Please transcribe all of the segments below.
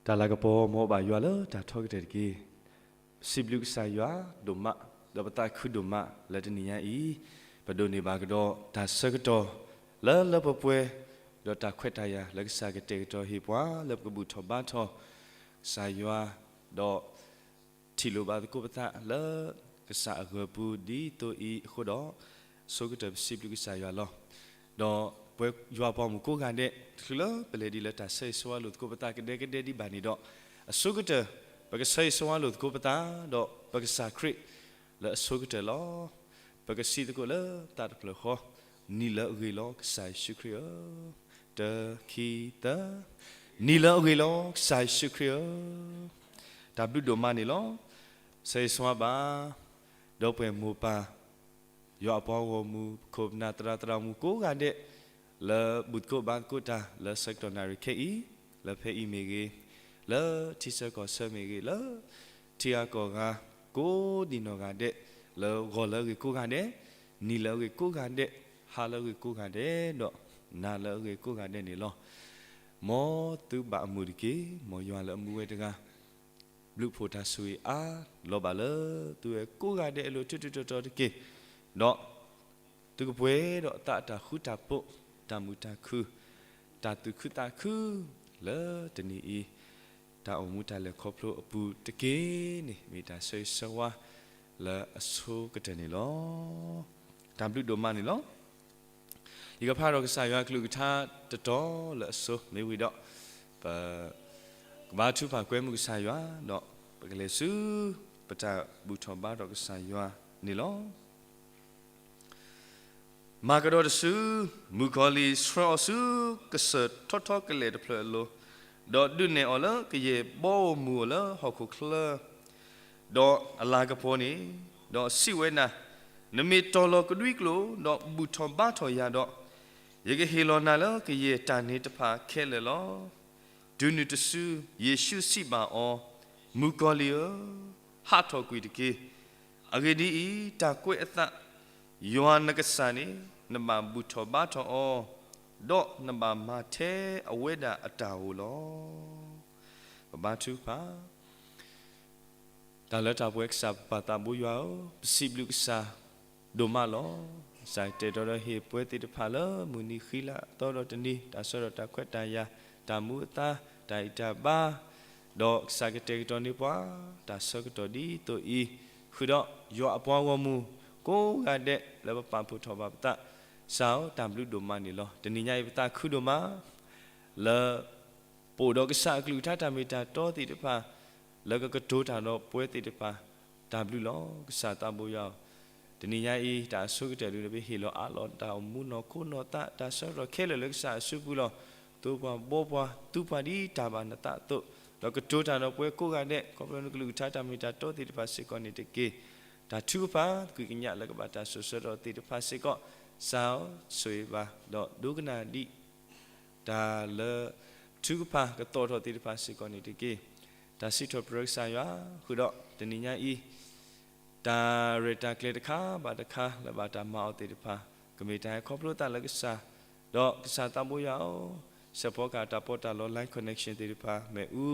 တၢ်လၤကပီၤ မ်အဘၣ်ယွၤလၢတၢ်ထီကတၢၢ်တက့ၢ်. ပစံးဘျုးကစၢ်ယွၤဒိၣ်မး, ဒီးပသးခုဒိၣ်မးလၢတနံၤညါအံၤ, ပဒိးန့ၢ်ဘၣ်ကဒီးတၢ်ဆၢကတီၢ် လၢလၢပှဲၤပှဲၤ, ဒီးတၢ်ခွဲးတၢ်ယာ်လၢကစၢ်ကတဲာ်ကတီၤဟ့ၣ်ပှၤ လၢပကဘူၣ်ထီၣ်ဘါထီၣ်ကစၢ်ယွၤ, ဒီး ထံၣ်လိာ်ဘၣ်သကိးပသးလၢ ကစၢ်အဂီၢ်ပူၤဒ်သိးအံၤအဃိဒီး, အဆိကတၢၢ်ပစံးဘျုးကစၢ်ယွၤလီၤ. ဒီးပဝဲယွၤပှၤမုၣ်ကိးဂၤဒဲး တချုးလၢပလဲၤဒံးလၢတၢ်ဆၢဂ့ၤဆၢဝါလိာ်သကိးပသးကဒဲကဒဲဒံးဘၣ်န့ၣ်ဒီး, အဆိကတၢၢ် ပကဆၢဂ့ၤဆၢဝါလိာ်သကိးပသး ဒီးပကစၢ်ခရံာ်လၢအဆိကတၢၢ်လီၤ. ပကစံးသကိးလၢသးတဖျၢၣ်ဃီ, နံၤလၢအဂ့ၤလီၤ ကစၢ်ယ့ၣ်ၡူးခရံာ်ဧၢ, တၢ ခံ သၢ, နံၤလၢအဂ့ၤလီၤ ကစၢ်ယ့ၣ်ၡူးခရံာ်ဧၢ, တၢ်ဘျုးဒိၣ်မးန့ၣ်လီၤ. ဆၢဂ့ၤဆၢဝါဘၣ်, ဒီပုၢ်ဝဲၢ်မိၢ်ပၢ် ယွၤအပှၤဂီၢ်မုၢ် ပခိၣ်ပနၢ်သရၣ်သရၣ်မုၣ်ကိးဂၤဒဲး လၢဘူၣ်သကိးဘါသကိးတၢ်လၢဆၢကတီၢ်နၣ်ရံၣ်ခဲအံၤ, လၢဖဲအံၤမ့ၢ်ဂ့ၤ, လၢထံဆၢကီၢ်ဆၢမ့ၢ်ဂ့ၤ, လၢထံဂၤကီၢ်ဂၤ ကိးဒံးနီၢ်ဂၤဒဲး, လၢဂီၤလၢအဂ့ၤကိးဂၤဒဲး, နံၤလၢအဂ့ၤကိးဂၤဒဲး, ဟါလၢအဂ့ၤကိးဂၤဒဲး, ဒီးနၤလၢအဂ့ၤကိးဂၤဒဲးန့ၣ်လီၤ. မ်သုဘၣ်အမုာ်တက့ၢ်. မ်ယွၤလၢအမူဝဲတဂၤ ဘျုးဖှိၣ်တၢ်ဆိၣ်ဂ့ၤအါလီၤဘၣ်လၢသုဝဲကိးဂၤဒဲးအလိၤ ထူထူတီတီတက့ၢ်. ဒီးသုကပှဲၤဒီးအသးတၢ်ဃူတၢ်ဖိး, တၢ်မုာ်တၢ်ခုၣ်, တၢ်သူၣ်ခုသးခု, လၢတနံၤအံၤ တၢ်အိၣ်မူတၢ်လဲၤခီဖျိအပူၤတက့ၢ်န့ၣ် မ့ၢ်တၢ်ဆၢဂ့ၤဆၢဝါလၢအဆိကတၢၢ်န့ၣ်လီၤ. တၢ်ဘျုးဒိၣ်မးန့ၣ်လီၤ. ယကဖးဒီးကစၢ်ယွၤအကလုၢ်ကထါတတီၤလၢအဆိ မ့ၢ်ဝံၤဒီး ပကဘါထုကဖၣ်ကွဲမုာ်ကစၢ်ယွၤ, ဒီးပကလဲၤဆူ ပတၢ်ဘူၣ်ထီၣ်ဘါထီၣ်ကစၢ်ယွၤန့ၣ်လီၤ. မၤကဒီးတစု, မုၣ်ကီၤလံၢ်ဆှၢအီၤဆူ ကစၢၢ်ထီထီကလဲာ်တဖျၢၣ်အလိၤ, ဒီးဒုးနဲၣ်အီၤလၢကယဲၢ်ဘီဧိၤမုၢ်ဧိၤလၢဟီၣ်ခိၣ်ချၢ ဒီးအလၤကပီၤန့ၣ်, ဒီးစံးဝဲဒၣ်, နမ့ၢ်တီၤလီၤကဒွံကျိာ် ဒီးဘူၣ်ထီၣ်ဘါထီၣ်ယၤဒီး, ယကဟ့ၣ်လီၤနၤလၢကယဲၢ်တၢ်န့ၣ်တဖၣ်ခဲလၢာ်လီၤ. တုၤနုၤတစု, ယ့ၣ်ၡူးစံးဘၣ်အီၤ, မုၣ်ကီၤလံၢ်ဧၢ, ဟးထီၣ်ကွံာ်တက့ၢ်. အဂ့ၢ်ဒ်အံၤ, တၢ်ကွဲးအသး ယွၤနကစၢ်န့ၣ် နဘၣ်ဘူၣ်ထီၣ်ဘါထီၣ်အီၤ, ဒီးနဘၣ်မၤထဲအဝဲဒၣ်အတၢ်ဧိၤလီၤ. ပဘါထုကဖၣ်. တၢ်လၢတၢ်ပှဲၤကစၢ်ပပၢ်သးဘိယွၤဧၢ, ပစံးဘျုးကစၢ်ဒိၣ်မးလီၤ. ကစၢ်ကတဲာ်ကတီၤဒီးဟ့ၣ်ပှဲၤသ့ၣ်တဖၣ်လၢမုၢ်နံၤဃံလၤအသီဒီးတနံၤ, တၢ်ဆၢဒီးတၢ်ခွဲးတၢ်ယာ်, တၢ်မူအသါ, တၢ်အံၣ်တၢ်ဘါ, ဒီးကစၢ်ကတဲာ်ကတီၤန့ၢ်ပှၤ တၢ်ဆၢကတီၢ်ဒ်သိးအံၤ, ဃုာ်ဒီးယွၤအပှၤဂီၢ်မုၢ်ကိးဂၤဒဲးလၢပပာ်ဖှိၣ်ထီၣ်ဘၣ်ပသး, ကစၢ်ဧၢ, တၢ်ဘျုးဒိၣ်မးန့ၣ်လီၤ. တနံၤညါအံၤပသးခုဒိၣ်မး လၢ ပအိၣ်ဒီးကစၢ်အကလုၢ်ကထါတၢ်မ့ၢ်တၢ်တီသ့ၣ်တဖၣ်, လၢကကတိၤတၢ်ဒီးပှၤသ့ၣ်တဖၣ်, တၢ်ဘျုးလီၤ. ကစၢ်သးဘိယွၤဧၢ, တနံၤညါအံၤ တၢ်အဆိကတၢၢ်ဒုး ပဟ့ၣ်လီၤအးလီၤတၢ်အိၣ်မူနီၢ်ခိနီၢ်သး တၢ်ဆၢကတီၢ်ခဲလၢာ်လၢကစၢ်အစုပူၤလီၤ. သိပှၤဘှီပှၤ သူပှၤဒ်တၢ်ဘၣ်နသးအသိး, ဒီးကတိၤတၢ်ဒီးပှၤကိးဂၤဒဲး ခီဖျိနကလုၢ်ကထါတၢ်မ့ၢ်တၢ်တီသ့ၣ်တဖၣ်စ့ၢ်ကီးန့ၣ်တက့ၢ်. တၢ်ထုကဖၣ် သကွံၢ်ကညးလၢကဘၣ်တၢ်စိာ်ဆှၢထီၣ်သ့ၣ်တဖၣ်စ့ၢ်ကီး, ကစၢ်ဧၢ, ဆိၣ်ဂ့ၤဘၣ် ဒီးဒိကနၣ်ဒံး တၢ်လၢ ထုကဖၣ်ကသီၣ်ထီၣ်သ့ၣ်တဖၣ်စ့ၢ်ကီးန့ၣ်တက့ၢ်. တၢ်စံးထီၣ်ပတြၢၤကစၢ်ယွၤ, ဃုာ်ဒီးတနံၤညါအံၤ တၢ်ရဲၣ်တၢ်ကျဲၤတခါဘၣ်တခါလၢဘၣ်တၢ်မၤအီၤသ့ၣ်တဖၣ်, ကမ့ၢ်တၢ်ဟဲခီဖျိသးလၢကစၢ်, ဒီးကစၢ်သးဘိယွၤဧၢ, စဲးဖီကဟၣ်တၢ်ပီးတၢ်လီ line connection သ့ၣ်တဖၣ် မ့ၣ်အူ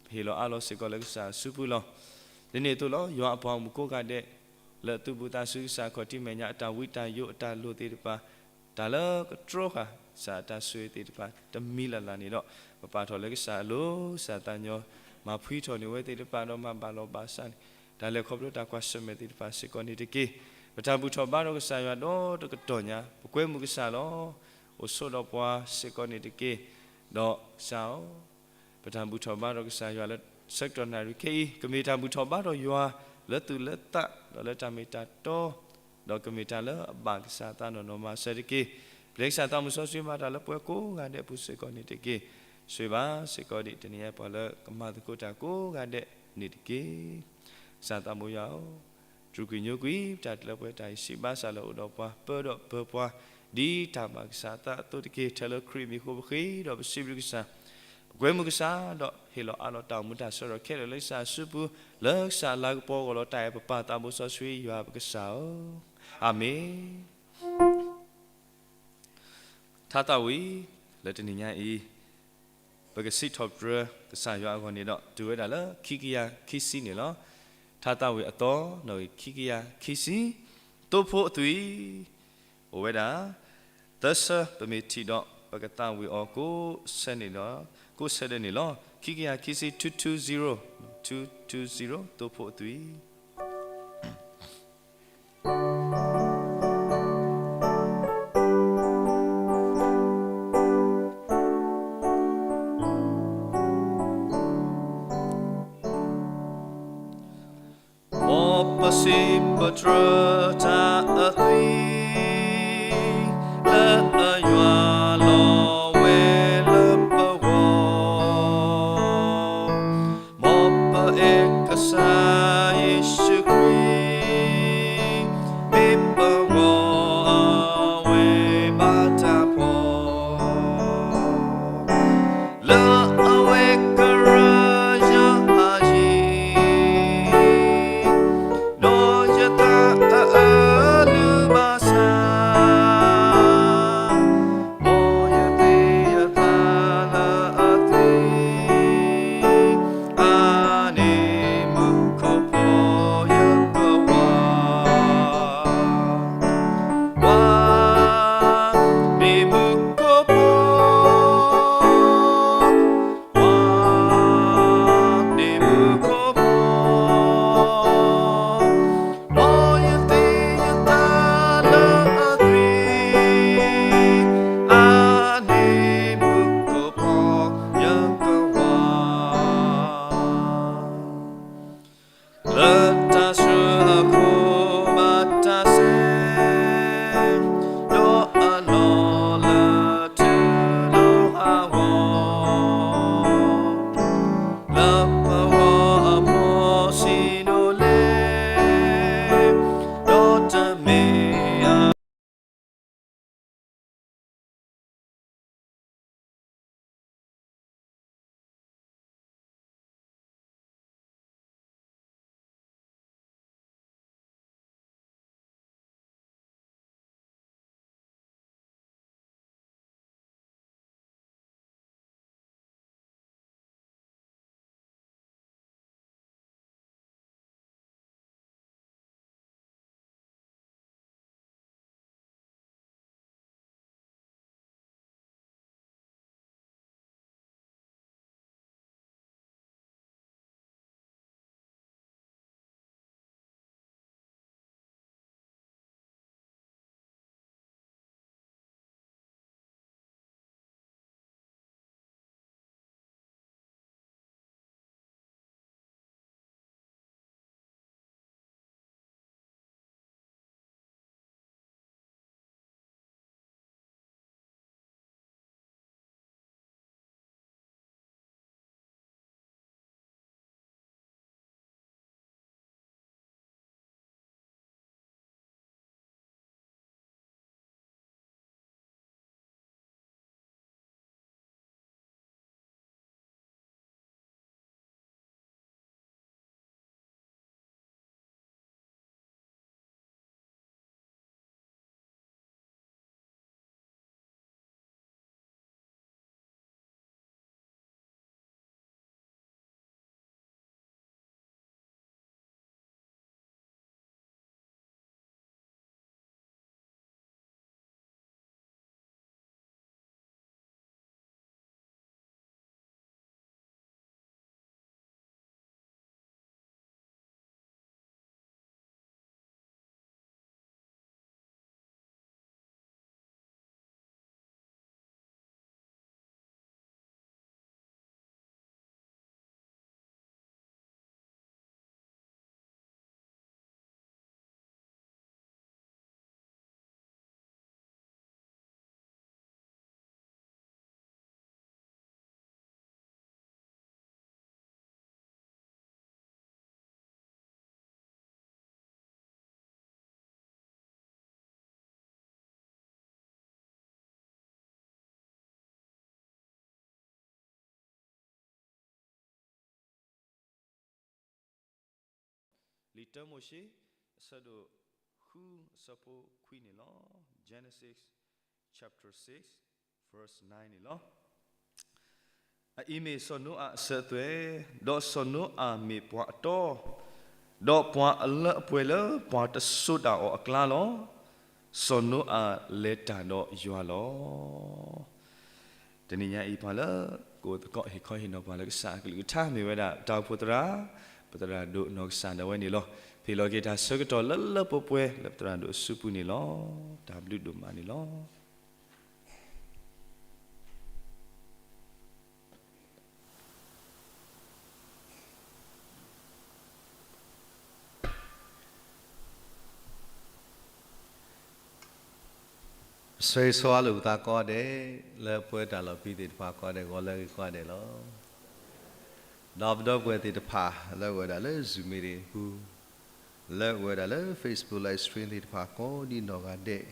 ပဟ့ၣ်လီၤအးလီၤစ့ၢ်ကီးလၢကစၢ်အစုပူၤလီၤ. ဒ်န့ၣ်အသိးလီၤ, ယွၤအပှၤမုၣ်ကိးဂၤဒဲး လၢအသုးဘူးသးဆူကစၢ်ခီၣ်ထံးမဲာ်ညါ အတၢ်ဝံတၢ်ယိးအတၢ်လိၣ်သ့ၣ်တဖၣ်, တၢ်လၢကတြီဃာ်ကစၢ်အတၢ်ဆိၣ်ဂ့ၤသ့ၣ်တဖၣ် တမံၤလၢ်လၢ်န့ၣ်ဒီး, ပပာ်ထီၣ်လၢကစၢ်အလိၤ, ကစၢ်သးညီ, မၤဖှံထီၣ်န့ၢ်ဝဲသ့ၣ်တဖၣ်ဒီးမၤဘၣ်လီၤဘၣ်စးန့ၣ်, တၢ်လဲၤခီဖျိတၢ်ကွၢ်ဆၢၣ်မဲာ်သ့ၣ်တဖၣ်စ့ၢ်ကီးန့ၣ်တက့ၢ်. ပတၢ်ဘူၣ်ထီၣ်ဘါထီၣ်ကစၢ်ယွၤဒီးတကတီၢ်ညါ, ပကွဲမုာ်ကစၢ်လီၤ. အိၣ်ဆိးဒီးပှၤစ့ၢ်ကီးန့ၣ်တက့ၢ်. ဒီးကစၢ်ဧၢ, ပတၢ်ဘူၣ်ထီၣ်ဘါထီၣ်ကစၢ်ယွၤလၢဆၢကတီၢ်နၣ်ရံၣ်ခဲအံၤ ကမ့ၢ်တၢ်ဘူၣ်ထီၣ်ဘါထီၣ်ယွၤလၢသူၣ်လၢသး ဒီးလၢတၢ်မ့ၢ်တၢ်တီ, ဒီးကမ့ၢ်တၢ်လၢအဘၣ်ကစၢ်အသးနီၢ်နီၢ်မၤစၢၤတက့ၢ်. ပျဲကစၢ်သးမုၢ်စီဆှံမၤတၢ်လၢပှၤကိးဂၤဒဲးအပူၤစ့ၢ်ကီးန့ၣ်တက့ၢ်. ဆိၣ်ဂ့ၤဘၣ်စ့ၢ်ကီးဒံး တနံၤညါပှၤလၢကမၤသကိးတၢ်ကိးဂၤဒဲးန့ၣ်တက့ၢ်. ကစၢ်သးဘိယွၤဧၢ, တြူာ်ကွံာ်ညိကွံာ် ပတၢ်တလၢပှဲၤတၢ်အံၤစံးဘၣ်ဆၣ်လၢအိၣ်ဒီးပှၤ ပၢဒီးပၢပှၤ ဒ်တၢ်ဘၣ်ကစၢ်အသးအသိးတက့ၢ်. ထဲလၢခရံာ်အမံၤအဃိပဃ့ဒီးပစံးဘျုးကစၢ်, ပကွဲမုာ်ကစၢ် ဒီးဟ့ၣ်လီၤအးလီၤတၢ်အိၣ်မူတၢ်ဆၢကတီၢ်ခဲလၢာ်လၢကစၢ်အစုပူၤ, လၢကစၢ်အလၤကပီၤအဂီၢ်လီၤတၢ်အဲၣ်ပပၢ်သးဘိစီဆှံယွၤပကစၢ်ဧၢ, အၤမ့ၣ်. ထါသးဝံၣ် လၢတနံၤညါအံၤ, ပကစံးထီၣ်ပတြၢၤကစၢ်ယွၤအဂီၢ်န့ၣ်ဒီး တုၤဝဲဒၣ်လၢခံကယၤခံဆံန့ၣ်လီၤ. ထါသးဝံၣ်အသီ နီၣ်ဂံၢ်ခံကယၤခံဆံ, သိဖိအသွံၣ်, အိၣ်ဝဲဒၣ် သၢဆၢ ပမ့ၢ်ထံၣ်ဒီး ပကသးဝံၣ်အီၤကိးဆၢန့ၣ်ဒီး ကိးဆၢဒၢန့ၣ်လီၤ. ခံကယၤခံဆံ two two zero, two two zero သိဖိအသွံၣ်. မ်ပစံးပတြၢၤတၢ်အသွံၣ် လၢအယွၤလီၤဝဲလၢပဂီၢ်, မ်ပအဲၣ်ကစၢ်ယ့ၣ်ၡူးခရံာ် မ့ၢ်ပဂီၢ်အဝဲဘၣ်တၢ်ဖှီၣ် လၢအဝဲကရၢယဟးယံၤ, ဒီးယသးအအၢလုၢ်ဘၣ်ဆၣ်, မ်ယသ့ယသးလၢအသွံၣ် အန့ၣ်မူခိၣ်ဖီယကဝၤ, ဝၤန့ၣ်မူခိၣ်ဖီ, ဝၤန့ၣ်မူခိၣ်ဖီ, မ်ယသ့ယသးလၢအသွံၣ် အန့ၣ်မူခိၣ်ဖီယကဝၤ, လၢတၢ်ဆှၢအခိၣ်ဘၣ်တၢ်စဲ, ဒီးအလီၢ်လၢထူလီၤဟးဂီၤ, လၢပဂီၢ်အဖီဆံးဒိၣ်လဲၣ်, ဒီးတမ့ၢ်အ လံာ်တၢမိၤၡ့ အဆၢဒိၣ်ဃု အဆၢဖိခွံန့ၣ်လီၤ. Genesis chapter six, verse nine န့ၣ်လီၤ. အအံၤမ့ၢ်စီၤနိအၤအစၢၤအသွဲၣ်, ဒီးစီၤနိအၤမ့ၢ်ပှၤအတီ, ဒီးပှၤအလၢအပှဲၤလၢပှၤတစိၤဒၣ်အီၤအကျါလီၤ. စီၤနိအၤလဲၤတၢ်ဒီးယွၤလီၤ. တနံၤညါအံၤ ပှၤလၢကအိၣ်သကိးဟ့ၣ်ခီဟ့ၣ်နီၤပှၤလၢကစၢ်အကလုၢ်ကထါ မ့ၢ်ဝဲဒၣ်တၢ်အိၣ်ဖှိၣ်သရၣ်, ပသရၣ်ဒိၣ်နီၢ်ကစၢ်ဒၣ်ဝဲန့ၣ်လီၤ. ဟ့ၣ်လီၤက့ၤတၢ်ဆၢကတီၢ်လၢလၢပှဲၤပှဲၤ လၢပသရၣ်ဒိၣ်အစုပူၤန့ၣ်လီၤ. တၢ်ဘျုးဒိၣ်မးန့ၣ်လီၤ. ဆၢဂ့ၤဆၢဝါလိာ်ပသးကိးဂၤဒဲး, လၢပဝဲတၢ်လီၢ်ဖဲသ့ၣ်တဖၣ်ကိးဂၤဒဲး ဂီၤလၢအဂ့ၤကိးဂၤဒဲးလီၤ. ဒီးပဒီပုၢ်ဝဲၢ်သ့ၣ်တဖၣ် လၢအဝဲဒၣ်လၢ Zoom meeting အပူၤ, လၢအဝဲဒၣ်လၢ Facebook live stream သ့ၣ်တဖၣ်ကိးဒံနီၢ်ဂၤဒဲး, ဒီး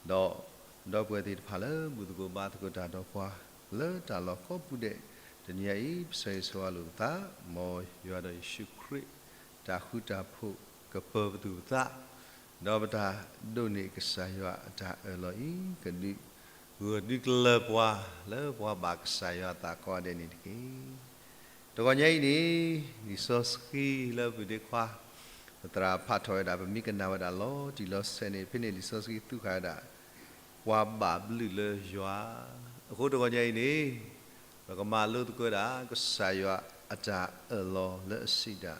ပဒီပုၢ်ဝဲၢ်သ့ၣ်တဖၣ်လၢ ဘူၣ်သကိးဘါသကိးတၢ်ဒီးပှၤ လၢတၢ်လီၢ်ကိးပူၤဒဲး, တနံၤအံၤ ပဆၢဂ့ၤဆၢဝါလိာ်ပသး, မ်ယွၤဒီးယ့ၣ်ၡူးခရံာ် တၢ်ဃူတၢ်ဖိးကပၢၤပသူၣ်ပသး, ဒီးပတၢ်ဒိးန့ၢ်ကစၢ်ယွၤအတၢ်အၢၣ်လီၤအံၤ ကဒုးဂၢၢ်ဒုးကျၢၤပှၤ လၢပှၤဘၣ်ကစၢ်ယွၤအသးကိးဂၤဒဲးန့ၣ်တက့ၢ်. တဂီၤညါအံၤန့ၣ် လံာ်စီဆှံလၢအပူၤဒ့ခွါ ပသရၣ်ဖးထီၣ်ဝဲဒၣ် ပမ့ၢ်ကနၣ်ဝဲဒၣ်လီၤတံၢ်လီၤဆဲးန့ၣ် ဖဲန့ၣ်လံာ်စီဆှံသူၣ်ဃာ်ဝဲဒၣ် ပှၤဘၣ်ဘျုးလၢယွၤ, အဃိတဂီၤညါအံၤန့ၣ် ပကမၤလိသကိးဝဲဒၣ် ကစၢ်ယွၤအတၢ်အၢၣ်လီၤလၢအစံးဒၣ်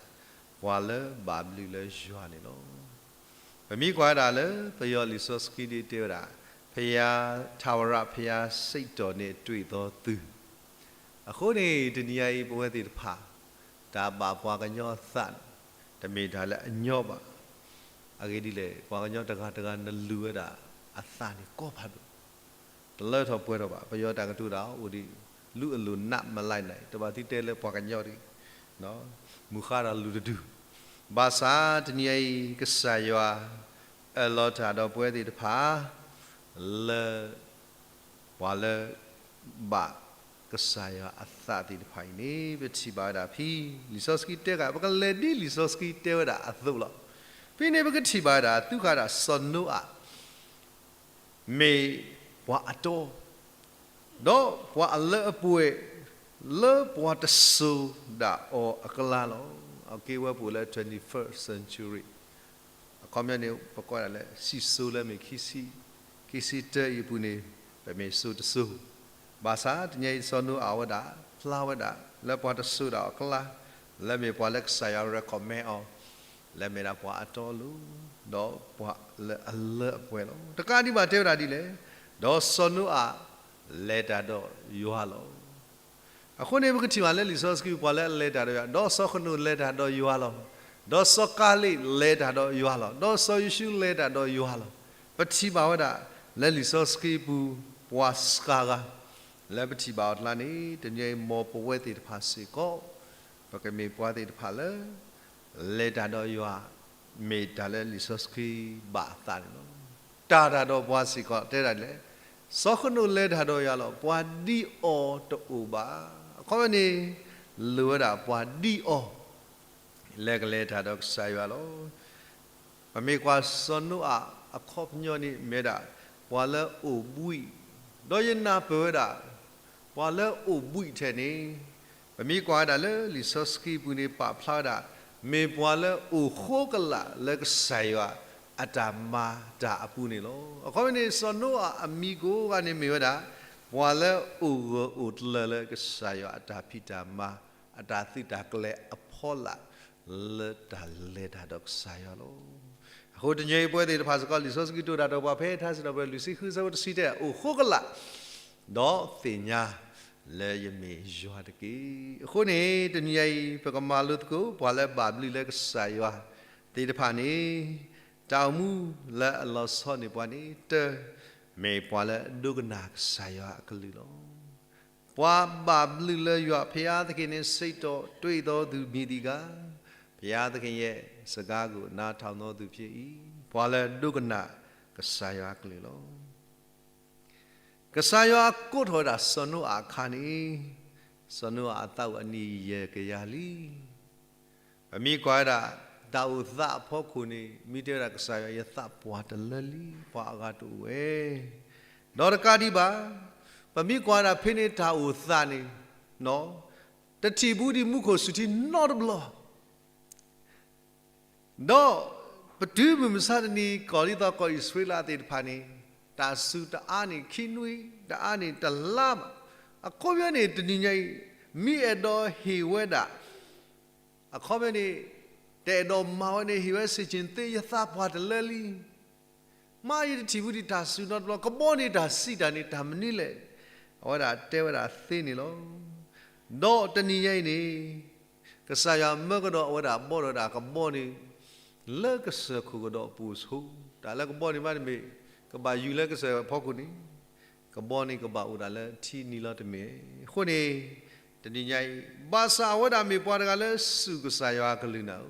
ပှၤလၢဘၣ်ဘျုးလၢယွၤန့ၣ်လီၤ. ပမ့ၢ်ကွၢ်ဝဲဒၣ်လၢ ပယီၤလံာ်စီဆှံဒ်တဲဝဲဒၣ်, ဖဲ ထာဝရဘုရားစိတ်တော်နဲ့တွေ့သောသူ, အဃိန့ၣ် တနံၤညါအံၤ ပဝဲသ့ၣ်တဖၣ် တၢ်ဘၣ်ပှၤကညီအသးန့ၣ် တမ့ၢ်တၢ်လၢအညီဘၣ်. အဂ့ၢ်ဒ်လဲၣ်, ပှၤကညီတဂၤတဂၤ နလူၤဝဲဒၣ်အသးန့ၣ် ကီဖးဒိၣ်, တလၢထီၣ်ပှဲၤထီၣ်ဘၣ်. ပယီၤတၢ်ကတိၤတၢ်အိၣ်ဒံး, လူအလိၤ နးမလၢ်နၤ, တဘၣ်သံတဲလၢပှၤကညီတဂ့ၤ, မုၢ်ဃါတၢ်လူၤတဒူၣ်. ဘၣ်ဆၣ်တနံၤညါအံၤ ကစၢ်ယွၤ အၢၣ်လီၤတၢ်ဒီးပဝဲသ့ၣ်တဖၣ် လၢ ပှၤလၢ ဘၣ်ကစၢ်ယွၤအသးသ့ၣ်တဖၣ်အံၤန့ၣ် ပထံၣ်ဘၣ်ဝဲဒၣ်ဖဲ လံာ်စီဆှံတဲဃာ် ပကလဲၤဒ်လံာ်စီဆှံတဲဝဲဒၣ်အသိးလီၤ. ဖဲန့ၣ်ပကထံၣ်ဘၣ်ဝဲဒၣ် သူဃာ်ဒၣ်စီၤနိအၤ မ့ၢ်ပှၤအတီ ဒီးပှၤအလၢအပှဲၤ လၢပှၤတစိၤဒၣ်အီၤအကျါလီၤ. အက့ဝဲပအိၣ်လၢ twenty-first century အခီပညီန့ၣ် ပကိးဒၣ်လၢ စံၣ်စိၤလၢမ့ၢ်ခံဆံ, ခံဆံတၢအံၤအပူၤန့ၣ် ပမ့ၢ်စိၤတစိၤ, ဘၣ်ဆၣ်တနံၤအံၤစီၤနိအၤဝဲဒၣ် ဖျါဝဲဒၣ် လၢပှၤတစိၤဒၣ်အီၤအကျါ, လၢမ့ၢ်ပှၤလၢကစၢ်ယွၤ recommend အီၤ, လၢမ့ၢ်ဒၣ်ပှၤအတီအလိၤ, ဒီးပှၤလၢအလၢအပှဲၤလီၤ. တကးဒံးဘၣ်တဲဝဲဒၣ်ဒ်လဲၣ်, ဒီးစီၤနိအၤ လဲၤတၢ်ဒီးယွၤလီၤ. အဃိန့ၣ် ပကထံၣ်ဘၣ်လၢလံာ်စီဆှံပူၤ ပှၤလၢအလဲၤတၢ်ဒီးယွၤ, ဒီးစီၤဃနိာ်လဲၤတၢ်ဒီးယွၤလီၤ. ဒီးစီၤကၤလ့းလဲၤတၢ်ဒီးယွၤလီၤ. ဒီးစီၤယိၤၡူလဲၤတၢ်ဒီးယွၤလီၤ. ပထံၣ်ဘၣ်ဝဲဒၣ် လၢလံာ်စီဆှံပူၤ ပှၤစှၤဂၤ လၢပထံၣ်ဘၣ်အီၤအကျါန့ၣ် တနံၤအံၤ မ်ပဝဲသ့ၣ်တဖၣ်စ့ၢ်ကီး ပကမ့ၢ်ပှၤသ့ၣ်တဖၣ်လၢ လဲၤတၢ်ဒီးယွၤ မ့ၢ်တၢ်လၢလံာ်စီဆှံဘၣ်အသးန့ၣ်လီၤ. တၢ်တၢ်ဒီးပှၤစ့ၢ်ကီးတဲဒၣ်လဲၣ်, စီၤဃနိာ်လဲၤတၢ်ဒီးယွၤလီၤ. ပှၤဒ်အီၤတအိၣ်ဘၣ်. အခီပညီန့ၣ် လိၣ်ဝဲဒၣ်ပှၤဒ်အီၤ လၢကလဲၤတၢ်ဒီးကစၢ်ယွၤလီၤ. ပမ့ၢ်ကွၢ်စီၤနိအၤအခီပညီန့ၣ် မ့ၢ်ဒၣ် ပှၤလၢအိၣ်ဘှံး, ဒီးယနၢ်ပၢၢ်ဝဲဒၣ် ပှၤလၢအိၣ်ဘှံးထဲန့ၣ် ပမ့ၢ်ကွၢ်ဝဲဒၣ်လၢလံာ်စီဆှံပူၤန့ၣ် ပာ်ဖျါဝဲဒၣ် မ့ၢ်ပှၤလၢအိၣ်ဃိကလာ်လၢကစၢ်ယွၤအတၢ်မၤတၢ်အပူၤန့ၣ်လီၤ. အခီပညီန့ၣ် စီၤနိအၤအမံၤကိးဂၤန့ၣ်မ့ၢ်ဝဲဒၣ် ပှၤလၢအိၣ်ဂၢၢ်အိၣ်ကျၢၤလၢကစၢ်ယွၤအတၢ်ဖံးတၢ်မၤ အတၢ်သုးတၢ်ကျဲၤအဖီလာ် လၢတၢ်လဲၤတၢ်ဒီးကစၢ်ယွၤလီၤ. အဃိတနံၤအံၤပဝဲသ့ၣ်တဖၣ်စ့ၢ်ကီး လံာ်စီဆှံကတိၤတၢ်ဒီးပှၤဖဲထါစံးထီၣ်ပတြၢၤ လွံၢ်ဆံဃု ဆၢဖိတဆံတဲ အိၣ်ဃိကလာ် ဒီးသ့ၣ်ညါလၢယမ့ၢ်ယွၤတက့ၢ်. အဃိန့ၣ် တနံၤအံၤ ပကမၤလိသကိး ပှၤလၢဘၣ်ဘျုးလၢကစၢ်ယွၤသ့ၣ်တဖၣ်န့ၣ် တၢ်အိၣ်မူလၢအလီၤဆီန့ၢ်ပှၤန့ၣ် တၢ မ့ၢ်ပှၤလၢအဒိကနၣ်ကစၢ်ယွၤအကလုၢ်လီၤ. ပှၤဘၣ်ဘျုးလၢယွၤ ဘုရားသခင်နှင့် စိတ်တော်တွေ့သောသူ မည်သည့်အခါ ဘုရားသခင်ရဲ့ စကားကို နားထောင်သောသူ ဖြစ်၏. ပှၤလၢအဒိကနၣ်ကစၢ်ယွၤအကလုၢ်လီၤ. ကစၢ်ယွၤအကိးထီၣ်ဝဲဒၣ်စီၤနိအၤအခါန့ၣ် စီၤနိအၤအသးအိၣ်အနံၣ်ယဲၢ်ကယၤလံ. ပမ့ၢ်ကွၢ်ဝဲဒၣ် တၢ်အိၣ်သးအဖီခိၣ်န့ၣ် မ့ၢ်တဲဝဲဒၣ်ကစၢ်ယွၤ ယသးပှၢ်တလၢလံ, ပှၤအဂၤတအိၣ်ဝဲ. ဒီးတကးဒံးဘၣ် ပမ့ၢ်ကွၢ်ဝဲဒၣ်ဖဲန့ၣ်တၢ်အိၣ်သးန့ၣ် တထံၣ်ဘူးဒံးမူခိၣ်စူၤထံနီတဘျီ. ဒီးပတုၤမုၢ်မဆါတနံၤ ကီၢ်ဒ်သိးကီၢ်အံၣ်စရ့လးသ့ၣ်တဖၣ်န့ၣ် တၢ်စူၤတအါန့ၣ် ခံနွံ တအါန့ၣ် တလါဘၣ်. အခီပညီန့ၣ် တနံၤညါအံၤ မ့ၢ်အဲၣ်ဒိးဟ့ၣ်ဝဲဒၣ် အခီပညီန့ၣ် တအဲၣ်ဒိးမၤဝဲန့ၣ် ဟ့ၣ်ဝဲစ့ၢ်ကီးသ့ ယသးပှၢ်တလၢလံ. မ့ၢ်ယတထံၣ်ဘူးဒံးတၢ်စူၤနီတဘျီ, ကဘီန့ၣ်တၢ်စံးတၢ်န့ၣ် တၢ်မနုၤလဲၣ်. အဝဲဒၣ်တဲဝဲဒၣ်သ့န့ၣ်လီၤ. ဒီးတနံၤညါအံၤန့ၣ် ကစၢ်ယွၤမၢကဒီးအဝဲဒၣ်ဘီထီၣ်ဝဲဒၣ်ကဘီန့ၣ် လၢကစၢၢ်ခိၣ်ကဒီးအပူၤအဆူ, တၢ်လၢကဘီန့ၣ်မးတမ့ၢ် ကဘၣ်ယူၤလၢကစၢၢ်အဖီခိၣ်န့ၣ်, ကဘီန့ၣ်ကဘၣ်အိၣ်ဒၣ်လၢထံနံၤလီၤတမ့ၢ်. အဃိန့ၣ် တနံၤညါအံၤ ဘၣ်ဆၣ်အဝဲဒၣ်မ့ၢ်ပှၤတဂၤလၢစူၢ်ကစၢ်ယွၤအကလုၢ်နၢ်ဧၢ,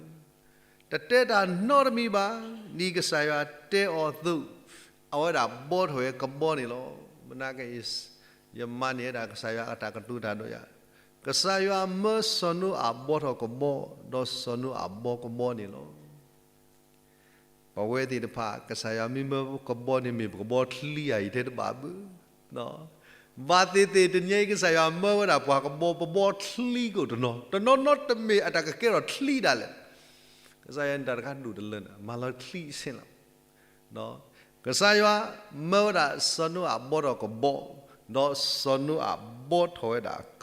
တတဲတၢ်နီတမံၤဘၣ်, ဒ်ကစၢ်ယွၤတဲအီၤအသိး အဝဲဒၣ်ဘီထီၣ်ဝဲကဘီန့ၣ်လီၤ. မနၤက့ ယမၤန့ၢ်ဝဲဒၣ်ကစၢ်ယွၤအတၢ်ကတိၤတၢ်ဒီးယၤ, ကစၢ်ယွၤမၢစီၤနိအၤဘီထီၣ်ကဘီ, ဒီးစီၤနိအၤဘီကဘီန့ၣ်လီၤ. ပဝဲသ့ၣ်တဖၣ် ကစၢ်ယွၤမ့ၢ်မၢကဘီန့ၣ် မ့ၢ်ပကဘီချံဧါ, ယတဲတဘၣ်ဘၣ်. ဘၣ်သ့ၣ်သ့ၣ် တနံၤအံၤ ကစၢ်ယွၤမၢဝဲဒၣ်ပှၤကဘီ, ပဘီချံကအိၣ်တနီၤ, တနီၤနီၤတမ့ၢ်အတၢ်ကကဲထီၣ်ချံဒၣ်လဲာ်. ကစၢ်ယွၤန့ၣ်တၢ်တခါဒိၣ်တလၢန့ၣ် မၤလီၤချံအဆ့လီၤ. ကစၢ်ယွၤမၢဝဲဒၣ်စီၤနိအၤဘီထီၣ်ကဘီ, ဒီးစီၤနိအၤဘီထီၣ်ဝဲဒၣ်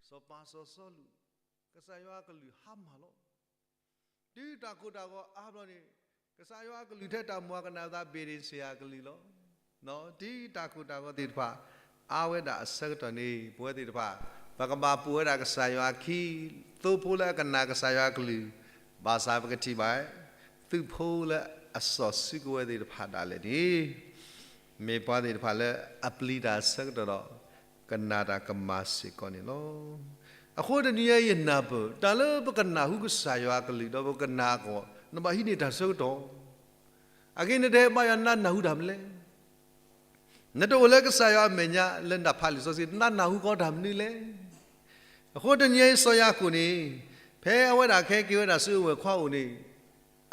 စီၤပၤစီၤစီလူး, ကစၢ်ယွၤအကလုၢ်ဟါမၢ်လီၤ. တုၤတၢ်ကိၢ်တၢ်ဂီၤအါဘျီန့ၣ်, ကစၢ်ယွၤအကလုၢ်ထဲတၢ်မိၢ်အကနၣ်သး ဘ့ၣ်ဒ့ၣ်ဆ့ၣ်အကလုၢ်လီၤ. တုၤတၢ်ကိၢ်တၢ်ဂီၤသ့ၣ်တဖၣ် အါဝဲဒၣ်အဆၢကတီၢ်န့ၣ် ပဝဲသ့ၣ်တဖၣ် ပကဘၣ်ပိာ်ဝဲဒၣ်ကစၢ်ယွၤအခံ, သိဖိလၢအကနၣ်ကစၢ်ယွၤအကလုၢ်, ဘၣ်ဆၣ်ပကထံၣ်ဘၣ် သုးဖိလၢအစိာ်စုကဝဲၤသ့ၣ်တဖၣ်ဒၣ်လဲာ်န့ၣ် မ့ၢ်ပှၤသ့ၣ်တဖၣ်လၢအပျံၤတၢ်ဆၢကတီၢ်ဒီး ကနၣ်တၢ်ကမၣ်စ့ၢ်ကီးန့ၣ်လီၤ. အဃိတနံၤအံၤယနၢ်ပၢၢ် တၢ်လၢပကနၢ်ဟူကစၢ်ယွၤအကလုၢ်ဒီးပကနၣ်အဂီၢ် နဘၣ်ဟံးန့ၢ်တၢ်ဆၢကတီၢ်, အဂ့ၢ်နတဟဲဘါယွၤနနၢ်ဟူတၢ်မနုၤလဲၣ်. နတအိၣ်လၢကစၢ်ယွၤအမဲာ်ညါလၢနဖးလံာ်စီဆှံ နနၢ်ဟူဃီတၢ်မနုၤလဲၣ်. အဃိတနံၤအံၤစီၤယၤကိာ်န့ၣ် ဖဲအဝဲဒၣ်ကဟဲက့ၤဝဲဒၣ်ဆူအဝဲၢ်ခွါအိၣ်န့ၣ်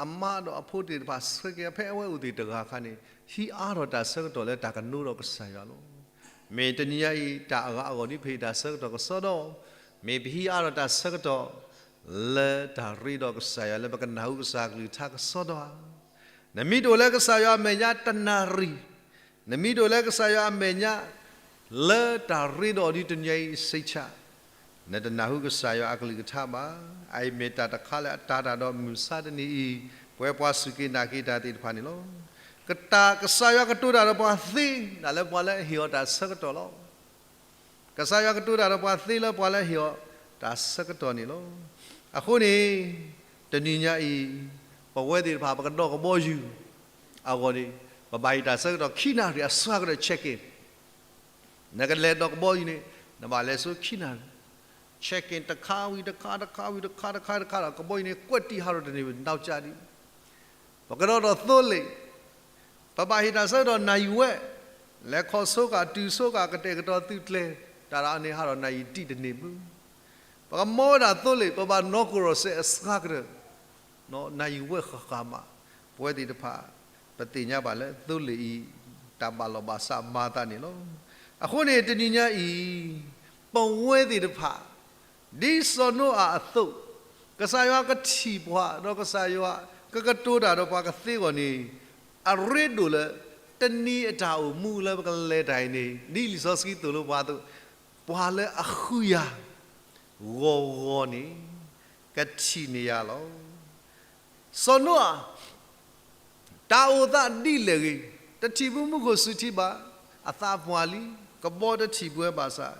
အမါဒီးအဖိသ့ၣ်တဖၣ်ဆှၢက့ၤ ဖဲအဝဲအိၣ်သ့ၣ်တဂၤအခါန့ၣ် ဟံးအါထီၣ်တၢ်ဆၢကတီၢ်လၢတၢ်ကနိဒီးကစၢ်ယွၤလီၤ. မ့ၢ်တနံၤအံၤ တၢ်အဂၤအဂီၢ်ဒ်ပဟ့ၣ်တၢ်ဆၢကတီၢ်ကစီဒီ, မ့ၢ်ပဟံးအါထီၣ်တၢ်ဆၢကတီၢ် လၢတၢ်ရ့ဒီးကစၢ်ယွၤ လၢပကနၢ်ဟူကစၢ်ကလုၢ်ကထါကစီဒီဧါ. နမ့ၢ်တအိၣ်လၢကစၢ်ယွၤအမဲာ်ညါတနၣ်ရံၣ်, နမ့ၢ်တအိၣ်လၢကစၢ်ယွၤအမဲာ်ညါ လၢတၢ်ရ့ဒီးအီၤဒ်တနံၤအံၤ စိတ်ချ, နတနၢ်ဟူကစၢ်ယွၤအကလုၢ်ကထါဘၣ်. အအံၤမ့ၢ်တၢ်တခါလၢအတၤတၢ်ဒီးမုၢ်မဆါတနံၤအံၤ, ပဝဲပှၤစူၢ်က့ၤနာ်က့ၤတၢ်သ့ၣ်တဖၣ်န့ၣ်လီၤ. ကတၢ် ကစၢ်ယွၤကတိၤတၢ်ဒီးပှၤသ့ ဒၣ်လၢပှၤလၢအဟ့ၣ်အီၤတၢ်ဆၢကတီၢ်လီၤ. ကစၢ်ယွၤကတိၤတၢ်ဒီးပှၤသ့လၢပှၤလၢအဟ့ၣ်အီၤတၢ်ဆၢကတီၢ်န့ၣ်လီၤ. အဃိန့ၣ် တနံၤညါအံၤ ပဝဲသ့ၣ်တဖၣ် ပကဒီးကဘီယူၤအဂီၢ်န့ၣ် ပဘၣ်ဟ့ၣ်တၢ်ဆၢကတီၢ်ခံနၣ်ရံၣ်အစှၤကတၢၢ် check in. နကလဲၤဒီးကဘီယူၤန့ၣ် နဘၣ်လဲၤဆူခံနၣ်ရံၣ် check in တခါဝံၤတခါ တခါဝံၤတခါ တခါတခါဒီး ကဘီယူၤန့ၣ် ကွဲးတံၢ်ဟးထီၣ်တန့ၢ် နောက်ကျ ဒံး ပကဒီးဒီးသိလ့ၣ်, ပဘၣ်ဟ့ၣ်တၢ်ဆၢကတီၢ်နၣ်ရံၣ်ဝဲ, လဲၤခီၣ်ဆိကၢ် တုၤဆိကၢ် ကတဲာ်ကတီၤသုးကျဲၤ တၢ်ဒီးန့ၣ်ဟးထီၣ်နၣ်ရံၣ်တံၢ်တန့ၢ်ဘၣ်. ပကမၤဝဲဒၣ်သိလ့ၣ် ပဘၣ်နီၢ်ကီၢ်ရီၣ်စဲးအစှၤကတၢၢ် နၣ်ရံၣ်ဝဲဃၣ်ဃၣ်မး, ပဝဲသ့ၣ်တဖၣ် ပသ့ၣ်ညါဘၣ်လၢသိလ့ၣ်အံၤ တၢ်ဘၣ်လီၢ်ဘၣ်စးမၤအသးန့ၣ်လီၤ. အဃိန့ၣ် တနံၤညါအံၤ ပဝဲသ့ၣ်တဖၣ် ဒ်စီၤနိအၤအသိး, ကစၢ်ယွၤကထံၣ်ပှၤ ဒီးကစၢ်ယွၤကကတိၤတၢ်ဒီးပှၤကသ့အဂီၢ်န့ၣ် အရ့ဒိၣ်လၢ တနံၤအတၢ်အိၣ်မူလၢပကလဲၤတၢ်အံၤန့ၣ် ဒ်လံာ်စီဆှံသိၣ်လိပှၤအသိး, ပှၤလၢအဃုယၤဂီၤဂီၤန့ၣ် ကထံၣ်န့ၢ်ယၤလီၤ. စီၤနိအၤ တၢ်အိၣ်သးဒ်လဲၣ်ဂ့ၤ, တထံၣ်ဘၣ်မူခိၣ်စူၤထံဘၣ်, အသးပှၢ်လံ, ကဘီတထံၣ်ဘၣ်ဝဲဘၣ်ဆၣ်,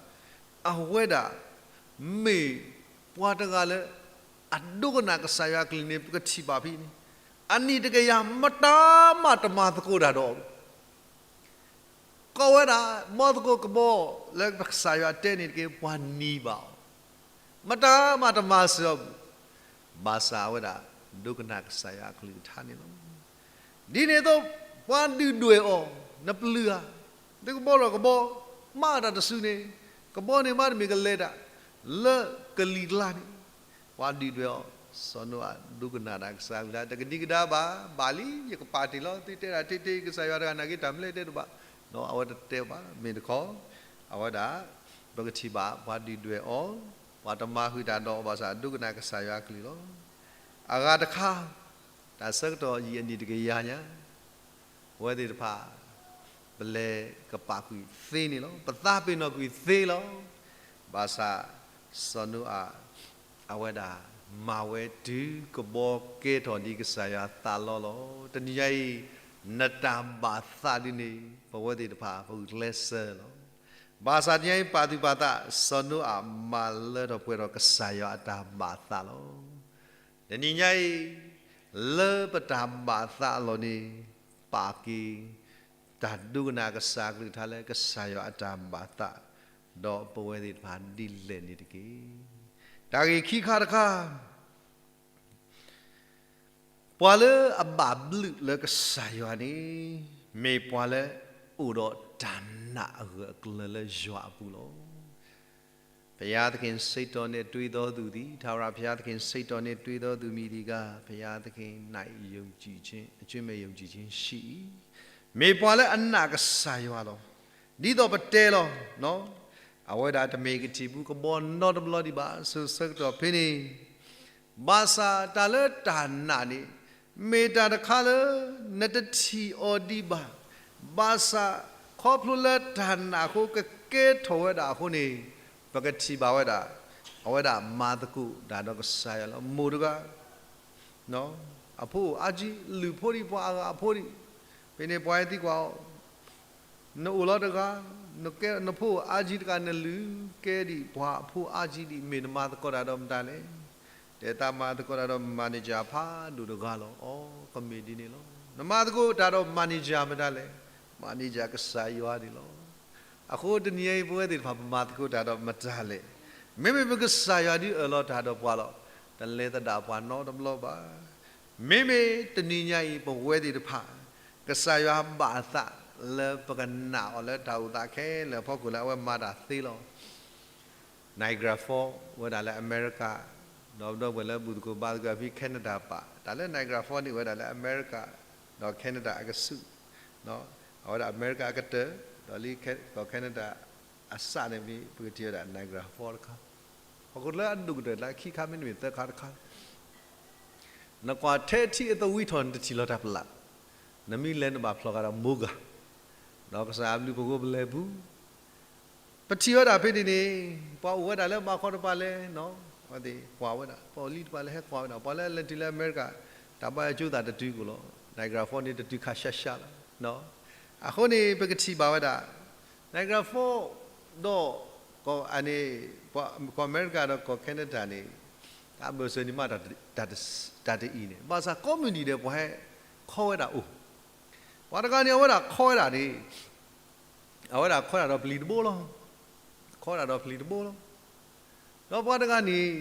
အဝဲဒၣ် မ့ၢ်ပှၤတဂၤလၢ အဒိကနၣ်ကစၢ်ယွၤအကလုၢ်န့ၣ် ပကထံၣ်ဘၣ်ဖဲန့ၣ်, အနံၣ်တကယၤမတၤမးတမၤသကိးတၢ်ဒီး ကိးဝဲဒၣ် ဘီသကိးကဘီလၢကစၢ်ယွၤတဲန့ၣ်တက့ၢ် ပှၤနံၤဘၣ်အီၤ, မတၤမးတမၤစၢၤအီၤဘၣ်, ဘၣ်ဆၣ်အဝဲဒၣ် ဒိကနၣ်ကစၢ်ယွၤအကလုၢ်ကထါန့ၣ်လီၤ. ဒ်န့ၣ်အသိး ပှၤဒုၣ်ဒွဲၣ်အီၤ, နပျုၢ်ဧါ, သုကဘီထီၣ်ကဘီ, မၤတၢ်တစုန့ၣ်, ကဘီန့ၣ်မးတမ့ၢ်ကလဲၤတၢ် လၢကလံၤကျါန့ၣ်, ပှၤဒုၣ်ဒွဲၣ်အီၤ, စီၤနိအၤဒိကနၣ်တၢ်ကစၢ်အကလုၢ်ကထါ တကဒံကဒါဘၣ်, ဘၣ်လံ ယကပာ်တ့ၢ်လီၤ, သုတဲဒၣ်တ့ၢ်တ့ၢ် ကစၢ်ယွၤတဂၤနာ်က့ တၢ်မနုၤလဲၣ်တဲတဘၣ်, အဝဲတတဲဘၣ်, မ့ၢ်တခီ, အဝဲဒၣ် ပကထံၣ်ဘၣ် ပှၤဒုၣ်ဒွဲၣ်အီၤ, ပှၤတမၤဃုာ်တၢ်ဒီးအီၤဘၣ်ဆၣ် ဒိကနၣ်ကစၢ်ယွၤအကလုၢ်လီၤ. အဂၤတခါ, တၢ်ဆၢကတီၢ်ယံာ်အနံၣ်တကယၤညါ ပဝဲသ့ၣ်တဖၣ် ပလဲၤကပာ်ကွံာ်သ့န့ၣ်လီၤ. ပသးပ့ၤနီၣ်ကွံာ်သ့လီၤ. ဘၣ်ဆၣ် စီၤနိအၤ အဝဲဒၣ်မၤဝဲတုၤကဘီကဲထီၣ်ဒ်ကစၢ်ယွၤသးလီလီၤ. တနံၤညါအံၤ နတၢ်ဘၣ်သးဒ်န့ၣ် ပဝဲသ့ၣ်တဖၣ် ပဂုာ်ကျဲးစၢးလီၤ. ဘၣ်ဆၣ်တနံၤညါအံၤ ပာ်သူၣ်ပာ်သး စီၤနိအၤမၤလၢထီၣ်ပှဲၤထီၣ်ကစၢ်ယွၤအတၢ်ဘၣ်သးလီၤ. တနံၤညါအံၤ လၢပတၢ်ဘၣ်သးအလီၢ်န့ၣ် ပာ်က့ၤ တၢ်ဒိကနၣ်ကစၢ်အကလုၢ်ကထါလၢကစၢ်ယွၤအတၢ်ဘၣ်သး ဒီးပဝဲသ့ၣ်တဖၣ်ဒ်လဲၣ်န့ၣ်တက့ၢ်. တၢ်ဂ့ၢ်ခံခါတခါ, ပှၤလၢအဘၣ်ဘျုးလၢကစၢ်ယွၤန့ၣ် မ့ၢ်ပှၤလၢအိၣ်ဒီးတၢ်နာ်အဂၢၢ်အကျၢၤလၢယွၤအပူၤလီၤ. ဘုရားသခင်စိတ်တော်နှင့်တွေ့သောသူသည် ထာဝရဘုရားသခင်စိတ်တော်နှင့်တွေ့သောသူမည်သည်ကား ဘုရားသခင်၌ယုံကြည်ခြင်း အကျွမ်းမဲ့ယုံကြည်ခြင်းရှိ၏. မ့ၢ်ပှၤလၢအနာ်ကစၢ်ယွၤလီၤ. ဒ်သိးပတဲလီၤ, အဝဲဒၣ်တမ့ၢ်ကထံၣ်ဘၣ်ကဘီနီတဘျီဒံးဘၣ် ဆၢကတီၢ်ဖဲန့ၣ် ဘၣ်ဆၣ်တၢ်လၢတၢ်နာ်န့ၣ် မ့ၢ်တၢ်တခါလၢ နတထံၣ်အီၤဒံးဘၣ်. ဘၣ်ဆၣ်ခီဖျိလၢတၢ်နာ်အဃိကကဲထီၣ်ဝဲဒၣ်အဃိန့ၣ် ပကထံၣ်ဘၣ်ဝဲဒၣ် အဝဲဒၣ်မၤသကိးတၢ်ဒီးကစၢ်ယွၤလီၤ. မိၢ်တဂၤ အဖိအိၣ်အါကံ, လုၢ်ဖိဒံးပှၤအဂၤအဖိဒံး, ဖဲန့ၣ်ပှၤဟဲသံကွၢ်အီၤ နအိၣ်လီၤတဂၤ, နကဲနဖိအိၣ်အါကံတဂၤ နလုၢ်ကဲဒံးပှၤအဖိအါကံဒံး မ့ၢ်နမၤသကိးတၢ်ဒီးမတၤလဲၣ်. တဲသးမၤသကိးတၢ်ဒီး manager ဖးဒိၣ်တဂၤလီၤ. အီ ကမ့ၢ်ဒ်န့ၣ်လီၤ. နမၤသကိးတၢ်ဒီး manager မတၤလဲၣ်. manager ကစၢ်ယွၤန့ၣ်လီၤ. အဃိတနံၤအံၤ ပဝဲသ့ၣ်တဖၣ်ပမၤသကိးတၢ်ဒီးမတၤလဲၣ်. မ့မ့ၢ်ပကစၢ်ယွၤဒုးအၢၣ်လီၤတၢ်ဒီးပှၤလီၤ. တလဲၤသဒၣ်ပှၤနီတဘျီဘၣ်. မ့မ့ၢ်တနံၤညါအံၤ ပဝဲသ့ၣ်တဖၣ် ကစၢ်ယွၤဘၣ်အသးလၢပကနာ်အီၤလၢတၢ်အိၣ်သးခဲလၢာ်အဖီခိၣ်လၢအဝဲမၤတၢ်သ့လီၤ. Niagara Falls ဝဲဒၣ်လၢအမဲရကၤ, ဒီးဒီပုၢ်ဝဲၢ်လၢဘူၣ်သကိးဘါသကိးဖဲ Canada ပာ်, တၢ်လၢ Niagara Falls န့ၣ်ဝဲဒၣ်လၢအမဲရကၤ ဒီး Canada အကဆူး, အဝဲဒၣ်အမဲရကၤ အကတၢၢ်, ဒီးလၢကီၢ် Canada အစးန့ၣ်မ့ၢ် ပကထံၣ်ဝဲဒၣ် Niagara Falls တခါ, ဟီၣ်ခိၣ်လၢအဒိၣ်ကတၢၢ်လၢခံခါ မ့တမ့ၢ်သၢခါတခါ နကွၢ်ထဲထံအသဝံထီၣ် နတထံၣ်လီၤတၢ်ပလၢ်, နမ့ၢ်လဲၤနဘၣ်ဖျီၣ်ဃာ်ဒီးမိၢ်ဂၤ, ဒီးကစၢ်အဘျုးဖှိၣ်ကိးပလဲၤပူၤ, ပထံၣ်ဝဲဒၣ်ဖဲန့ၣ်န့ၣ် ပှၤအိၣ်ဝဲဒၣ်လၢဘါခီတပၤလဲၣ်, ကွၢ်ဝဲဒၣ်, ပှၤအိၣ်လံတပၤလၢဟဲကွၢ်ဝဲဒၣ်, ပှၤလၢလဲၤတုၤလၢအမဲရကၤ တၢ်ဘါယွၤကၠိသးတတုၤကိာ်လီၤ. Niagara Falls န့ၣ်တတုၤခးရှါရှါလီၤ. အဃိန့ၣ် ပကထံၣ်ဘၣ်ဝဲဒၣ် Niagara Falls ဒီး ကီၢ်အမဲရကၤဒီးကီၢ် Canada န့ၣ် တၢ်ဘၢၣ်စၢၤန့ၣ်မး တၢ်တအံၤန့ၣ် ဘၣ်ဆၣ်ကိးမုၢ်နံၤဒဲး ပှၤဟဲခီဝဲဒၣ်အိၣ်, ပှၤတဂၤန့ၣ် အဝဲဒၣ်ခီဝဲဒၣ်န့ၣ် အဝဲဒၣ်ခီဒၣ်ဒီးပျံၤတဘိလီၤ. ခီဒၣ်ဒီးပျံၤတဘိလီၤ. ဒီးပှၤတဂၤန့ၣ်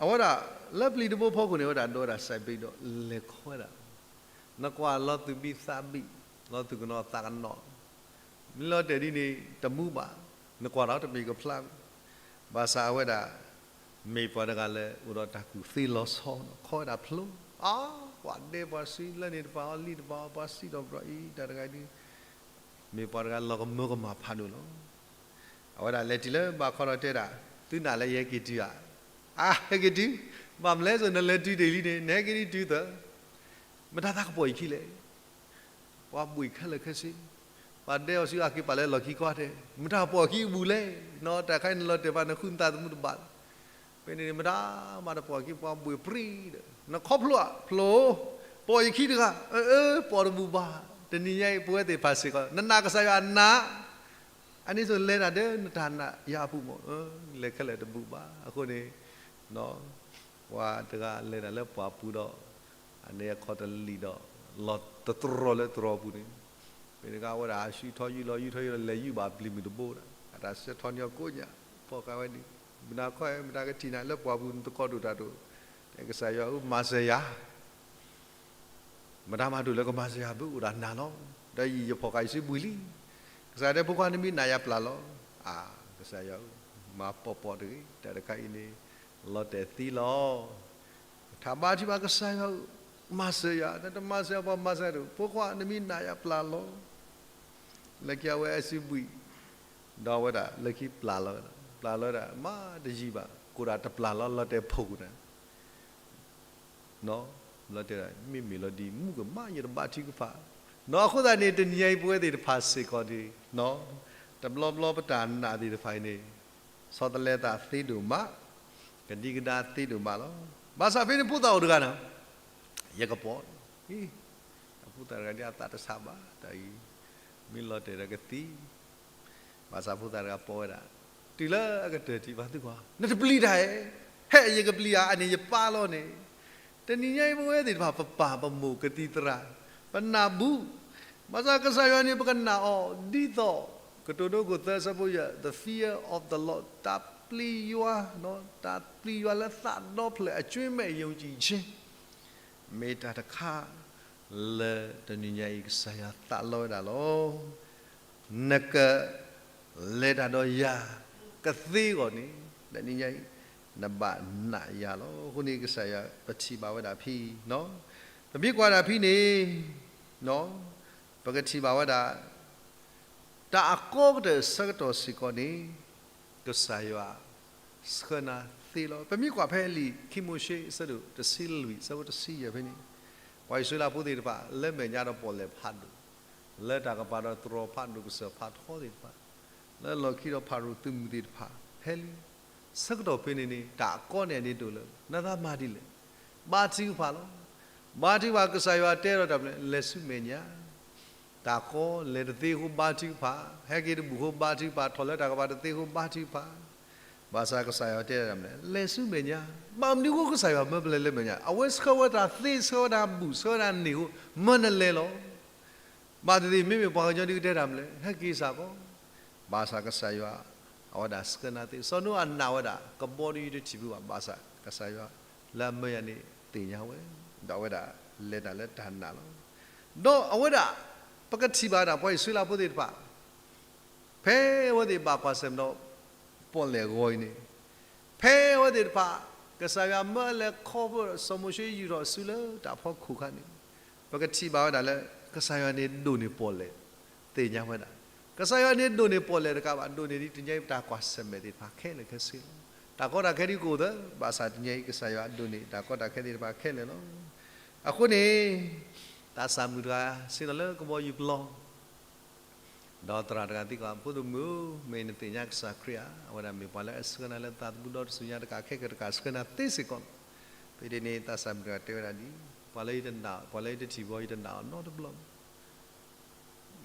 အဝဲဒၣ်လၢပျံၤတဘိဖီခိၣ်န့ၣ် အဝဲဒၣ်ဒိးဝဲဒၣ်စဲးဘ့းဒီးလဲၤခီဝဲဒၣ်, နကွၢ်လီၤသူၣ်ဘံၣ်သးဘံၣ်, လီၤသူၣ်ကနီၤသးကနီၤ, မ့ၢ်လီၤတဲာ်ဒ်န့ၣ်တမူဘၣ်, နကွၢ်ဒီးတမ့ၢ်ကဖျါ, ဘၣ်ဆၣ်အဝဲဒၣ် မ့ၢ်ပှၤတဂၤလၢအိၣ်ဒီးတၢ်ကူၣ်သ့လီၤဆီ, ခီဝဲဒၣ်ဖျိ, အါ, ပှၤဒဲပှၤဆှံလၢန့ၣ်တပၤအီၤလံတပၤအီၤ ပှၤစံးထီၣ်ပတြၢၤအံၤ တၢ်တဂၤဒ် မ့ၢ်ပှၤတဂၤလီၤကမၢကမၣ်ဖးဒိၣ်လီၤ. အဝဲဒၣ်လဲၤတုၤလၢဘၣ်ခီဒီးတဲဒၣ်, သုနာ်လၢယဟဲက့ၤတုၤဧါ, အါ ဟဲက့ၤတုၤ, ဘၣ်မနုၤလဲၣ် နလဲၤတုၤတ့ၢ်လံန့ၣ် နဟဲက့ၤဒ်တုၤသၢ, မတၤသးကပိာ်ယခံလဲၣ်. ပှၤဘှံးခဲလၢာ်ခဲဆ့, ပှၤဒဲအီၤဆူအက့ၤပာ်လၢလီၢ်ခံကွၢ်တဲ, မတၤပိာ်ခံအဘူးလဲၣ်, နီၢ်တၢ်ခါအံၤနလီၤတဲာ်ဘၣ် နဃုနသးသမူတဘၣ်လီၤ. ဖဲန့ၣ်န့ၣ် မတၤမၤတပိာ်ခံ ပှၤဘှံးပြံဒီး, နခီဖျိဧါ, ဖျိ, ပိာ်ယခံတဂၤ, အၢ အၢ ပိာ်တဘူးဘၣ်, တနံၤညါအံၤပဝဲသ့ၣ်တဖၣ်စ့ၢ်ကီး နနာ်ကစၢ်ယွၤနာ်, အန့ၣ်ဆိလဲၤတၢ်ဒီးနတၢ်နာ်ယွၤအပူၤမး, လဲၤခဲလၢာ်တဘူးဘၣ်. အဃိန့ၣ် ပှၤတဂၤလဲၤတၢ်လၢပှၢ်ပူၤဒီး အန့ၣ်အခီၣ်တလံာ်ဒီး လီၤတတြီၤလၢတြီၤပူၤန့ၣ်, မ့ၢ်တဂၤဝဲဒၣ် ဟးဆူထီယူၢ်လီၤ ယူၢ်ထီယူၢ်လီၤ လဲၤယူၢ်ဘၣ်ပျံၤမုၢ်တဘိဒၣ် အတၢ်ဆၢထီၣ်န့ၢ်အီၤကိးညါ, ဖီၣ်ဃာ်ဝဲန့ၣ်, မတၤခီ မတၤကထံၣ်နၤလၢပှၢ်ပူၤ နသကိးဒိၣ်တၢ်ဒိၣ်, တဲကစၢ်ယွၤဧၢ မၤစၢၤယၤ မတၤမၤဒိၣ်လၢကမၤစၢၤယၤ ဘၣ်အိၣ်ဒၣ်နၤလီၤ. ဒီးယံာ်ယဖီၣ်ဃာ်ယစုဘှံးလံ. ကစၢ်ယွၤတဲဖိခွါ နမ့ၢ်နာ်ယၤပျၢ်လီၤ. အါ, ကစၢ်ယွၤဧၢ, မၤပိာ်ပိာ်တဂ့ၤ, တၢ်တခါအံၤန့ၣ် လီၤတဲာ်သံလီၤ. ထးဘါထုကဖၣ်ကစၢ်ယွၤဧၢ, မၤစၢၤယၤ, နတမၤစၢၤယၤ ပှၤမၤစၢၤတအိၣ်, ဖိခွါ နမ့ၢ်နာ်ယၤပျၢ်လီၤ. လၢခံအဝဲအစုဘှံး, ဒီးအဝဲဒၣ်လၢခံပျၢ်လီၤဝဲဒၣ်, ပျၢ်လီၤဝဲဒၣ် မၤတယံာ်ဘၣ်, ကိးဒၣ်တပျၢ်လီၤ လီၤတဲာ်ဖှိၣ်ကွံာ်တၢ် လီၤတဲာ်ဒၣ် မ့မ့ၢ်လီၤဒ်မူကမၣ် ယတဘါထုကဖၣ်, နီၢ်အဃိသတးန့ၣ် တနံၤညါအံၤပဝဲသ့ၣ်တဖၣ်စ့ၢ်ကီးန့ၣ်, တဘျီဘျီပတၢ်နာ်သ့ၣ်တဖၣ်အံၤန့ၣ်, ဆီတလဲသးသ့ဒိၣ်မး, ကဒံကဒါသ့ဒိၣ်မးလီၤ. ဘၣ်ဆၣ်ဖဲန့ၣ်ဖိသၣ်အိၣ်တဂၤန့ၣ်, ယကပိာ်, အဖိသၣ်တဂၤဒ်အသးတဆါဘၣ်, တၢ်အံၤ မ့ၢ်လီၤတဲာ်ဒီးကသံ ဘၣ်ဆၣ်ဖိသၣ်တဂၤပိာ်ဝဲဒၣ်, တုၤလၢအကတၢၢ်ထံၣ်ဘၣ်သုကွၢ်, နတပျံၤတၢ်ဧါ, ဟဲ ယကပျံၤဧါ, အန့ၣ်ယပၢ်လီၤန့ၣ်, တနံၤညါအံၤပဝဲသ့ၣ်တဖၣ် ပပၢ်ပမိၢ်ကသံၣ်သရၣ်, ပနၢ်ဘူး, ဘၣ်ဆၣ်ကစၢ်ယွၤန့ၣ် ပကနာ်အီၤဒ်သိး, ကတိၤဒိခိၣ်သၢဆၢဖိယဲၢ် the fear of the Lord, တၢ်ပျံၤယွၤ, တၢ်ပျံၤယွၤလၢသးဒီဖျၢၣ် အကၠွ့မဲာ်ယုံကြည်ခြင်း မ့ၢ်တၢ်တခါ လၢတနံၤညါအံၤ ကစၢ်ယွၤသးလီဝဲဒၣ်လီၤ. နကလဲၤတၢ်ဒီးယၤကသ့အဂီၢ်န့ၣ်, တနံၤညါအံၤ နဘၣ်နာ်ယၤလီၤ. အဃိန့ၣ် ကစၢ်ယွၤပထံၣ်ဘၣ်ဝဲဒၣ်ဖဲ, ပမ့ၢ်ကွၢ်ဒၣ်ဖဲန့ၣ်, ပကထံၣ်ဘၣ်ဝဲဒၣ် တၢ်အကီကတၢၢ်ဆၢကတီၢ်စ့ၢ်ကီးန့ၣ်, ကစၢ်ယွၤဆှၢနၤသ့လီၤ. ပမ့ၢ်ကွၢ်ဖဲလံာ်ခံမိၤၡ့ အဆၢဒိၣ်တဆံလွံၢ် အဆၢဖိတဆံယဲၢ်ဖဲန့ၣ်, ပှၤအံၣ်စရ့လးဖိသ့ၣ်တဖၣ် လၢမဲာ်ညါဒီးပီၣ်လဲၣ်ဖးဒိၣ်, လၢတၢ်ကပၤဒီးတြီၤဖးဒိၣ်ကစၢၢ်ဖးထီသ့ၣ်တဖၣ်, လၢလီၢ်ခံဒီးဖၤရိၤသုးမုၢ်သ့ၣ်တဖၣ်, ဖဲလံာ်ဆၢကတီၢ်ဖဲန့ၣ်န့ၣ် တၢ်အကီန့ၣ်အန့ၣ်တအိၣ်လၢၤ, နသးမၤဒ်လဲၣ်, ဘါထုကဖၣ်လီၤ. ဘါထုကဖၣ် ကစၢ်ယွၤတဲဒီးတၢ်မနုၤလဲၣ်, လဲၤဆူမဲာ်ညါ တၢ်ကီလဲၤတသ့အဃိဘါထုကဖၣ်, ဟဲက့ၤတဘူၣ်အဃိဘါထုကဖၣ်, ထီၣ်လၢတၢ်ကပၤတသ့အဃိဘါထုကဖၣ်, ဘၣ်ဆၣ်ကစၢ်ယွၤတဲဒၣ်မနုၤလဲၣ်, လဲၤဆူမဲာ်ညါ, ဘၣ်မနုၤအဃိကစၢ်ယွၤမၢပလဲၤလၢမဲာ်ညါ, အဝဲဆှၢဝဲတၢ်သ့ ဆှၢဝဲတၢ်ဘူၣ် ဆှၢဝဲတၢ်န့ၢ်အဃိ မၢနလဲၤလီၤ. ဘၣ်သ့ၣ်သ့ၣ် မ့မ့ၢ်ပှၤကညီဒုးကတဲတၢ်မနုၤလဲၣ်, ဟဲက့ၤစ့ၢ်ကီး, ဘၣ်ဆၣ်ကစၢ်ယွၤ အဝဲဒၣ်ဆှၢနၤသ့, စီၤနိအၤနာ်ဝဲဒၣ် ကဘီတယုၢ်တထံၣ်ဖုဘၣ်, ဘၣ်ဆၣ်ကစၢ်ယွၤလၢအမၢယၤန့ၣ်သ့ၣ်ညါဝဲ, ဒီးအဝဲဒၣ်လဲၤတၢ်လၢတၢ်နာ်လီၤ. ဒီးအဝဲဒၣ် ပကထံၣ်ဘၣ်ဒၣ်ပှၤအံၣ်စရ့လးဖိသ့ၣ်တဖၣ် ဖဲအဝဲသ့ၣ်ဘၣ်ကွၢ်ဆၢၣ်မဲာ်ဒီး ပီၣ်လဲၣ်ဂီၤအံၤန့ၣ်, ဖဲအဝဲသ့ၣ်တဖၣ် ကစၢ်ယွၤမၢအလဲၤခီဖျိ စီၤမိၤၡ့ယူာ်ထီၣ်အစုလၢတၢ်ဖီခိၣ်အခါန့ၣ်, ပကထံၣ်ဘၣ်ဝဲဒၣ်လၢ ကစၢ်ယွၤန့ၣ်ဒိၣ်န့ၢ်ပီၣ်လဲၣ်, သ့ၣ်ညါဝဲဒၣ်, ကစၢ်ယွၤန့ၣ်ဒိၣ်န့ၢ်ပီၣ်လဲၣ်တကးဘၣ် ဒိၣ်န့ၢ်ဒ်တနံၤညါအံၤပတၢ်ကွၢ်ဆၢၣ်မဲာ်သ့ၣ်တဖၣ်ခဲလၢာ်ခဲဆ့လီၤ. တၢ်ကီတၢ်ခဲဒ်ကအိၣ်သၢ, ဘၣ်ဆၣ်တနံၤညါအံၤကစၢ်ယွၤဒိၣ်န့ၢ်တၢ်ကီတၢ်ခဲသ့ၣ်တဖၣ်ခဲလၢာ်လီၤ. အဃိန့ၣ် သးစၢ်မုၣ်တဂၤ ဆ့ၣ်နီၤလၢကဘီယူၤပျီ ဒီးသရၣ်တဂၤသံကွၢ် ဖိဒိၣ်မုၣ်ဧၢ, မ့ၢ်နသ့ၣ်ညါကစၢ်ခရံာ်ဧါ, အဝဲဒၣ်မ့ၢ်ပှၤလၢအဆှၢနၤလၢသးသမူဒီတစူၢ်ညါတကး ခဲကတကးဆှၢနၤသ့စ့ၢ်ကီးလီၤ. ဖဲဒ်န့ၣ် သးစၢ်မုၣ်တဂၤတဲဝဲဒၣ်ဒ်အံၤ, ပှၤလၢယတနာ်, ပှၤလၢယတထံၣ်ဘၣ် ယတနာ်အီၤနီတဘျီဘၣ်.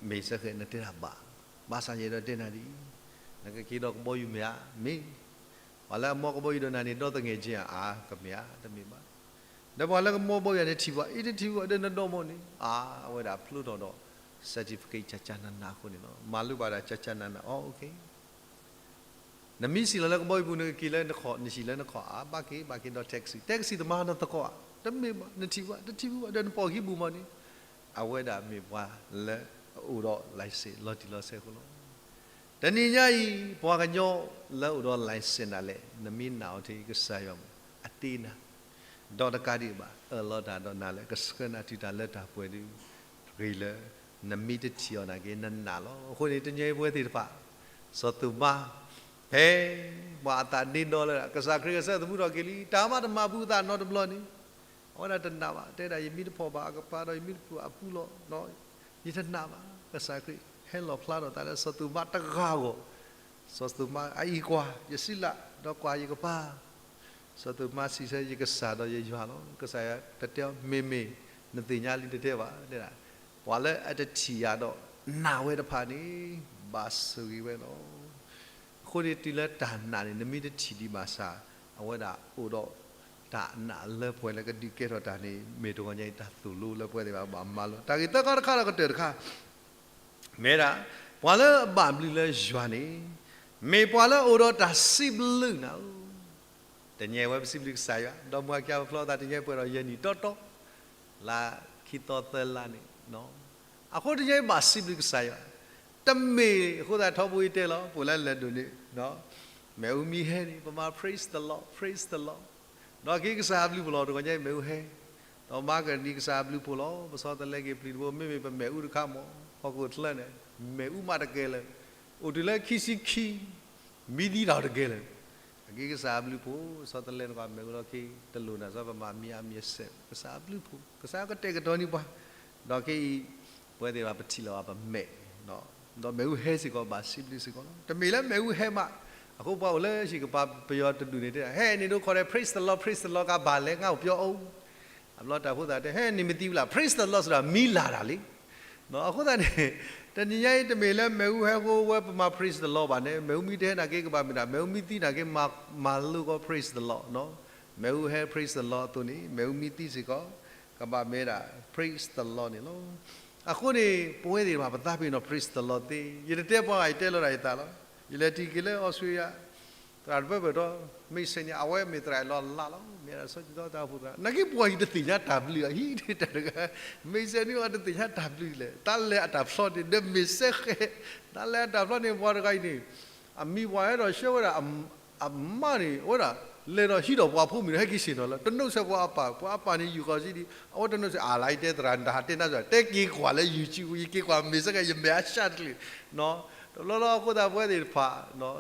မ့ၢ်စ့ၢ်ကီး နတဲဒၣ်ဘၣ်, ဘၣ်ဆၣ်ယအဲၣ်ဒိးတဲနၤဒ်အံၤ, နကက့ၤဒီးကဘီယူၤမ့ၢ်ဧါ, မ့ၢ်, ပှၤလၢအမီကဘီယူၤဒီးနၤန့ၣ် ဒီသငဲးက့ဧါ, အါ ကမ့ၢ်ဧါ, တမ့ၢ်ဘၣ်. ဒီးပှၤလၢကမီဘီယူၤန့ၣ်ထံၣ်ဘၣ်, အ့ တထံၣ်ဘၣ်ဒီးနဒီမီန့ၣ်, အါ အဝဲဒၣ်ဖျိထီၣ်ဒီး certificate ကၠၢ်ကၠၢ်နးနးအဃိန့ၣ်လီၤ. မၤလိဘၣ်ဒၣ်ကၠၢ်ကၠၢ်နးနး, အီ okay. နမ့ၢ်စံၣ်လီၤလၢကဘီယူၤပူၤ နကက့ၤလၢနခီၣ်, နဟံၣ်လၢနခီၣ်ဧါ, ဘၣ်က့ၤ, ဘၣ်က့ၤဒီး taxi, taxi သမားနသကိးဧါ, တမ့ၢ်ဘၣ်, နထံၣ်ဘၣ်, တထံၣ်ဘၣ်ဒီးနပိာ်ခံပူၤမီန့ၣ်, အဝဲဒၣ်မ့ၢ်ပှၤလၢအအိၣ်ဒီး license လီၤတံၢ်လီၤဆဲးအဃိလီၤ. တနံၤညါအံၤ ပှၤကညီလၢအိၣ်ဒီး license ဒၣ်လဲာ် နမ့ၢ်နာ်အီၤထဲအံၤ ကစၢ်ယွၤမ့ၢ်အတ့နၤ, ဒီးတကးဒံးဘၣ် အၢၣ်လီၤတၢ်ဒီးနၤလၢကဆှၢနၤတုၤတၢ်လၢတၢ်ပှဲၤဒ်ဂ့ၤလၢ နမ့ၢ်တထံၣ်အီၤနာ်က့ နနာ်လီၤ. အဃိန့ၣ် တနံၤအံၤပဝဲသ့ၣ်တဖၣ်, စီၤသူးမါ, ဖဲပှၤအသးဒ့ဒီလၢ ကစၢ်ခရံာ်ကဆှၢသမူထီၣ်က့ၤလံ, တၢ်မၤတမၤဘူးအသးနီတဘျီန့ၣ်, အဝဲဒၣ်တနာ်ဘၣ်, တဲဒၣ် ယမ့ၢ်တဖီၣ်ဘၣ်အကပၤဒီး ယမ့ၢ်တဖုးအပူၤလီၤ, ယတနာ်ဘၣ်. ကစၢ်ခရံာ်ဟဲလီၤဖျါထီၣ်သးလၢစီၤသူးမါတဂၤအဂီၢ်, စီၤသူးမါအအံၤကွၢ်, ယစံးလၢ်, ဒီးကွၢ်ယကပၤ, စီၤသူးမါစံးဆၢ ယကစၢ်ဒီးယယွၤလီၤ. ကစၢ်ယွၤတတဲအီၤ မ့ၢ်မ့ၢ်, နသ့ၣ်ညါလံတတဲဘၣ်, တဲဒၣ်, ပှၤလၢအတထံၣ်ယၤဒီး နာ်ဝဲတဖၣ်န့ၣ် ဘၣ်ဆိၣ်ဂ့ၤဝဲလီၤ. အဃိန့ၣ်တုၤလၢတၢ်နာ်န့ၣ် နမ့ၢ်တထံၣ်ဒံးဘၣ်ဆၣ်, အဝဲဒၣ်အိၣ်ဒီးတၢ်နာ်လၢပှဲၤလၢကဒုးကဲထီၣ်တၢ်န့ၣ် မ့ၢ်တဂီၤညါအံၤတၢ်သိၣ်လိလၢပဝဲသ့ၣ်တဖၣ်ဘၣ်မၤလိ, တၢ်ဂ့ၢ်သၢခါတခါဒီးကတၢၢ်တခါ မ့ၢ်ဒၣ်, ပှၤလၢအဘၣ်ဘျုးလၢယွၤန့ၣ်, မ့ၢ်ပှၤလၢအအိၣ်ဒီးတၢ်စံးဘျုးနၤဧၢ. တနံၤအံၤဝဲပစံးဘျုးကစၢ်ယွၤ, ဒီးမုၢ်ဂၤခံဂၤပဖျီသးတနံၤအံၤပှဲၤဒီးယဲၢ်နံၣ်တီတီ, လါခံသီသၢလါန့ၣ်, အဃိတနံၤအံၤဘၣ်စံးဘျုးကစၢ်ယွၤ, တမ့ၢ်အဃိသတးထီဘိအံၤတဲလီၤ, ပှၤလၢလဲၤဒိၣ်န့ၣ်, မ့ၣ်အူမ့ၢ်ဟဲန့ၣ် ပမၤ praise the Lord, praise the Lord, ဒီးက့ၤကစၢ်အဘျုးဖှိၣ်လီၤ, တဂီၤညါအံၤမ့ၣ်အူဟဲ, ဒီးမၤကနံၤကစၢ်အဘျုးဖှိၣ်လီၤ, ပဆီတလဲက့ၤပျံၤတဘိ, မ့မ့ၢ်ပမ့ၣ်အူတခါမး, ဟီၣ်ခိၣ်ချၢန့ၣ်, မ့ၣ်အူမးတကဲလၢာ်, အိၣ်တုၤလၢခံဆံခံ, မံသံတၢ်တကဲလၢာ်, အက့ၤကစၢ်အဘျုးဖှိၣ်, ဆီတလဲနကွၢ်မ့ၣ်အူလီၤခ့, တလိၣ်နၤစ့ၢ် ပမၤမံၤအါမံၤအဆဲး, ကစၢ်အဘျုးဖှိၣ်, ကစၢ်ကတဲာ်ကတီၤန့ၢ်ပှၤ, ဒီးခဲအံၤ, ပဝဲသ့ၣ်တဖၣ်ပထံၣ်လီၤဘၣ်ပမဲာ်, ဒီးမ့ၣ်အူဟဲစ့ၢ်ကီးဘၣ်စံးဘျုးစ့ၢ်ကီးလီၤ. တမ့ၢ်လၢမ့ၣ်အူဟဲမး, အဃိပှၤအိၣ်လၢဟံၣ်ကပၤပယီၤတဒူၣ်န့ၣ်တဲ, ဟဲန့ၣ်ဒိးခီၣ်ဒဲး praise the Lord, praise the Lord ကဘၣ်လဲၤ ငါအိၣ်ပျီအိၣ်, အဘျီတၢ်ဖိသၣ်တဲ ဟဲန့ၣ်မ့ၢ်သံဝံၤလၢ် praise the Lord စ့ၢ်ဒီး မံလၢ်တၢ်လံ. အဃိသတးန့ၣ်, တနံၤညါအံၤတမ့ၢ်လၢမ့ၣ်အူဟဲအဃိဝဲပမၤ praise the Lord ဘၣ်န့ၣ်, မ့ၣ်အူမ့ၢ်တဟဲနာ်က့ကဘၣ်မ့ၢ်ဒၣ်, မ့ၣ်အူမ့ၢ်သံနာ်က့ မၤလိကီး praise the Lord, မ့ၣ်အူဟဲ praise the Lord အသိးန့ၣ် မ့ၣ်အူမ့ၢ်သံစ့ၢ်ကီး, ကဘၣ်မ့ၢ်ဒၣ် praise the Lord န့ၣ်လီၤ. အဃိန့ၣ် ပဝဲသ့ၣ်တဖၣ်ပသးပ့ၤနီၣ် praise the Lord သ့, ယတတဲပှၤဂၤ ယတဲလီၤဒၣ်ယသးလီၤ. ယလဲၤတံၢ်က့ၤလၢအီစထြ့လယါ, သရၣ်တပၢၢ်ပၢၢ်ဒီး, မ့ၢ်စဲးန့ၣ် အဝဲမ့ၢ်သရၣ်လီၤလးလီၤ, မ့ၢ်ဒၣ်စီၤကံသီတၢ်အိၣ်ဖှိၣ်သရၣ်, နာ်က့ပှၤအံၤတသ့ၣ်ညါတၢ်ဘျုးအဟံၣ်တၢ်တဂၤ, မ့ၢ်စဲးန့ၣ်အီၤတသ့ၣ်ညါတၢ်ဘျုးလဲၣ်, တၢ်လဲၤအတၢ်ဖျီန့ၣ် ဒီးမ့ၢ်စဲဃဲ, တၢ်လဲၤအတၢ်ဖျီန့ၣ် ပှၤတဂၤအံၤန့ၣ်, အမံၤပှၤအဲၣ်ဒိးဆှၢဝဲဒၣ် အမါန့ၣ် အဝဲဒၣ်, လဲၤဒီးဟံးဒီးပှၤဖိမုၣ်န့ၣ် ဟဲက့ၤဆ့ၣ်နီၤလၢ တနီၣ်စဲးပှၤအပၢ်, ပှၤအပၢ်န့ၣ် ယူၤဃီၤစံဒံး, အဝဲတနီၣ်စဲး အလါယတဲသရၣ် နတၢ်ဟးတဲနါစ့ၢ် တဲက့ၤကွၢ်လၢ YouTube, ယက့ၤကွၢ်မ့ၢ်စ့ၢ်ကီး ယမဲာ်အါဆှးတချုး, တဘျီလီၤအဃိသတးပဝဲသ့ၣ်တဖၣ်,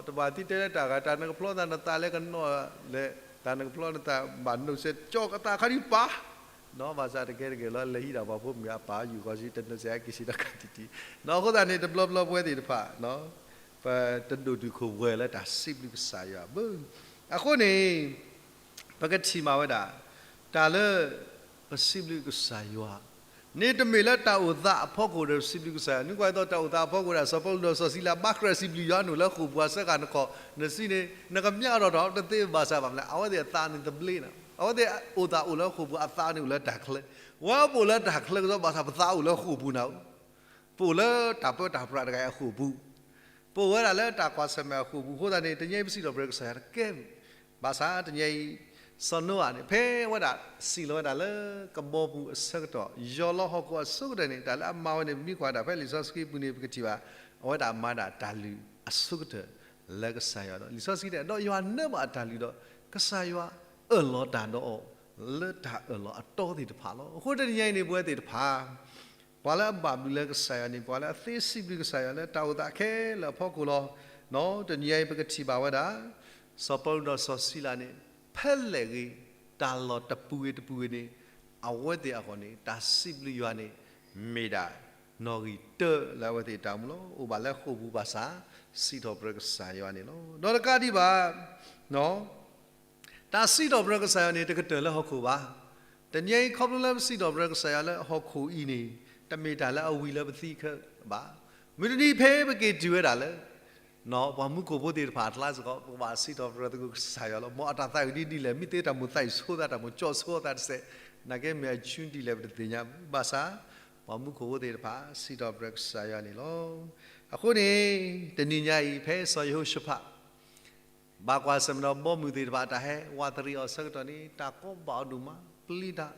တဘၣ်သံတဲလၢတၢ်ဂၤ တၢ်နကဖျီသးနသးလဲၤကနီၣ်လဲၣ်, တၢ်နကဖျီနသးဘၣ်နီၣ်စဲး ကၠီကသးခါဒံးပၢ် ဘၣ်ဆၣ်တကဲတကဲလီၤ လဲၤဟံးဒၣ်ပှၤဖိမုၣ်အပၢ် ယူၤဃီၤစံ တနီၣ်စဲး ဟဲက့ၤဆ့ၣ်နီၤကတံၢ်တံၢ်, အဃိသတးန့ၣ် တဘျီဘျီပဝဲသ့ၣ်တဖၣ် ပတဒိၣ်တုာ်ခိၣ်ပှဲၤလၢတၢ်စံးဘျုးကစၢ်ယွၤဘၣ်. အဃိန့ၣ် ပကထံၣ်မးဝဲဒၣ် တၢ်လၢ ပစံးဘျုးကစၢ်ယွၤန့ၣ် တမ့ၢ်လၢတၢ်အိၣ်သးအဖီခိၣ်ဒီးပစံးဘျုးကစၢ်ယွၤ, နကွၢ်သိးတၢ်အိၣ်သးအဖီခိၣ်ဒီး စီၤပီလူးဒီးစီၤစံလၤ ဘၣ်ဃးစံးဘျုးယွၤန့ၣ်လၢဃိာ်ပူၤအဆၢကတီၢ်နခီၣ် နစံးန့ၣ် နကမျၢၢ်အီၤထီၣ်ထီၣ် တသ့ဘၣ်ဆၣ်ဘၣ်မနုၤလဲၣ် အဝဲသ့ၣ်အသးန့ၣ်တဘျ့နီၤ, အဝဲသ့ၣ်အိၣ်သးအိၣ်လၢဃိာ်ပူၤ အသးန့ၣ်အိၣ်လၢတၢ်ချၢ, ဝဲပအိၣ်လၢတၢ်ချၢကစီဒီ ဘၣ်ဆၣ်ပသးအိၣ်လၢဃိာ်ပူၤနၤဧၢ ပအိၣ်လၢတၢ်ပၢတၢ်ပြးတဂၤအံၤအဃိာ်ပူၤ, ပအိၣ်ဝဲဒၣ်လၢတၢ်ကွၢ်ဆၢၣ်မဲာ်အဃိာ်ပူၤအဃိသတးန့ၣ် တနံၤအံၤပစံးထီၣ်ပတြၢၤကစၢ်ယွၤတကဲဘၣ်. ဘၣ်ဆၣ်တနံၤအံၤ စီၤနိအၤန့ၣ် ဖဲအဝဲဒၣ်စံၣ်လီၤဝဲဒၣ်လၢကဘီပူၤအဆၢကတီၢ် ယီၤလီၤဟီၣ်ခိၣ်အဆိကတၢၢ်န့ၣ် တၢ်လၢအမၤဝဲန့ၣ် ပမ့ၢ်ကွၢ်ဒၣ်ဖဲလံာ်စီဆှံပူၤန့ၣ် ပကထံၣ်ဘၣ် အဝဲဒၣ်မၤဒၣ်တၢ်လုၢ်အဆိကတၢၢ်လၢကစၢ်ယွၤဒီး လံာ်စီဆှံတဲ ဒီးယွၤနၢဘၣ်အတၢ်လုၢ်ဒီး ကစၢ်ယွၤအၢၣ်လီၤတၢ်ဒီးအီၤ လၢတၢ်အၢၣ်လီၤအတီသ့ၣ်တဖၣ်လီၤ. အဃိတနံၤအံၤန့ၣ် ပဝဲသ့ၣ်တဖၣ် ပှၤလၢအဘၣ်ဘျုးလၢကစၢ်ယွၤန့ၣ် ပှၤလၢအသ့စံးဘျုးကစၢ်ယွၤလၢတၢ်အိၣ်သးခဲလၢာ်အဖီခိၣ်လီၤ. တနံၤအံၤပကထံၣ်ဘၣ်ဝဲဒၣ် စီၤပီလူးဒီးစီၤစံလၤန့ၣ် ဖဲလဲၣ်ဂ့ၤ တၢ်လီၢ်တပူၤဂ့ၤတပူၤဂ့ၤန့ၣ် အဝဲသ့ၣ်အဂီၢ်န့ၣ် တၢ်စံးဘျုးယွၤန့ၣ် မ့ၢ်ဒၣ် နီၣ်ဂံၢ်တၢလၢအဝဲသ့ၣ်အတၢ်အိၣ်မူလီၤ. အိၣ်ဘၣ်လၢဃိာ်ပူၤဘၣ်ဆၣ် စံးထီၣ်ပတြၢၤကစၢ်ယွၤန့ၣ်လီၤ. ဒီးတကးဒံးဘၣ် တၢ်စံးထီၣ်ပတြၢၤကစၢ်ယွၤန့ၣ် တကတၢၢ်လၢဟီၣ်ခိၣ်ဘၣ်. တနံၤအံၤခီဖျိလၢပစံးထီၣ်ပတြၢၤကစၢ်ယွၤလၢဟီၣ်ခိၣ်အံၤန့ၣ် တမ့ၢ်တၢ်လၢအဝံၤလၢပသံခဲဘၣ်. မုၢ်တနံၤဖဲပက့ၤတုၤဝဲဒၣ်လၢ ပှၤမူခိၣ်ဖိသ့ၣ်တဖၣ်အကျါစ့ၢ်ကီး ပကဘၣ်စံးထီၣ်ပတြၢၤသကိးကစၢ်ယွၤလီၤ. မ်အတၢ်သးဝံၣ်ဒ်လဲၣ် မ့ၢ်သ့တၢ်မိၣ်သးအုးဆိသး တၢ်မိၣ်ကၠီဆိသးတစဲး နာ်က့မ့ၢ်အဆူဒ်လဲၣ်ပတသ့ၣ်ညါဘၣ်. ဘၣ်ဆၣ် ပှၤမူခိၣ်ဖိသ့ၣ်တဖၣ် စံးထီၣ်ပတြၢၤကစၢ်ယွၤန့ၣ်လီၤ. အဃိန့ၣ် တနံၤညါအံၤ ဖဲစီၤယဟိၤၡဖး ဘၣ်ကွၢ်ဆၢၣ်မဲာ်ဒီးဘီမုၢ်သ့ၣ်တဖၣ် တၢ်ဟဲဝးတရံးအီၤအဆၢကတီၢ်န့ၣ် တၢ်ကီဘၣ်အီၤဒိၣ်မး ပျံၤတၢ်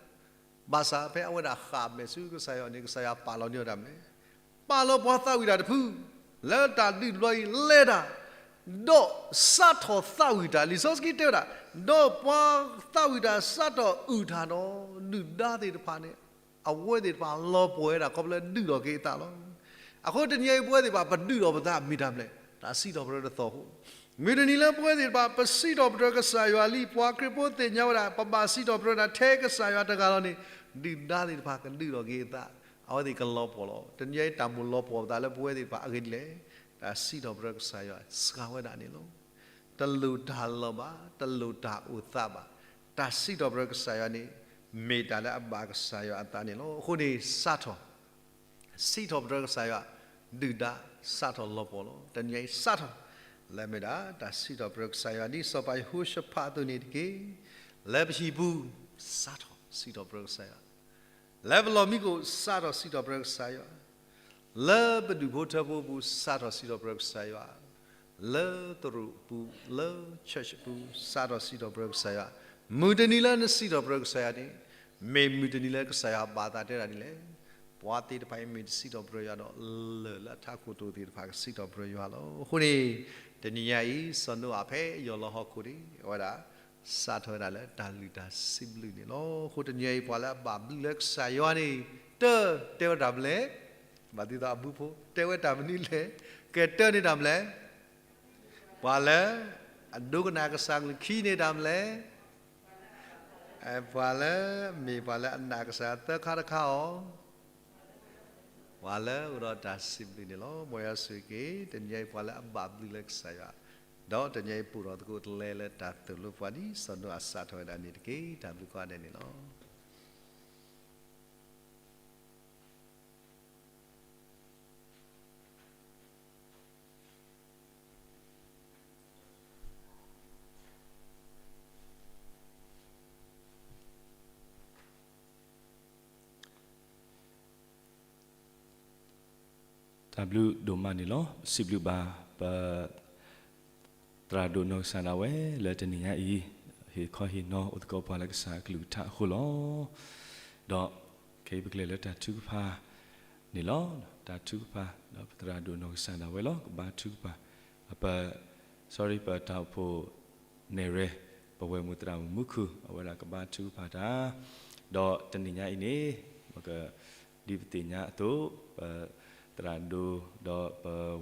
ဘၣ်ဆၣ်ဖဲအဝဲဒၣ်ဃၣ်မဲာ်ဆူကစၢ်ယွၤန့ၣ် ကစၢ်ယွၤပာ်လီၤန့ၢ်အီၤတၢ်မနုၤလဲၣ်. ပာ်လီၤပှၤသးဝံၣ်တၢ်တဖု လၢတၢ်ဒုးတဘျီအံၤလဲၤတၢ်, ဒီးစးထီၣ်သးဝံၣ်တၢ် လံာ်စီဆှံတဲဝဲဒၣ်, ဒီးပှၤသးဝံၣ်တၢ်စးထီၣ်အုၣ်တၢ်ဒီး ဒုၣ်ဒါသ့ၣ်တဖၣ်န့ၣ် အဝဲသ့ၣ်တဖၣ်လီၤပှီၢ်ဝဲဒၣ် ခီဖျိဒုးထီၣ်က့ၤအသးလီၤ. အဃိတနံၤအံၤပဝဲသ့ၣ်တဖၣ် ပဒုးထီၣ်ပသးမ့ၢ်တၢ်မနုၤလဲၣ်, တၢ်စံးထီၣ်ပတြၢၤတသီၣ်အဃိ မုၢ်တနံၤလၢပဝဲသ့ၣ်တဖၣ် ပစံးထီၣ်ပတြၢၤကစၢ်ယွၤလံ ပှၤခရံာ်ဖိသ့ၣ်ညါဝဲဒၣ် ပဘၣ်စံးထီၣ်ပတြၢၤတၢ်ထဲကစၢ်ယွၤတဂၤလီၤန့ၣ်, ဒုၣ်ဒါသ့ၣ်တဖၣ်ကဒုးထီၣ်က့ၤအသး, အဝဲသ့ၣ်ကလီၤပှီၢ်လီၤ. တနံၤအံၤတၢ်မိၣ်လီၤပှီၢ်ပသးလၢပဝဲသ့ၣ်တဖၣ်အဂ့ၢ်ဒ်လဲၣ်, တၢ်စံးထီၣ်ပတြၢၤကစၢ်ယွၤစှၤဝဲဒၣ်န့ၣ်လီၤ. တလိၣ်တၢ်လီၢ်ဘၣ်, တလိၣ်တၢ်အိၣ်သးဘၣ်, တၢ်စံးထီၣ်ပတြၢၤကစၢ်ယွၤန့ၣ် မ့ၢ်တၢ်လၢအဘၣ်ကစၢ်ယွၤအသးန့ၣ်လီၤ. အဃိန့ၣ် စးထီၣ် စံးထီၣ်ပတြၢၤကစၢ်ယွၤ, ဒုၣ်ဒါစးထီၣ်လီၤပှီၢ်လီၤ. တနံၤအံၤစးထီၣ် လၢမ့ၢ်ဒၣ်တၢ်စံးထီၣ်ပတြၢၤကစၢ်ယွၤ ဒ်စီၤပၤယဟိၤၡဖးအသိးန့ၣ်တက့ၢ်. လၢပဟံၣ်ပူၤ စးထီၣ်စံးထီၣ်ပတြၢၤကစၢ်ယွၤ, လၢပလီၢ်မံခိၣ် စးထီၣ်စံးထီၣ်ပတြၢၤကစၢ်ယွၤ, လၢပဒူၣ်ဖိထၢဖိအပူၤ စးထီၣ်စံးထီၣ်ပတြၢၤကစၢ်ယွၤ, လၢသရိာ်အပူၤ လၢ church အပူၤ စးထီၣ်စံးထီၣ်ပတြၢၤကစၢ်ယွၤ, မုၢ်တနံၤလၢနစံးထီၣ်ပတြၢၤကစၢ်ယွၤန့ၣ် မ့ၢ်မုၢ်တနံၤလၢကစၢ်ယွၤဘၣ်သးတဲဒၣ်ဒ်လဲၣ်, ပှၤသ့ၣ်တဖၣ်အံၤမ့ၢ်တစံးထီၣ်ပတြၢၤယွၤဒီး လၢၢ်လၢအထးခိၣ်တအိၣ်သ့ၣ်တဖၣ်ကစံးထီၣ်ပတြၢၤယွၤလီၤ. အဃိန့ၣ် တနံၤညါအံၤ စီၤနိအၤဖဲယီၢ်လီၤဟီၣ်ခိၣ်န့ၣ် အဝဲဒၣ် စးထီၣ်ဝဲဒၣ်လၢတၢ်လုၢ်တၢ်စံးဘျုးန့ၣ်လီၤ. အဃိတနံၤညါအံၤ ပှၤလၢအဘၣ်ဘျုးလၢကစၢ်ယွၤန့ၣ် တၢ တဲဝဲတၢ်မနုၤလဲၣ်, ဘၣ်သံသိးအဘုဖိ တဲဝဲတၢ်မနုၤလဲၣ်, ကဲတၢန့ၣ်တၢ်မနုၤလဲၣ်, ပှၤလၢ အဒိကနၣ်ကစၢ်ကလုၢ်ခံန့ၣ်တၢ်မနုၤလဲၣ်, ပှၤလၢ မ့ၢ်ပှၤလၢအနာ်ကစၢ်သၢခါတခါအီၤ, ပှၤလၢအိၣ်ဒီးတၢ်စံးဘျုးန့ၣ်လီၤ. မ်ယွၤဆိၣ်ဂ့ၤက့ၤ တနံၤညါအံၤပှၤလၢအဘၣ်ဘျုးလၢကစၢ်ယွၤ, ဒီးတနံၤအံၤပိၢ်ထီၣ်သကိးတလဲလၢတၢ်သိၣ်လိပှၤဒ်စီၤနိအၤစးထီၣ်ဝဲဒၣ်န့ၣ်တက့ၢ်. တၢ်ဘျုးကိးဂၤဒဲးန့ၣ်လီၤ. တၢ်ဘျုးဒိၣ်မးန့ၣ်လီၤ. စံးဘျုးဘၣ်ပ သရၣ်ဒိၣ်နီၢ်ကစၢ်ဒၣ်ဝဲလၢတနံၤညါအံၤ ဟ့ၣ်ခီဟ့ၣ်နီၤအိၣ်သကိးပှၤလၢကစၢ်အကလုၢ်ကထါအဃိလီၤ. ဒီးခဲအံၤပကလဲၤလၢတၢ်ထုကဖၣ်န့ၣ်လီၤ. တၢ်ထုကဖၣ် ဒီးပသရၣ်ဒိၣ်နီၢ်ကစၢ်ဒၣ်ဝဲလီၤ. ကဘါထုကဖၣ် ပ sorry ပတၢ်အိၣ်ဖှိၣ်နဲၣ်ရွဲၣ် ပဝဲၢ်မုၢ်သရၣ်မုၣ်မူခိၣ် အဝဲဒၣ်ကဘါထုကဖၣ်တၢ်, ဒီးတနံၤညါအံၤန့ၣ် ပက ဒ်ပသ့ၣ်ညါအသိး ပသရၣ်ဒိၣ် ဒီးပ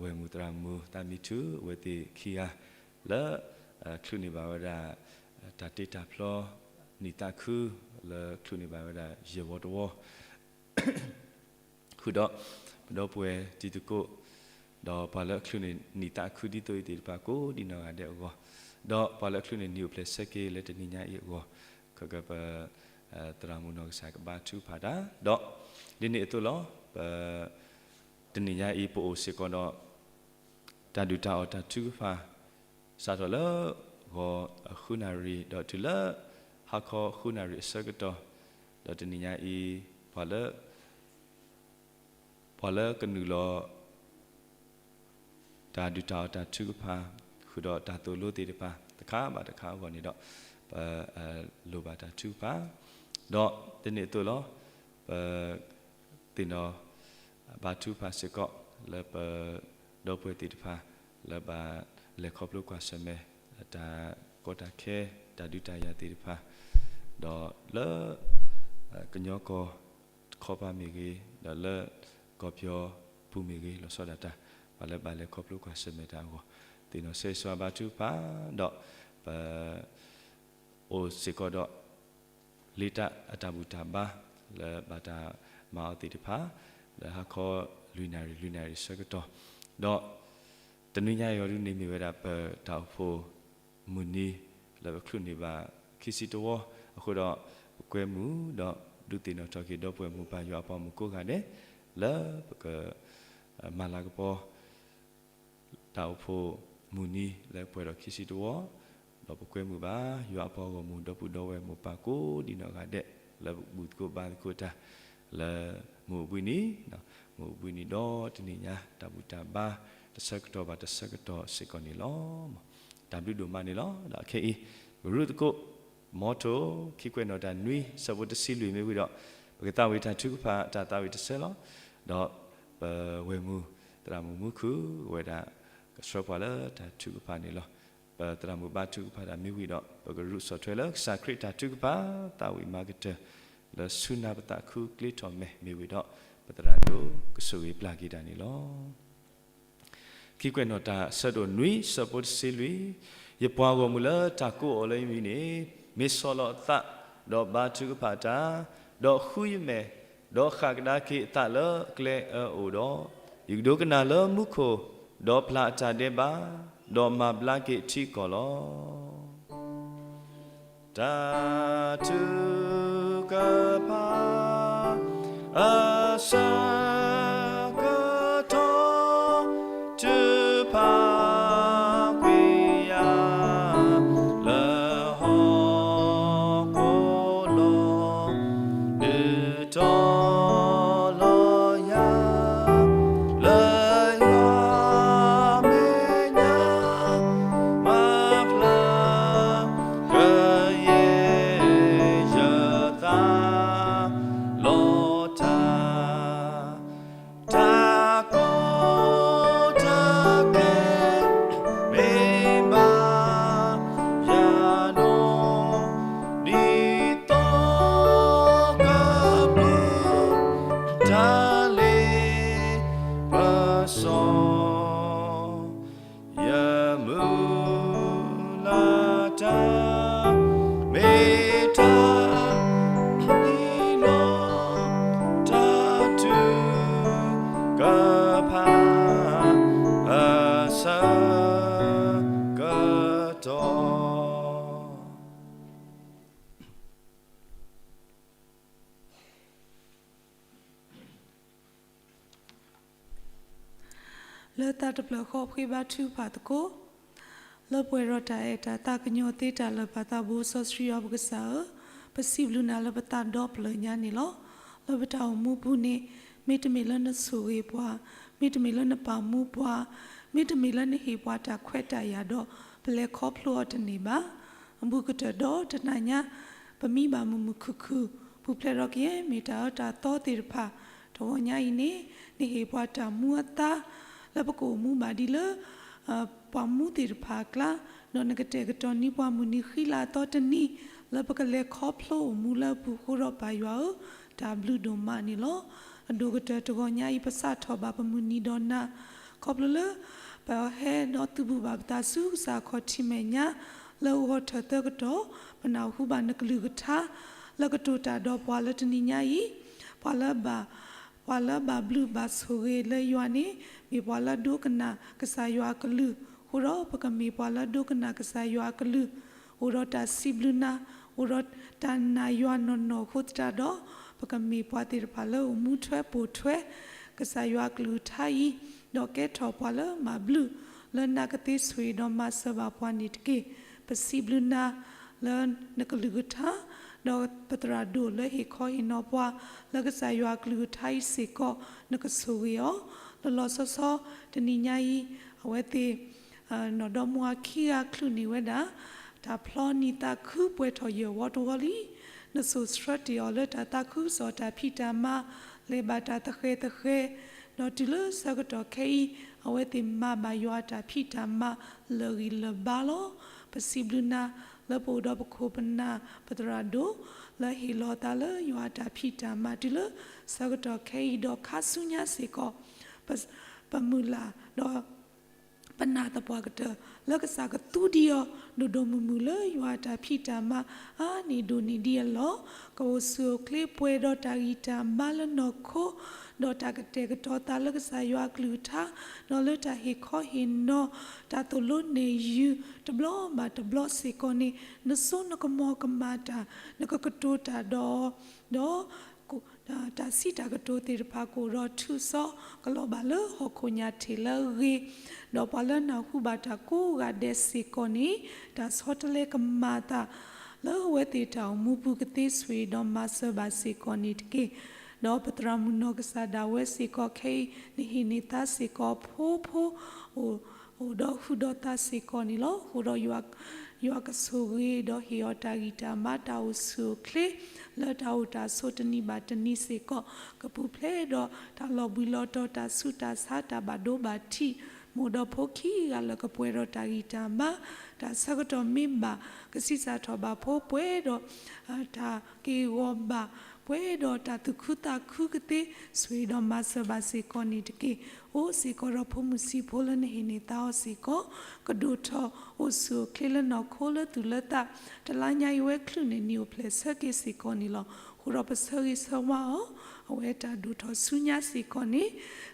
ဝဲၢ်မုၢ်သရၣ်မုၣ်သးမံထူ အဝဲသ့ၣ်ခံဂၤ လၢ ချုးန့ၢ်ဘၣ်ဝဲဒၣ် တၢ်တ့တၢ်ဖျီ နံၣ်သးခု လၢချုးန့ၢ်ဘၣ်ဝဲဒၣ်ယဲၢ်ဝီတဝီ ဃုာ်ဒီး ပဒီပုၢ်ဝဲၢ်တံၤသကိး ဒီးပှၤလၢအချုးန့ၢ်နံၣ်သးခုဒ်သိးအံၤသ့ၣ်တဖၣ်ကိးဒံနီၢ်ဂၤဒဲးအဂီၢ်, ဒီးပှၤလၢအချုးန့ၢ်နံၣ်အိၣ်ဖျဲၣ်ဆၢက့ၤလၢတနံၤညါအံၤအဂီၢ်, ခဲကပ သရၣ်မုၣ်နီၢ်ကစၢ်ကဘါထုကဖၣ်တၢ်, ဒီးဒ်န့ၣ်အသိးလီၤ. ပ တနံၤညါအံၤပအိၣ်စ့ၢ်ကီးဒီး တၢ်ဒုၣ်တၢ်အီၣ်တၢ်ထုကဖၣ် စးထီၣ်လၢ ဂီၤအဃုနၣ်ရံၣ် ဒီးတုၤလၢ ဟါခီဃုနၣ်ရံၣ်အဆၢကတီၢ်, ဒီးတနံၤညါအံၤ ပှၤလၢ ပှၤလၢကနုာ်လီၤ တၢ်ဒုၣ်တၢ်အီၣ်တၢ်ထုကဖၣ် ဃုာ်ဒီးတၢ်သိၣ်လိသ့ၣ်တဖၣ် တခါဘၣ်တခါအဂီၢ်န့ၣ်ဒီး ပ လိၣ်ဘၣ်တၢ်ထုကဖၣ်, ဒီးဒ်န့ၣ်အသိးလီၤ. ပ သ့ၣ်နီၣ် ဘါထုကဖၣ်စ့ၢ်ကီး လၢပ ဒီပုၢ်ဝဲၢ်သ့ၣ်တဖၣ် လၢဘၣ်လဲၤခီဖျိကွၢ်ဆၢၣ်မဲာ် တၢ်ကီတၢ်ခဲ တၢ်ဒုးတၢ်ယၤသ့ၣ်တဖၣ်, ဒီးလၢ ကညီကီၢ်တခီပၤမ့ၢ်ဂ့ၤ, ဒီးလၢကီၢ်ပယီၤပူၤမ့ၢ်ဂ့ၤ လီၤဆီဒၣ်တၢ် ပှၤလၢဘၣ်လဲၤခီဖျိကွၢ်ဆၢၣ်မဲာ်တၢ်အဂီၢ်, သ့ၣ်နီၣ်ဆၢဂ့ၤဆၢဝါဘါထုကဖၣ်, ဒီးပ အိၣ်စ့ၢ်ကီးဒီး လ့တၢ်အတၢ်ဘူၣ်တၢ်ဘါ လၢဘၣ်တၢ်မၤအီၤသ့ၣ်တဖၣ်, လၢဟါခီလွံၢ်နၣ်ရံၣ် လွံၢ်နၣ်ရံၣ်ဆၢကတီၢ်, ဒီးတနွံညါအံၤဒုန့ၣ်မ့ၢ်ဝဲဒၣ်ပတၢ်အိၣ်ဖှိၣ်မုၢ်နံၤ လၢပချုးန့ၢ်ဘၣ်ခံဆံတဝီအဃိဒီး ပကွဲမုာ်ဒီးဒုးသ့ၣ်နီၣ်ထီၣ်က့ၤဒီပုၢ်ဝဲၢ်မိၢ်ပၢ်ယွၤအပှၤမုၣ်ကိးဂၤဒဲး လၢပက မၤလၤကပီၤ တၢ်အိၣ်ဖှိၣ်မုၢ်နံၤလၢပှဲၤဒီးခံဆံတဝီ, ဒီးပကွဲမုာ်ဘၣ် ယွၤအပှၤဂီၢ်မုၢ်ဒီပုၢ်ဒီဝဲၢ်မိၢ်ပၢ်ကိးဒံနီၢ်ဂၤဒဲး လၢပဘူၣ်သကိးဘါသကိးတၢ် လၢမုၢ်အိၣ်ဘှံးနံၤ, မုၢ်အိၣ်ဘှံးနံၤဒီးတနံၤညါ တၢ်ဘူၣ်တၢ်ဘါ တဆၢကတီၢ်ဘၣ်တဆၢကတီၢ်စ့ၢ်ကီးန့ၣ်လီၤ. တၢ်ဘျုးဒိၣ်မးန့ၣ်လီၤ. ဒီးခဲအံၤ ပကရူၢ်သကိး မီထိ ခံကွဲးနီၣ်တၢ်နွံ ဆၢဖိတဆံလွံၢ်မ့ၢ်ဝံၤဒီး ပကသးဝံၣ်တၢ်ထုကဖၣ် တၢ်သးဝံၣ်တဆၢလီၤ. ဒီးပဝဲၢ်မုၢ် သရၣ်မုၣ်မူခုၣ် ကဝဲဒၣ် ကဆှၢပှၤလၢတၢ်ထုကဖၣ်န့ၣ်လီၤ. ပသရၣ်မုၣ်ဘါထုကဖၣ်တၢ်မ့ၢ်ဝံၤဒီး ပကရူၢ်ဆီၣ်ထွဲလၢကစၢ်ခရံာ်တၢ်ထုကဖၣ် သးဝံၣ်မၤကတၢၢ် လၢဆူနၢ်ပသးခုကျ့ထီၣ်မဲာ်မ့ၢ်ဝံၤဒီး ပသရၣ်ဒိၣ်ကဆိၣ်ဂ့ၤပျၢ်က့ၤတၢ်န့ၣ်လီၤ. ခံကွဲးနီၣ်တၢ်ဆၢဒိၣ်နွံ ဆၢဖိတဆံလွံၢ်, ယပှၤဂီၢ်မုၢ်လၢတၢ်ကိးအီၤလၢယမံၤန့ၣ် မ့ၢ်ဆီၣ်လီၤအသး, ဒီးဘါထုကဖၣ်တၢ်, ဒီးဃုယမဲာ်, ဒီးဃၣ်ကဒါက့ၤအသးလၢအကျဲအၢအအိၣ်ဒီး, ယကဒိကနၣ်လၢမူခိၣ်, ဒီးပျၢ်အတၢ်ဒဲးဘး, ဒီးမၤဘျါက့ၤအထံအကီၢ်လီၤ. တၢ်ထုကဖၣ် အဆၢကတီၢ် ထုကဖၣ်ကွံာ်ယၤ လၢဟီၣ်ခိၣ်လီၢ် ဒုးတီၤလီၤယၤ လၢယွၤမဲာ်ညါ မၤဖျါ ကယဲၢ်ယသး လီၤတၢ် တၢ်ကီတၢ်ခဲ မ့ၢ်ဘၣ်ယၤနီၢ် ဒ်သိးကဘျုး တၢ်လ့ပစီ ယမုၢ်လၢ်တၢ် မ့ၢ်တၢ်ဟံးလီၤ တၢ်ထုကဖၣ် အဆၢကတီၢ် လၢတၢ်တဖျၢၣ်ဃီပဃ့ဘါထုကဖၣ်သကိး, လၢပှဲၤဒီးတၢ်အဲၣ်တၢ်သးကညီၤသ့တၢ်လၢာ်ပာ်သးဘိစီဆှံယွၤပကစၢ်ဧၢ, ပစံးဘျုးနၤလၢပသးဒီဖျၢၣ်ညါန့ၣ်လီၤ. လၢပတၢ်အိၣ်မူပူၤန့ၣ် မ့တမ့ၢ်လၢနဆိၣ်ဂ့ၤပှၤ, မ့တမ့ၢ်လၢနပာ်မူပှၤ, မ့တမ့ၢ်လၢနဟ့ၣ်ပှၤတၢ်ခွဲးတၢ်ယာ်ဒီး ပလဲၤခီဖျိအီၤတန့ၢ်ဘၣ်. အဘူးကတၢၢ်ဒီးတနၤညါ ပမံဘၣ်မုာ်မုာ်ခုၣ်ခုၣ် ပူၤဖျဲးဒီးကယဲၢ်မ့ၢ်တၢ်အၢတၢ်သီသ့ၣ်တဖၣ်, တဂီၤညါအံၤန့ၣ် နဟ့ၣ်ပှၤတၢ်မူအသါ လၢပကအိၣ်မူဘၣ်ဒ်လၢ ပှၤမူသ့ၣ်တဖၣ်အကျါ, ဒီးနကတဲာ်ကတီၤနံၤပှၤမုၢ်နံၤဃံလၤအသီတနံၤ လၢပကလဲၤခီဖျိအိၣ်မူလၢအပူၤအဃိဒီးပၢ်ယွၤဧၢ, တၢ်ဘျုးဒိၣ်မးန့ၣ်လီၤ. အဒိၣ်ကတၢၢ်တဂီၤညါအံၤ ပစးထီၣ်ဘၣ်ပမုၢ်နံၤဒီးနၤ, ခီဖျိလၢ ပဟဲဒီးသုးဘူးဘၣ်ပသးဆူကစၢ်ခီၣ်ထံးမဲာ်ညါ လၢဂီၤထၢၣ်သၢကတီၢ်, ပနၢ်ဟူဘၣ်နကလုၢ်ကထါ လၢကတိၤတၢ်ဒီးပှၤလၢတနံၤညါအံၤ, ပှၤလၢဘၣ် ပှၤလၢဘၣ်ဘျုးဘၣ်ဆိၣ်ဂ့ၤလၢယွၤန့ၣ် မ့ၢ်ပှၤလၢဒိကနၣ်ကစၢ်ယွၤအကလုၢ်, အဃိဒီးပကမ့ၢ်ပှၤလၢဒိကနၣ်ကစၢ်ယွၤအကလုၢ်, အိၣ်ဒီးတၢ်စံးဘျုးနၤ, အိၣ်ဒီးတၢ်နာ်ယွၤနီၢ်နီၢ်အဃိသတးဒီး, ပကမ့ၢ်ပှၤသ့ၣ်တဖၣ်လၢအိၣ်မူထွဲပိာ်ထွဲ ကစၢ်ယွၤအကလုၢ်ကထါအံၤ, ဒီးကဲထီၣ်ပှၤလၢမၤဘျုး လၢနကသ့ဆိၣ်ဂ့ၤဒီးမၤစၢၤဘၣ်ပှၤန့ၣ်တက့ၢ်. ပစံးဘျုးနၤ လၢနကလုၢ်ကထါ, ဒီးပသရၣ်ဒိၣ်လၢဟ့ၣ်ခီဟ့ၣ်နီၤပှၤ လၢကစၢ်ယွၤအကလုၢ်ကထါအံၤစ့ၢ်ကီး နကဆိၣ်ဂ့ၤအီၤ, လီၤလီၤဆီဆီ တနံၤညါအံၤ အဝဲသ့ၣ် နီၢ်ဒီမါဝၤခံဂၤချုးန့ၢ်ဝဲဒၣ် တၢ်ဖျီနံၤသးခုပှဲၤထီၣ်ယဲၢ်ဝီတဝီလံ. နစိာ်ဆှၢတ့ၢ်အီၤလၢတၢ်သးခုကစီၣ်တၢ်ဖံးတၢ်မၤ လဲၤဘၣ်တၢ်သဃဲၤသဃဲၤ, ဒီးတုၤလၢဆၢကတီၢ်ခဲအံၤ အဝဲသ့ၣ်မၤဘၣ်ယွၤအတၢ်ဖံးတၢ်မၤလၢာ်ဂံၢ်လၢာ်ဘါလီၤ. ပစံးဘျုးနၤ လၢပအိၣ်ဒီးပခိၣ်ပနၢ်ပသရၣ်ဒိၣ် လၢဟ့ၣ်လီၤသးလၢယွၤအတၢ်ဖံးတၢ်မၤတုၤလၢဆၢကတီၢ်ခဲအံၤဒီးခါဆူညါစ့ၢ်ကီး ပမုၢ်လၢ်ဒီး ပနာ်သပှၢ်ကတၢၢ် လၢကစၢ်ကသူဒံးအီၤ ဒိၣ်ဒိၣ်မုၢ်မုၢ်လၢယွၤအတၢ်ဖံးတၢ်မၤ အါန့ၢ်ဒိၣ်န့ၢ်ဒံးအလီၢ်, ကအိၣ်ဆူၣ်အိၣ်ချ့ပှဲၤဒီးတၢ်ဂံၢ်တၢ်ဘါလၢနီၢ်ခိ, ဒီးတၢ်ကတဲာ်ကတီၤသးလၢကစၢ်ယွၤအကလုၢ်ကထါ, ဒီးလၢတၢ်ဟ့ၣ်ခီဟ့ၣ်နီၤ တၢ်သိၣ်လိနဲၣ်ယုၤ တဘျီဘၣ်တဘျီစ့ၢ်ကီးန့ၣ် နစိနကမီၤကမၤတၢ် နကကတိၤတၢ်ဒီး ဒီး တၢ်စံးတၢ်ကတိၤသ့ၣ်တဖၣ်ကအိၣ်ဒီးထူးစီၤ ကလီၤဘၣ်လၢဟီၣ်ခိၣ်ညၣ်ထံးလၢအဂ့ၤ, ဒီးပှၤလၢနၢ်ဟူဘၣ်တၢ်ကိးဂၤဒဲးစ့ၢ်ကီးန့ၣ် တၢ်ဆီတလဲကမၤအသး လၢအဝဲသ့ၣ်တၢ်အိၣ်မူပူၤကသ့ဆိၣ်ဂ့ၤဒီးမၤစၢၤဘၣ်စ့ၢ်ကီးန့ၣ်တက့ၢ်. ဒီးပသရၣ်မုၣ်နီၢ်ကစၢ်ဒၣ်ဝဲစ့ၢ်ကီးခဲအံၤ နဟ့ၣ်န့ၢ်သါစ့ၢ်ကီးဖိဖိ အိၣ် အိၣ်ဒီးဃုာ်ဒီးသးစ့ၢ်ကီးန့ၣ်လီၤ. အဃိဒီး ယွၤကဆိၣ်ဂ့ၤဒီးဟ့ၣ်အီၤတၢ်ဂံၢ်တၢ်ဘါတၢ်အိၣ်ဆူၣ်အိၣ်ချ့ လၢတၢ်အိၣ်တၢ်ဆိးတနံၤဘၣ်တနံၤစ့ၢ်ကီး ကပူၤဖျဲးဒီးတၢ်လီၤဘှံးလီၤတီၤတၢ်ဆူးတၢ်ဆါတၢ်ဘၣ်ဒိဘၣ်ထံး မိၢ်ဒီးဖိခံဂၤလၢာ်ကပှဲၤဒီးတၢ်ဂံၢ်တၢ်ဘါ တၢ်ဆၢကတီၢ်မ့ၢ်ဘၣ် ကဆံးစၢ်ထီၣ်ဘၣ်ဖိပှဲၤဒီး တၢ်က့ၢ်ဂီၤဘၣ် ပှဲၤဒီးတၢ်သူၣ်ခုသးခုကသ့ ဆိၣ်ဂ့ၤဒီးမၤစၢၤဘၣ်စ့ၢ်ကီးန့ၣ်တက့ၢ်. အိၣ်စ့ၢ်ကီးဒီးဖိမုၣ်ဆံးဖိလၢနဟ့ၣ်န့ၢ်သါအီၤစ့ၢ်ကီး ကဒိၣ်ထီၣ်အိၣ်ဆူၣ်အိၣ်ချ့လၢနီၢ်ခိလၢသူၣ်လၢသး တလါညါအံၤဝဲချုးန့ၢ်နံၣ်အိၣ်ဖျဲၣ်ဆၢက့ၤစ့ၢ်ကီးန့ၣ်လီၤ. အဃိဒီးပဆၢဂ့ၤဆၢဝါအီၤ အဝဲတၢ်ဒိၣ်ထီၣ်ဆူညါစ့ၢ်ကီးန့ၣ်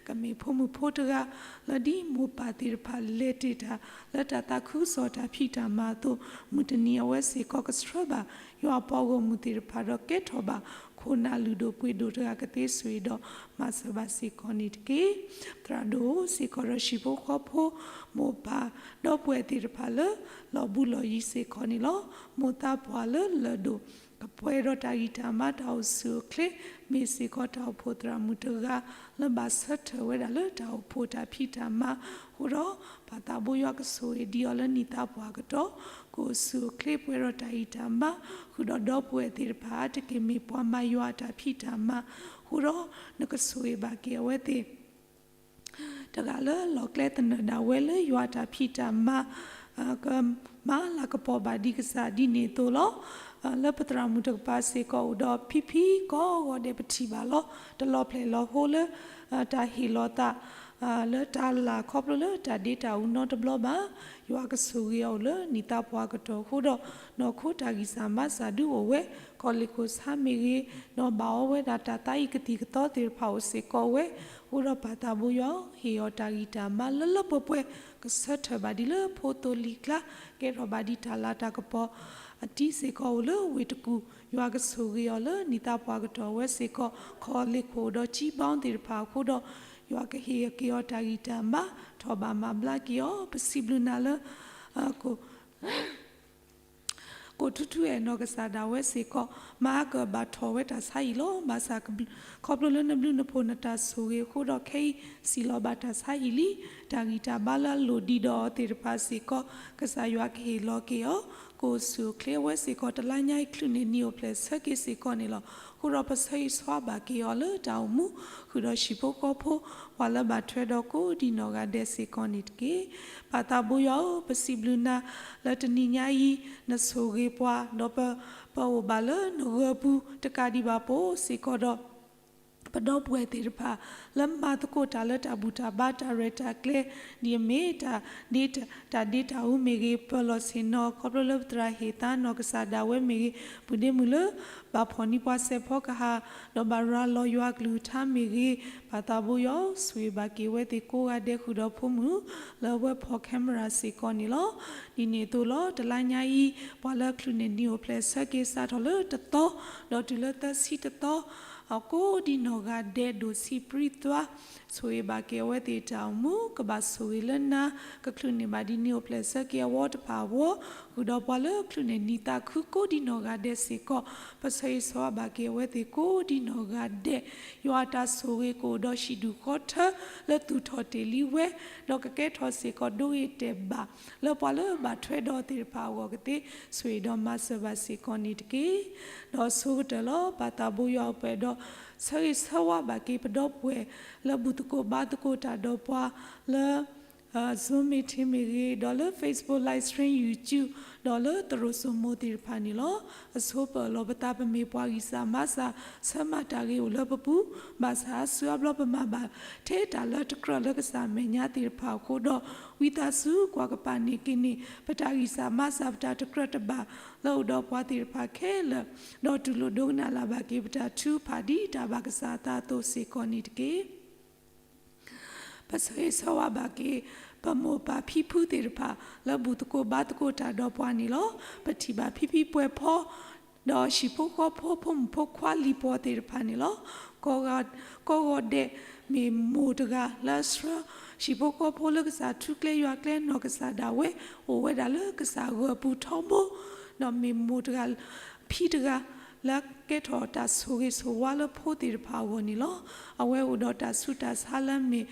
ကမ့ၢ်ဖိမုၣ်ဖိတဂၤ လၢဒ်မိၢ်ပၢ်သ့ၣ်တဖၣ်လဲၤတ့ၢ်တၢ် လၢတၢ်သးခုကစီၣ်တၢ်ဖံးတၢ်မၤအသိး မုၢ်တနံၤအဝဲစ့ၢ်ကီးကဆှၢဘၣ် ယွၤအပှၤဂီၢ်မုၢ်သ့ၣ်တဖၣ်ဒီးကဲထီၣ်ဘၣ် ခိၣ်နၢ်လုၢ်ဒိၣ်ပှ့ၤဒိၣ်တဂၤကသ့ဆိၣ်ဂ့ၤဒီးမၤစၢၤဘၣ်စ့ၢ်ကီးန့ၣ်တက့ၢ်. သရၣ်ဒိၣ်စ့ၢ်ကီးဒီးဟံၣ်ဖိဃီဖိ မိၢ်ပၢ်ဒီပုၢ်ဝဲၢ်သ့ၣ်တဖၣ်လၢ လီၤဘူးလီၤယံၤစ့ၢ်ကီးန့ၣ်လီၤ. မိၢ်သးပှၢ်လၢလၢၢ်ဒိၣ် ကပှဲၤဒီးတၢ်ဂံၢ်တၢ်ဘါတၢ်အိၣ်ဆူၣ်အိၣ်ချ့ မ့ၢ်စ့ၢ်ကီးတၢ်အိၣ်ဖှိၣ်သရၣ်မုၣ်တဂၤ လၢဘၣ်ဆၢထၢၣ်ဝဲဒၣ်လၢတၢ်အိၣ်ဖှိၣ်တၢ်ဖံးတၢ်မၤ အဃိဒီး ပၢ်သးဘိယွၤကဆိၣ်ဂ့ၤဒံးအီၤလၢနံၣ်သးပှၢ်ကတီၢ် ကအိၣ်ဆူၣ်အိၣ်ချ့ပှဲၤဒီးတၢ်ဂံၢ်တၢ်ဘါ ဃုာ်ဒီးဒီပုၢ်ဝဲၢ်သ့ၣ်တဖၣ် အါတက့ၢ်မ့ၢ်ပှၤမၤယွၤအတၢ်ဖံးတၢ်မၤ အဃိဒီး နကဆိၣ်ဂ့ၤဘၣ်က့ၤအဝဲသ့ၣ် တဂၤလၢလီၢ်ကျဲသနၢၣ်ဒၣ်ဝဲလၢယွၤအတၢ်ဖံးတၢ်မၤ ကမၤလၤကပီၤဘၣ်ဒံးကစၢ်ဒ်န့ၣ်အသိးလီၤ. လၢပသရၣ်မုၣ်တကပၤစ့ၢ်ကီးအိၣ်ဒီးဖံဖံကိးဂီၤဒဲးပထံၣ်ဘၣ်လီၤ. တလီၢ်ဖျဲၣ်လီၤဟိလၢ တၢ်ဟ့ၣ်လီၤသး လၢတၢ်လၢ်ခီဖျိလၢတၢ်ဒ့တၢ်အူနီတဘျီဘၣ်. ယွၤကဆိၣ်ဂ့ၤအီၤလၢနံၣ်သးပှၢ်ကတီၢ်အဃိဒီး နီၢ်ခိတၢ်ဂံၢ်စၢ်ဘါစၢ်ဒုးအိၣ်ဝဲ ကီၢ်လ့ၣ်ခိၣ်ဆါမ့ၢ်ဂ့ၤ ဒီးဘၣ်အီဝဲဒၣ်တၢ်သးအံၤကသံၣ်ကသီသ့ၣ်တဖၣ်အိၣ်စ့ၢ်ကီးဝဲ အဃိဒီးပၢ်သးဘိယွၤ ဟ့ၣ်အီၤတၢ်ဂံၢ်တၢ်ဘါလၢလၢပှဲၤပှဲၤ ကဆၢထၢၣ်ဘၣ်ဒ်လၢဖိသိလံၤကျါ ကဲထီၣ်ဘၣ်ဒံးတၢ်လၤတၢ်ကပီၤအတံၤစ့ၢ်ကီးအိၣ်လၢဝ့ၢ်တကူၣ် ယွၤကဆိၣ်ဂ့ၤအီၤလၢနံၣ်သးပှၢ်ကတီၢ်ဝဲစ့ၢ်ကီး ကီၢ်လ့ၣ်ခိၣ်ဒီးကၠံဘီသ့ၣ်တဖၣ်အဃိဒီး ယွၤကဟ့ၣ်က့ၤအီၤတၢ်ဂံၢ်တၢ်ဘါ ထီၣ်ဘၣ်မၤဘျါက့ၤအီၤ ပစံးဘျုးနၤလၢ ကီၢ်ထူထူအဲၣ်နီၢ်ကစၢ်ဒၣ်ဝဲစ့ၢ်ကီး မၤအါကၢၣ်ဘၣ်ထီၣ်ဝဲတၢ်ဆါဟံၣ်လီၤ. ဘၣ်ဆၣ် ခီဖျိလၢနဘျုးနဖှိၣ်နတၢ်ဆိၣ်ဂ့ၤအဃိဒီးခဲအံၤ စံၣ်လီၤဘၣ်တၢ်ဆါဟံၣ်လံ. တၢ်ဂံၢ်တၢ်ဘါလၢအလိၣ်ဒံးဒီးအီၤသ့ၣ်တဖၣ်စ့ၢ်ကီး ကစၢ်ယွၤကဟ့ၣ်လီၤက့ၤအီၤ ကအိၣ်ဆူၣ်အိၣ်ချ့အဝဲစ့ၢ်ကီး တလါညါအံၤချုးန့ၢ်နံၣ်အိၣ်ဖျဲၣ်ဆၢက့ၤစ့ၢ်ကီးန့ၣ်လီၤ. အဃိဒီးပဆၢဂ့ၤဆၢဝါဘၣ်က့ၤအီၤလၢတၢ်အိၣ်မူ ဃုာ်ဒီးဟံၣ်ဖိဃီဖိ ပှၤလၢဘၣ်ထွဲဒီးကိးဒံးနီၢ်ဂၤဒဲးစ့ၢ်ကီးန့ၣ်တက့ၢ်. ပၢ်သးဘိယွၤဧၢ, ပစံးဘျုးနၤလၢတနံၤညါအံၤ နဆိၣ်ဂ့ၤပှၤ ဒီးပ ပအိၣ်ဘၣ်လၢနဂၢၢ်ပူၤတကးဒံးဘၣ် ပအိၣ်စ့ၢ်ကီးဒီး ပဒီပုၢ်ဝဲၢ်သ့ၣ်တဖၣ် လၢမၤသကိးတၢ်လၢတၢ်ဘူၣ်တၢ်ဘါတၢ်ရဲၣ်တၢ်ကျဲၤ ဒ်အမ့ၢ် တၢ်ဒ့တၢ်အူမ့ၢ်ဂ့ၤ ပၢၤလီၢ်ဆ့ၣ်နီၤ ခီဖျိလၢပသရၣ်ဟ့ၣ်သါနီၢ်ကစၢ်ဒၣ်ဝဲမ့ၢ်ဂ့ၤ ပုၢ်ဒ့မုၣ်လၢ ဘၣ်ဖီၣ်န့ၢ်ပှၤစဲးဖီကဟၣ် ဒီးဘၣ်ရၤလီၤယွၤကလုၢ်ကထါမ့ၢ်ဂ့ၤ ပၢ်သးဘိယွၤဧၢ, ဆိၣ်ဂ့ၤဘၣ်က့ၤအဝဲသ့ၣ်ကိးဂၤဒဲးဃုာ်ဒီးဖိမုၣ် လၢအဝဲဖီၣ် camera စ့ၢ်ကီးန့ၣ်လီၤ. ဒ်န့ၣ်အသိးလီၤ တလါညါအံၤ ပှၤလၢချုးန့ၢ်နံၣ်အိၣ်ဖျဲၣ်ဆၢက့ၤစးထီၣ်လၢတသီ ဒီးတုၤလၢသၢဆံတသီ ကိးဒံးနီၢ်ဂၤဒဲးဒိၣ်ဆံးပြံသွါ ဆိၣ်ဂ့ၤဘၣ်က့ၤအဝဲသ့ၣ်တၢ်အိၣ်မူ ကဘၣ်ဆိၣ်ဂ့ၤလၢနၤ ကချုးန့ၢ်ဘၣ်ဒ်နံၣ်အိၣ်ဖျဲၣ်ဆၢက့ၤအဝီတဖၣ်အဂီၢ် ဃုာ်ဒီးပှၤလၢချုးန့ၢ်နံၣ်သးခုကိးဒံးနီၢ်ဂၤဒဲးစ့ၢ်ကီး ပဆၢဂ့ၤဆၢဝါဘၣ်က့ၤအဝဲသ့ၣ်ကိးဒံးနီၢ်ဂၤဒဲး ယွၤအတၢ်ဆိၣ်ဂ့ၤကအိၣ်ဒီးဟံၣ်ဒူၣ်ဃီထၢ လၢသူၣ်ထီၣ်တ့ၢ်လံဝဲ ဒီးကကဲထီၣ်စ့ၢ်ကီးဒိဂ့ၤတဲာ်ဘၣ် လၢပှၤလၢဘၣ်ထွဲဒီးသ့ၣ်တဖၣ်အဂီၢ်ကသ့ ဆိၣ်ဂ့ၤဒီးမၤစၢၤဘၣ်စ့ၢ်ကီးန့ၣ်တက့ၢ်. ဒီးဆိကတၢၢ်လီၤ ပၢ်သးဘိယွၤအိၣ်ပှဲၤဒီး ဆၢဂ့ၤဆၢဝါဘၣ်က့ၤပဒီပုၢ်ဝဲၢ် လၢဘူၣ်သကိးဘါသကိးတၢ်ဒီးပှၤလၢ Zoom meeting မ့ၢ်ဂ့ၤ, ဒီးလၢ Facebook live stream, YouTube, ဒီးလၢသရိာ်စိမိၤသ့ၣ်တဖၣ်န့ၣ်လီၤ. အဆိပၢၤလီၤပသး ပမ့ၢ်ပှၤဂံၢ်စၢ်ဘါစၢ် ဆၢမၤတၢ်ဂ့ၤအိၣ်လၢပပူၤ, ဘၣ်ဆၣ်အါစုအါဘျီ ပမၤဘၣ်ထဲတၢ်လၢတကြၢးလၢကစၢ်အမဲာ်ညါသ့ၣ်တဖၣ်အဃိဒီး, ဝံသးစူၤကွၢ်ကပၤန့ၢ်က့ၤန့ၢ် ပတၢ်ဂံၢ်စၢ်ဘါစၢ် ပတၢ်တကြၢးတဘၣ် လၢအိၣ်ဒီးပှၤသ့ၣ်တဖၣ်ခဲလၢာ်, ဒီးတူၢ်လိာ်ဒိကနၣ်လၢ်ဘၣ်က့ၤ ပတၢ်ထုကဖၣ်ဒ်တၢ်ဘၣ်ကစၢ်အသးအသိးစ့ၢ်ကီးန့ၣ်တက့ၢ်. ပဆၢဂ့ၤဆၢဝါဘၣ်က့ၤ ပမိၢ်ပၢ်ဖံဖုသ့ၣ်တဖၣ် လၢဘူၣ်သကိးဘါသကိးတၢ်ဒီးပှၤန့ၣ်လီၤ. ပထံၣ်ဘၣ်ဖံဖံပှဲၤဖီ ဒီးဟံၣ်ဖိဃီဖိ ဖိမုၣ်ဖိခွါလံၤပှီၢ်သ့ၣ်တဖၣ်န့ၣ်လီၤ. ကိးဂီၤဒဲး မ့ၢ်မိၢ်တဂၤလၢအဆှၢ ဟံၣ်ဖိဃီဖိလၢကစၢ်ထူကျဲယွၤကျဲ နီၢ်ကစၢ်ဒၣ်ဝဲ အိၣ်ဝဲဒၣ်လၢကစၢ်ဂၢၢ်ပူၤထီဘိ, ဒီးမ့ၢ်မိၢ်တဂၤ ဖံတဂၤ လၢကဲထီၣ်တၢ်ဆိၣ်ဂ့ၤဆိၣ်ဝါလၢဖိသ့ၣ်တဖၣ်အဂီၢ်န့ၣ်လီၤ. အဝဲအိၣ်ဒီးတၢ်ဆူးတၢ်ဆါလၢမ့ၢ်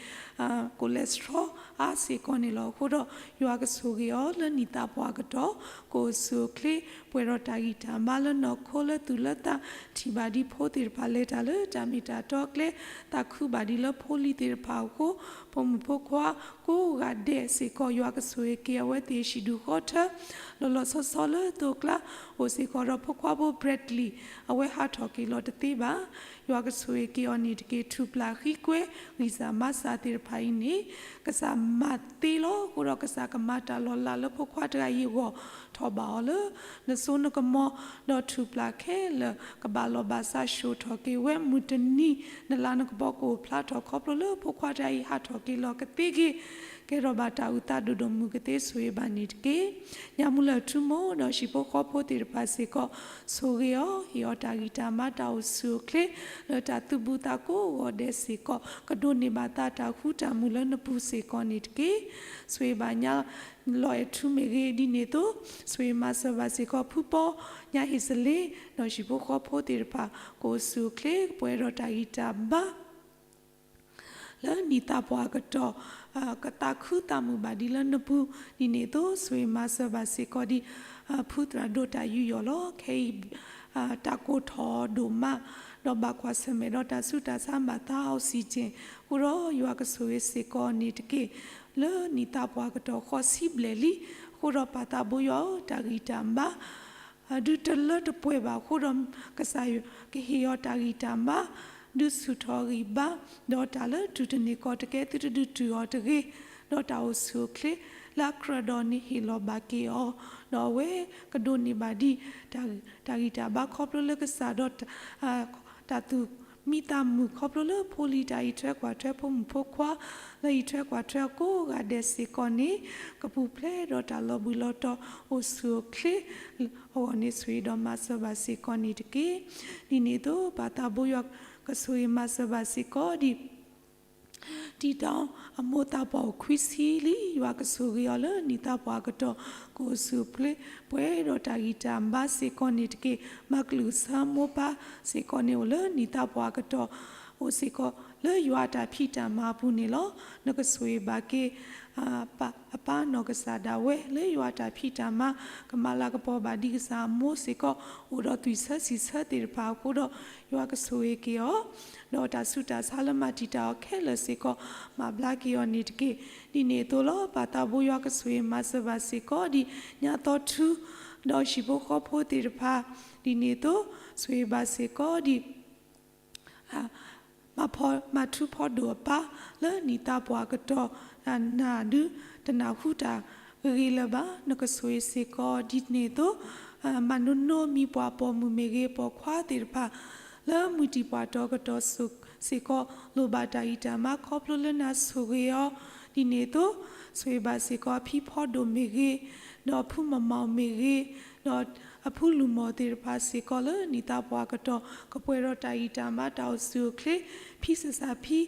cholesterol အါစ့ၢ်ကီးန့ၣ်လီၤ. အဃိဒီး ယွၤကဆိၣ်ဂ့ၤအီၤလၢနံၣ်သးပှၢ်အကတီၢ်, ကအိၣ်ဆူၣ်အိၣ်ချ့ ပှဲၤဒီးတၢ်ဂံၢ်တၢ်ဘါလၢနီၢ်ခိလၢသူၣ်လၢသး, ထံၣ်ဘၣ်ဒ်ဖိသ့ၣ်တဖၣ်လဲၤတၢ်လၢတၢ်မ့ၢ်တၢ်တီကျဲ, သးခုဘၣ်ဒံးလၢဖိလံၤသ့ၣ်တဖၣ်အဃိ, ဖိမုၣ်ဖိခွါကိးဂၤဒဲးစ့ၢ်ကီး ယွၤကဆိၣ်ဂ့ၤက့ၤအဝဲသ့ၣ်ဟံၣ်ဒူၣ်ဃီထၢ လီၤလီၤဆီဆီလၢသိကျါ, အိၣ်စ့ၢ်ကီးဒီးဖိခွါဖိ Bradley, အဝဲဟးထီၣ်က့ၤလီၤတသ့ဘၣ်. ယွၤကဆိၣ်ဂ့ၤက့ၤအီၤန့ၣ်တက့ၢ်. ထူၣ်ပျၢ်ဃံကွဲ ဂံၢ်စၢ်ဘါစၢ်သ့ၣ်တဖၣ်အံၤန့ၣ် ကစၢ်မၤသ့လီၤ. အဃိဒီးကစၢ်ကမၤတၢ်လီၤလးလၢဖိခွါတဂၤအံၤအဂီၢ် ထီၣ်ဘၣ်အီၤလၢ နစိနကမီၤ, ဒီးထူၣ်ပျၢ်ခဲလၢာ် ကဘၣ်လီၤဘၣ်စး ဆှိၣ်ထီၣ်က့ၤဝဲမုၢ်တနံၤ, နလၤနကပီၤကအိၣ်ဖျါထီၣ်ခီဖျိလၢဖိခွါတဂၤအံၤဟးထီၣ်က့ၤလီၤကသ့ဂ့ၤ, ကဲထီၣ်ဘၣ်တၢ်အုၣ်သးဒိၣ်ဒိၣ်မုၢ်ကသ့ ဆိၣ်ဂ့ၤဘၣ်န့ၣ်တက့ၢ်. ညါမူလၢထူမိၢ် ဒီးဟံၣ်ဖိဃီဖိသ့ၣ်တဖၣ်စ့ၢ်ကီး ဆိၣ်ဂ့ၤအီၤ, ဟ့ၣ်အီၤတၢ်ဂံၢ်တၢ်ဘါ တၢ်အိၣ်ဆူၣ်အိၣ်ချ့ လၢတၢ်သူၣ်ဘူၣ်သးကိးဂီၤဒဲးစ့ၢ်ကီး, ကဒိးန့ၢ်ဘၣ်သးတၢ်ဃူတၢ်မုာ်လၢနပူၤစ့ၢ်ကီးန့ၣ်တက့ၢ်. ဆိၣ်ဂ့ၤဘၣ်ညါ လီၤအဲၣ်ထူမ့ၢ်ဂ့ၤ, ဒ်န့ၣ်အသိး ဆိၣ်ဂ့ၤမၤစၢၤဘၣ်စ့ၢ်ကီး ဖုပီ, ညါဟ့ၣ်စလ့, ဒီးဟံၣ်ဖိဃီဖိသ့ၣ်တဖၣ် ကအိၣ်ဆူၣ်အိၣ်ချ့ ကပှဲၤဒီးတၢ်ဂံၢ်တၢ်ဘါ လၢနံၣ်သးပှၢ်အကတီၢ်, ကသးခုသးမုာ်ဘၣ်ဒံးလၢနပူၤ, ဒ်န့ၣ်အသိး ဆိၣ်ဂ့ၤမၤစၢၤဘၣ်စ့ၢ်ကီးဒ် ဖုသရၣ်ဒိၣ်တၢ်ယူးယီၣ်လီၤ. ခဲအံၤ တၢ်ကိၢ်ထီၣ်ဒိၣ်မး, ဒီးဘၣ်ကွၢ်ဆၢၣ်မဲာ်ဒီးတၢ်ဆူးတၢ်ဆါ ဘၣ်သါ oxygen, အဃိဒီးယွၤကဆိၣ်ဂ့ၤစ့ၢ်ကီးန့ၣ်တက့ၢ်. လၢနံၣ်သးပှၢ်အကတီၢ် ဃိးဆံဘျဲၣ်လံ, အဃိဒီးပၢ်သးဘိယွၤဧၢ, တၢ်ဂံၢ်တၢ်ဘါ ဒုးတလၢတပှဲၤဘၣ်အဃိဒီး ကစၢ်ယွၤကဟ့ၣ်အီၤတၢ်ဂံၢ်တၢ်ဘါ ဒုးဆူၣ်ထီၣ်ဂံၢ်ဘါ, ဒီးတၢ်လၢတုၤတန့ၢ်ကီၢ်တကဲ သုတဒုးတုၤအီၤတဂ့ၤ, ဒီးတၢ်အိၣ်ဆူၣ်အိၣ်ချ့လၢအကြၢးဒီးန့ၣ်ဟ့ၣ်လီၤဘၣ်က့ၤအီၤ, ဒီးအဝဲကဒိးန့ၢ်ဘၣ်ဒံး တၢ်ဂံၢ်တၢ်ဘါခီဖျိလၢကစၢ်ဒီး တၢ်သူၣ်မံသးမုာ်ခီဖျိလၢဖိလံၤတၢ်အံးထွဲကွၢ်ထွဲ ဖိမုၣ်ဖိခွါ လၢအံးထွဲကွၢ်ထွဲကိးဂၤဒဲးစ့ၢ်ကီးန့ၣ် ကပူၤဖျဲးဒီးတၢ်လီၤဘှံးလီၤတီၤ အိၣ်ဆူၣ်အိၣ်ချ့အဂီၢ်န့ၣ် ဆိၣ်ဂ့ၤဒီးမၤစၢၤဘၣ်စ့ၢ်ကီးန့ၣ်တက့ၢ်. ဒ်န့ၣ်အသိး ပၢ်သးဘိယွၤကဆိၣ်ဂ့ၤမၤစၢၤဘၣ်စ့ၢ်ကီးဒ် တံၤတၢ်အမိၢ်သးပှၢ်အိၣ်ခွံဆံလံ, ယွၤကဆိၣ်ဂ့ၤအီၤလၢနံၣ်သးပှၢ်အကတီၢ် ကအိၣ်ဆူၣ်အိၣ်ချ့ ပှဲၤဒီးတၢ်ဂံၢ်တၢ်ဘါစ့ၢ်ကီးန့ၣ်တက့ၢ်. မၤကလုၢ်ဆၢမိၢ်ပၢ်စ့ၢ်ကီးန့ၣ် အိၣ်လၢနံၣ်သးပှၢ်အကတီၢ် အိၣ်စ့ၢ်ကီးလၢယွၤအတၢ်ဖံးတၢ်မၤအပူၤန့ၣ်လီၤ. နကဆိၣ်ဂ့ၤဘၣ်က့ၤ အပၢ်နီၢ်ကစၢ်ဒၣ်ဝဲ လၢယွၤအတၢ်ဖံးတၢ်မၤ ကမၤလၤကပီၤဘၣ်ဒံးကစၢ်အမိၢ်စ့ၢ်ကီး အိၣ်ဒီးသွံၣ်ဆၢစံာ်ဆၢသ့ၣ်တဖၣ်အဃိဒီး ယွၤကဆိၣ်ဂ့ၤက့ၤအီၤ, ဒီးတၢ်ဆူးတၢ်ဆါလၢမၤတံာ်တာ်အီၤခဲလၢာ်စ့ၢ်ကီး မၤဘျါက့ၤအီၤန့ၣ်တက့ၢ်. ဒ်န့ၣ်အသိးလီၤ. ပၢ်သးဘိယွၤကဆိၣ်ဂ့ၤမၤစၢၤဘၣ်စ့ၢ်ကီးဒ်ညါသီထူ ဒီးဟံၣ်ဖိဃီဖိသ့ၣ်တဖၣ်, ဒ်န့ၣ်အသိး ဆိၣ်ဂ့ၤဘၣ်စ့ၢ်ကီးဒ် မၤထူဖီဒိၣ်အပၢ် လၢနံၣ်သးပှၢ်အကတီၢ် နၢ်ဒုး တနၢ်ဟူတၢ်ဂ့ၤလၢၤဘၣ်. နကဆိၣ်ဂ့ၤစ့ၢ်ကီးဒ်န့ၣ်အသိး မၤနိနိမံၤပှၢ်ပိာ်မုၣ်မ့ၢ်ဂ့ၤ ပိာ်ခွါသ့ၣ်တဖၣ် လၢမုၢ်တံၢ်ပှၢ်တီၤကတီၢ်စ့ၢ်ကီး လိၣ်ဘၣ်တၢ်ဂံၢ်တၢ်ဘါခီဖျိလၢနၤဆိၣ်ဂ့ၤအီၤ, ဒ်န့ၣ်အသိး ဆိၣ်ဂ့ၤဘၣ်စ့ၢ်ကီးအဖံဖီဒိၣ်မ့ၢ်ဂ့ၤ, ဒီးအဖုမၤမီၣ်မ့ၢ်ဂ့ၤ, ဒီးအဖုလူၤမီၢ်သ့ၣ်တဖၣ်စ့ၢ်ကီးလၢနံၣ်သးပှၢ်အကတီၢ် ကပှဲၤဒီးတၢ်ဂံၢ်တၢ်ဘါတၢ်အိၣ်ဆူၣ်အိၣ်ချ့, ဖံစၢ်စၢ်ဖံ ဒီး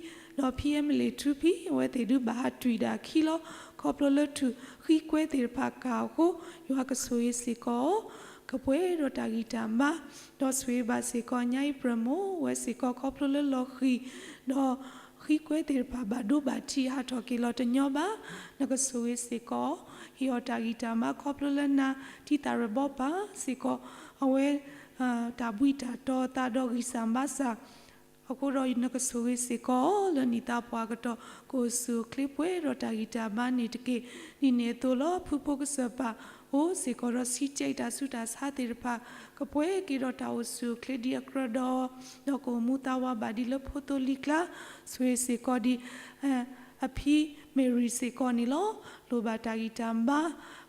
ဖံအဲမလ့ၣ်ထူဖံ အဝဲသ့ၣ်ဒုးဘၣ်ဟးတွံၢ်ဒၣ်ခံလီၤ. ခီဖျိလၢထူၣ်ဃံကွဲသ့ၣ်တဖၣ်ကၢ်အဃိ ယွၤကဆိၣ်ဂ့ၤစ့ၢ်ကီးအီၤ ကပှဲၤဒီးတၢ်ဂံၢ်တၢ်ဘါ, ဒီးဆိၣ်ဂ့ၤဘၣ်စ့ၢ်ကီး ညါအံၤပြၢမိၢ်ဝဲစ့ၢ်ကီး ခီဖျိလၢလီၤဃံၤ ဒီးဃံကွဲသ့ၣ်တဖၣ်ဘၣ်ဒိဘၣ်ထံးဟးထီၣ်က့ၤလီၤတညီဘၣ်. နကဆိၣ်ဂ့ၤစ့ၢ်ကီး ဟ့ၣ်အီၤတၢ်ဂံၢ်တၢ်ဘါခီဖျိလၢနၤ တံၤသၣ်ရဲၣ်ဘီပၢ်စ့ၢ်ကီး အဝဲ တၢ်ဘှံးတၢ်တီၤသးဒီးဂံၢ်စၢ်ဘါစၢ် အဃိဒီးနကဆိၣ်ဂ့ၤစ့ၢ်ကီးလၢနံၣ်သးပှၢ်အကတီၢ် ကအိၣ်ဆူၣ်အိၣ်ချ့ပှဲၤဒီးတၢ်ဂံၢ်တၢ်ဘါန့ၣ်တက့ၢ်. ဒ်န့ၣ်အသိးလၢဖုဖိကစၢၢ်ပၢ်အိၣ်စ့ၢ်ကီးဒီး စံးကဲးတၢ်ဆူးတၢ်ဆါသ့ၣ်တဖၣ် ကပှဲၤက့ၤဒီးတၢ်အိၣ်ဆူၣ်အိၣ်ချ့ဒ်အကြၢးဒီး ဒီးကအိၣ်မူသးဝးဘၣ်ဒ်လၢဖိသိလံၤကျါ ဆိၣ်ဂ့ၤစ့ၢ်ကီးဒ် အဖံမ့ၢ်ရံစ့ၢ်ကီးန့ၣ်လီၤ. လိၣ်ဘၣ်တၢ်ဂံၢ်တၢ်ဘါ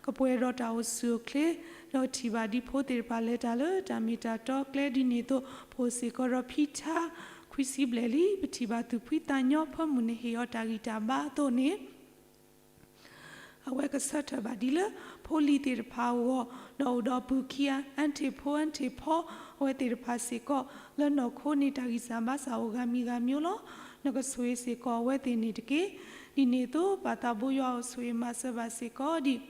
ကပှဲၤဒီးတၢ်အိၣ်ဆူၣ်အိၣ်ချ့ ဒီးထံၣ်ဘၣ်ဒ်ဖိသ့ၣ်တဖၣ်လဲၤတၢ်လၢတၢ်မ့ၢ်တၢ်တီကျဲဒ်န့ၣ်အသိး ဖိစ့ၢ်ကီးဒီးဖံထါ ခွံဆံဘျဲၣ်လံ. ပထံၣ်ဘၣ်သူၣ်ဖှံသးညီ ဖၢမုၢ်နဟ့ၣ်အီၤတၢ်ဂံၢ်တၢ်ဘါအသိးန့ၣ် အဝဲကဆၢထၢၣ်ဘၣ်ဒ်လၢ ဖိလံၤသ့ၣ်တဖၣ်အဂီၢ် ဒီးအိၣ်ဒီးပုၢ်ခံ အါတ့ၢ်ဖိအါတ့ၢ်ဖီ အဝဲသ့ၣ်တဖၣ်စ့ၢ်ကီး လၢနီၢ်ခိန့ၣ် တၢ်ဂံၢ်စၢ်ဘါစၢ်အိၣ်ဂၤမံၤဂၤမံၤလီၤ. နကဆိၣ်ဂ့ၤစ့ၢ်ကီးအဝဲသ့ၣ်န့ၣ်တက့ၢ်. ဒ်န့ၣ်အသိး ပၢ်သးဘိယွၤအိၣ်ဆိၣ်ဂ့ၤမၤစၢၤဘၣ်စ့ၢ်ကီးဒ်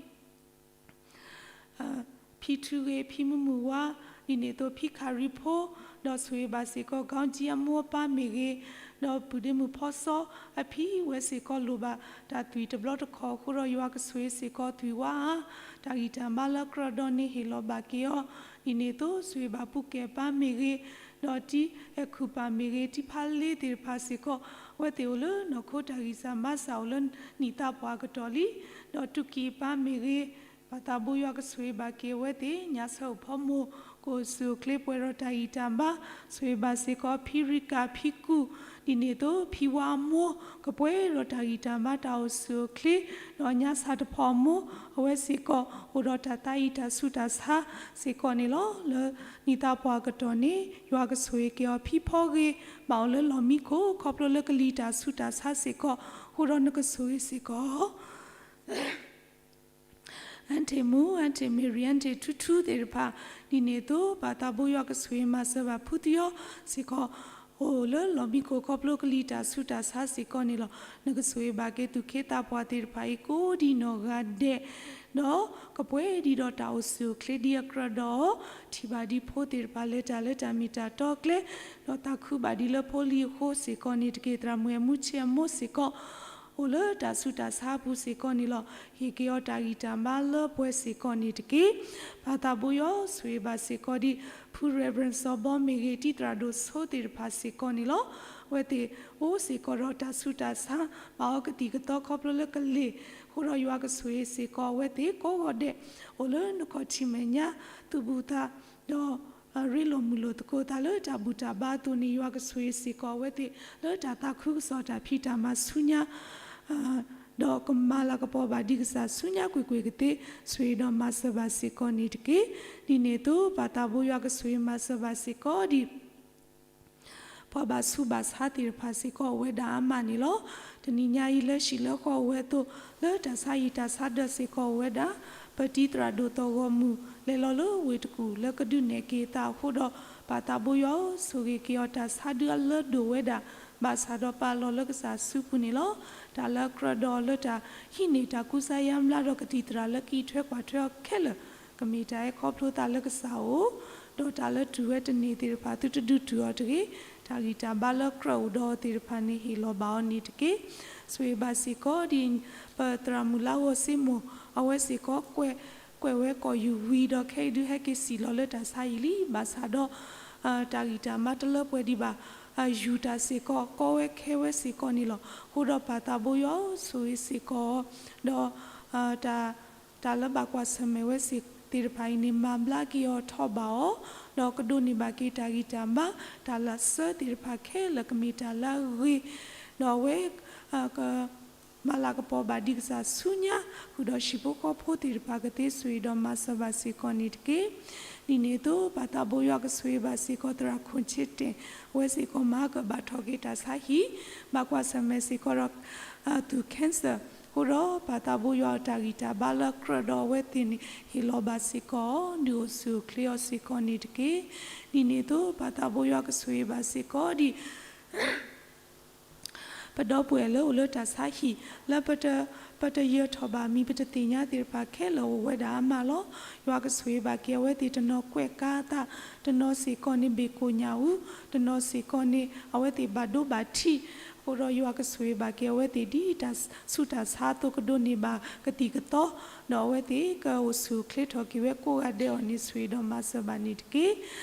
ဖံထူဂ့ၤ ဖံမုၢ်မုၢ်ဝါ ဒ်န့ၣ်အသိး ဖံခးရံဖိ ဒီးဆိၣ်ဂ့ၤဘၣ်စ့ၢ်ကီး ကီကၠံအမိၢ်အပၢ်မ့ၢ်ဂ့ၤ, ဒီးပုၢ်ဒ့မုၣ်ဖီစီ အဖံဝဲစ့ၢ်ကီးလိၣ်ဘၣ်တၢ်သွံၣ်တဘျီတခီၣ်အဃိဒီး ယွၤကဆိၣ်ဂ့ၤစ့ၢ်ကီးသွံၣ်ဝါအါ တၢ်ဂံၢ်တၢ်ဘါလၢကြၢးဒီးန့ၣ်ဟ့ၣ်လီၤဘၣ်က့ၤအီၤ, ဒ်န့ၣ်အသိး ဆိၣ်ဂ့ၤဘၣ်ပူၤကဲၣ်ပၢ်မ့ၢ်ဂ့ၤ, ဒီးတံၤအဲၣ်ခူၣ်ပၢ်မ့ၢ်ဂ့ၤ, တံၤဖးလ့သ့ၣ်တဖၣ်စ့ၢ်ကီး အဝဲသ့ၣ်အိၣ်လၢနီၢ်ခိတၢ်ဂံၢ်စၢ်ဘါစၢ်အိၣ်လၢနံၣ်သးပှၢ်အကတီၢ်လံ, ဒီးတူၢ်ကံၢ်ပၢ်မ့ၢ်ဂ့ၤ, ပၢ်သးဘိယွၤကဆိၣ်ဂ့ၤဘၣ်က့ၤအဝဲသ့ၣ် ညါဆၢအိၣ်ဖီမိၢ် ကအိၣ်ဆူၣ်အိၣ်ချ့ပှဲၤဒီးတၢ်ဂံၢ်တၢ်ဘါ, ဆိၣ်ဂ့ၤဘၣ်စ့ၢ်ကီးဖံရံကၣ် ဖံကူၣ်, ဒ်န့ၣ်အသိး ဖံဝါအမိၢ် ကပှဲၤဒီးတၢ်ဂံၢ်တၢ်ဘါတၢ်အိၣ်ဆူၣ်အိၣ်ချ့, ဒီးညါဆၣ်တဖီအမိၢ် အဝဲစ့ၢ်ကီး အိၣ်ဒီးတၢ်သးအံၤတၢ်ဆူးတၢ်ဆါစ့ၢ်ကီးန့ၣ်လီၤ. လၢနံၣ်သးပှၢ်အကတီၢ်န့ၣ် ယွၤကဆိၣ်ဂ့ၤက့ၤအီၤ ဖံဖီဂ့ၤ ဘၣ်အိၣ်လၢလီၢ်မံခိၣ် ခီဖျိလၢကလံၤတၢ်ဆူးတၢ်ဆါစ့ၢ်ကီး, အဃိဒီးနကဆိၣ်ဂ့ၤစ့ၢ်ကီး အါတ့ၢ်မူ အါတ့ၢ်မ့ၢ်ရံ အါတ့ၢ်ထူထူသ့ၣ်တဖၣ်, ဒ်န့ၣ်အသိး ပၢ်သးဘိယွၤကဆိၣ်ဂ့ၤမၤစၢၤဘၣ်ဖုသယီစ့ၢ်ကီး, အိၣ်လၢလီၢ်မံခိၣ်ခီဖျိကလံၤတၢ်ဆူးတၢ်ဆါစ့ၢ်ကီးန့ၣ်လီၤ. နကဆိၣ်ဂ့ၤဘၣ်က့ၤသူၣ်က့သးပှၢ်သ့ၣ်တဖၣ်အံၤကိးဒ်နီၢ်ဂၤဒဲး, ဒီးကပှဲၤဒ်ဒီးတၢ်အိၣ်ဆူၣ်အိၣ်ချ့ဒ်အကြၢးဒီး ထံၣ်ဘၣ်ဒ်ဖိသ့ၣ်တဖၣ်လဲၤတၢ်လၢတၢ်မ့ၢ်တၢ်တီကျဲ, ဒီးသးခုဘၣ်ဒ်လၢဖိလံၤအဃိစ့ၢ်ကီးန့ၣ်တက့ၢ်. သရၣ်မုၣ်အဲၣ်မူဆ့ၣ်အမိၢ်စ့ၢ်ကီး အိၣ်လၢတၢ်ဆူးတၢ်ဆါအပူၤစ့ၢ်ကီးန့ၣ်လီၤ. ဟ့ၣ်က့ၤအီၤတၢ်ဂံၢ်တၢ်ဘါလၢပှဲၤစ့ၢ်ကီးန့ၣ်တက့ၢ်. ပၢ်သးဘိယွၤဆိၣ်ဂ့ၤဘၣ်စ့ၢ်ကီးဒ် ဖု Reverend စီၤဘီမ့ၢ်ဂ့ၤ တံၤသရၣ်ဒိၣ်ဆိသ့ၣ်တဖၣ်စ့ၢ်ကီးန့ၣ်လီၤ. အဝဲသ့ၣ်အိၣ်စ့ၢ်ကီးဒီးတၢ်ဆူးတၢ်ဆါ ဘၣ်အီၤကသံၣ်ကသီခီဖျိလၢကလံၤ, အဃိဒီးယွၤကဆိၣ်ဂ့ၤစ့ၢ်ကီးအဝဲသ့ၣ်ကိးဂီၤဒဲး, အိၣ်လၢနခီၣ်ထံးမဲာ်ညါ သူၣ်ဘူၣ်သး ဒီး ရ့လိာ်မုာ်လိာ်သကိးသးလၢတၢ်ဘူၣ်တၢ်ဘါအသိးန့ၣ် ယွၤကဆိၣ်ဂ့ၤစ့ၢ်ကီးအဝဲသ့ၣ် လၢတၢ်သးခုကစီၣ်တၢ်ဖံးတၢ်မၤဆူညါ ဒီးကမၤလၤကပီၤဘၣ်ဒံးကစၢ်ဆူညါကွ့ၢ်ကွ့ၢ်ကသ့, ဆိၣ်ဂ့ၤဒီးမၤစၢၤဘၣ်စ့ၢ်ကီးန့ၣ်တက့ၢ်. ဒ်န့ၣ်အသိး ပၢ်သးဘိယွၤကဆိၣ်ဂ့ၤမၤစၢၤဘၣ်စ့ၢ်ကီးဒ် ပှၤဘၣ်ဆူးဘၣ်ဆါသ့ၣ်တဖၣ်စ့ၢ်ကီးအိၣ်ဝဲဒၣ်အါမးန့ၣ်လီၤ. တနံၤညါအံၤလၢဟံၣ်လၢဃီအိၣ်ဝဲအသိး လၢတၢ်ဆါဟံၣ်တၢ်ဆါဒၢးစ့ၢ်ကီးအိၣ်ဝဲဒၣ်, ပတံၤသရၣ်ဒိၣ်သီၣ်ဂီၤမုၢ် လဲၤလီၤလၢဝ့ၢ်တကူၣ်လၢကဒုးနဲၣ်က့ၤသးအဃိဒီး ပၢ်သးဘိယွၤဧၢ, ဆိၣ်ဂ့ၤက့ၤအီၤတၢ်ဆါဒုးအလၢဒိၣ်ဝဲဒၣ် ဘၣ်ဆၣ်ဒီးပာ်လီၤလၢကစၢ်စုပူၤန့ၣ်လီၤ. တၢ်လၢကြၢးဒီးလၢတၢ်ဟံးန့ၢ်တၢ်ကူစါယါဘျါဒီးကသံၣ်သရၣ်လၢကအံးထွဲကွၢ်ထွဲအီၤခဲလၢာ် ကမ့ၢ်တၢ်အဲၣ်ခီဖျိသးလၢကစၢ်အအိၣ်, ဒီးတၢ်လၢတူၢ်ဝဲတန့ၢ်သ့ၣ်တဖၣ်သုတဒုးတူၢ်အီၤတဂ့ၤ. တၢ်ဂံၢ်တၢ်ဘါလၢကြၢးအိၣ်ဒီးအီၤသ့ၣ်တဖၣ်န့ၣ်ဟ့ၣ်လီၤဘၣ်အီၤန့ၣ်တက့ၢ်. ဆိၣ်ဂ့ၤဘၣ်စ့ၢ်ကီးဒ် ပသရၣ်မုၣ်လါဂီၤစ့မိၢ် အဝဲစ့ၢ်ကီး ကွဲးဝဲကိာ်ယူၢ်ဝံၤဒီးခဲအံၤဒုးဟဲက့ၤစံၣ်လီၤလၢတၢ်ဆါဟံၣ်လံ, ဘၣ်ဆၣ်ဒီး တၢ်ဂံၢ်တၢ်ဘါတလၢပှဲၤဒံးဘၣ်, ယူၢ်တၢ်စ့ၢ်ကီး ကီဝဲခဲဝဲစ့ၢ်ကီးန့ၣ်လီၤ. အဃိဒီးပၢ်သးဘိယွၤဧၢ, ဆိၣ်ဂ့ၤစ့ၢ်ကီးအီၤ, ဒီး တၢ် တၢ်လၢဘၣ်ကွၢ်ဆၢၣ်မဲာ်ဝဲသ့ၣ်တဖၣ်အံၤန့ၣ် မၤဘျါက့ၤအီၤထီၣ်ဘၣ်အီၤ, ဒီးကဒိးန့ၢ်ဘၣ်က့ၤတၢ်ဂံၢ်တၢ်ဘါ တၢ်လၢအစၢသ့ၣ်တဖၣ်ခဲလၢာ်ကမ့ၢ်တၢ်လၢအဂ့ၤ, ဒီးအဝဲ က မၤလၤကပီၤဘၣ်ဒံးကစၢ်ဆူညါ ဃုာ်ဒီးဟံၣ်ဖိဃီဖိသ့ၣ်တဖၣ်ကသ့ ဆိၣ်ဂ့ၤဒီးမၤစၢၤဘၣ်စ့ၢ်ကီးန့ၣ်တက့ၢ်. ဒ်န့ၣ်အသိး ပၢ်သးဘိယွၤကဆိၣ်ဂ့ၤဘၣ်စ့ၢ်ကီးသရၣ်ခိၣ်ဆ့တ့ၣ်, အဝဲစ့ၢ်ကီးမၤကဘၣ်ထီၣ်က့ၤတၢ်ဆါဟံၣ်, ဘၣ်ကွၢ်ဆၢၣ်မဲာ်စ့ၢ်ကီးဒီး သူၣ် cancer အဃိဒီး ပၢ်သးဘိယွၤအတၢ်ဂံၢ်တၢ်ဘါလၢကြၢးဒီးအဝဲသ့ၣ်န့ၣ် ဟ့ၣ်လီၤဘၣ်စ့ၢ်ကီး ဒုးအိၣ်ဆူၣ်အိၣ်ချ့အီၤစ့ၢ်ကီးန့ၣ်တက့ၢ်. ဒ်န့ၣ်အသိး ပၢ်သးဘိယွၤကဆိၣ်ဂ့ၤဘၣ်စ့ၢ်ကီးဒ် ပဒီပုၢ်ဝဲၢ်လၢအိၣ်လၢတၢ်ဆါဟံၣ် လၢပတယၢၤထီၣ်ဘၣ်မံၤ ပတသ့ၣ်ညါသ့ၣ်တဖၣ်ခဲလၢာ်အိၣ်ဝဲဒၣ်အါမးလီၤ. ယွၤကဆိၣ်ဂ့ၤဘၣ်က့ၤအဝဲသ့ၣ် တနီၤကွဲးကါသး, တနီၤစ့ၢ်ကီးန့ၣ်ဘ့ၣ်ကိၣ်ညၣ်အူ, တနီၤစ့ၢ်ကီးန့ၣ် အဝဲသ့ၣ်ဘၣ်ဒိဘၣ်ထံး အဃိဒီးယွၤကဆိၣ်ဂ့ၤဘၣ်က့ၤအဝဲသ့ၣ်ဒ်တၢ်ဆူးတၢ်ဆါအသိးကဒိးန့ၢ်ဘၣ်ကသံၣ်ကသီ, ဒီးအဝဲသ့ၣ်ကအိၣ်ဆူၣ်အိၣ်ချ့ထီၣ်က့ၤဝဲကိးဂၤဒဲးအီၤန့ၣ် ဆိၣ်ဂ့ၤဒီးမၤစၢၤဘၣ်န့ၣ်တက့ၢ်.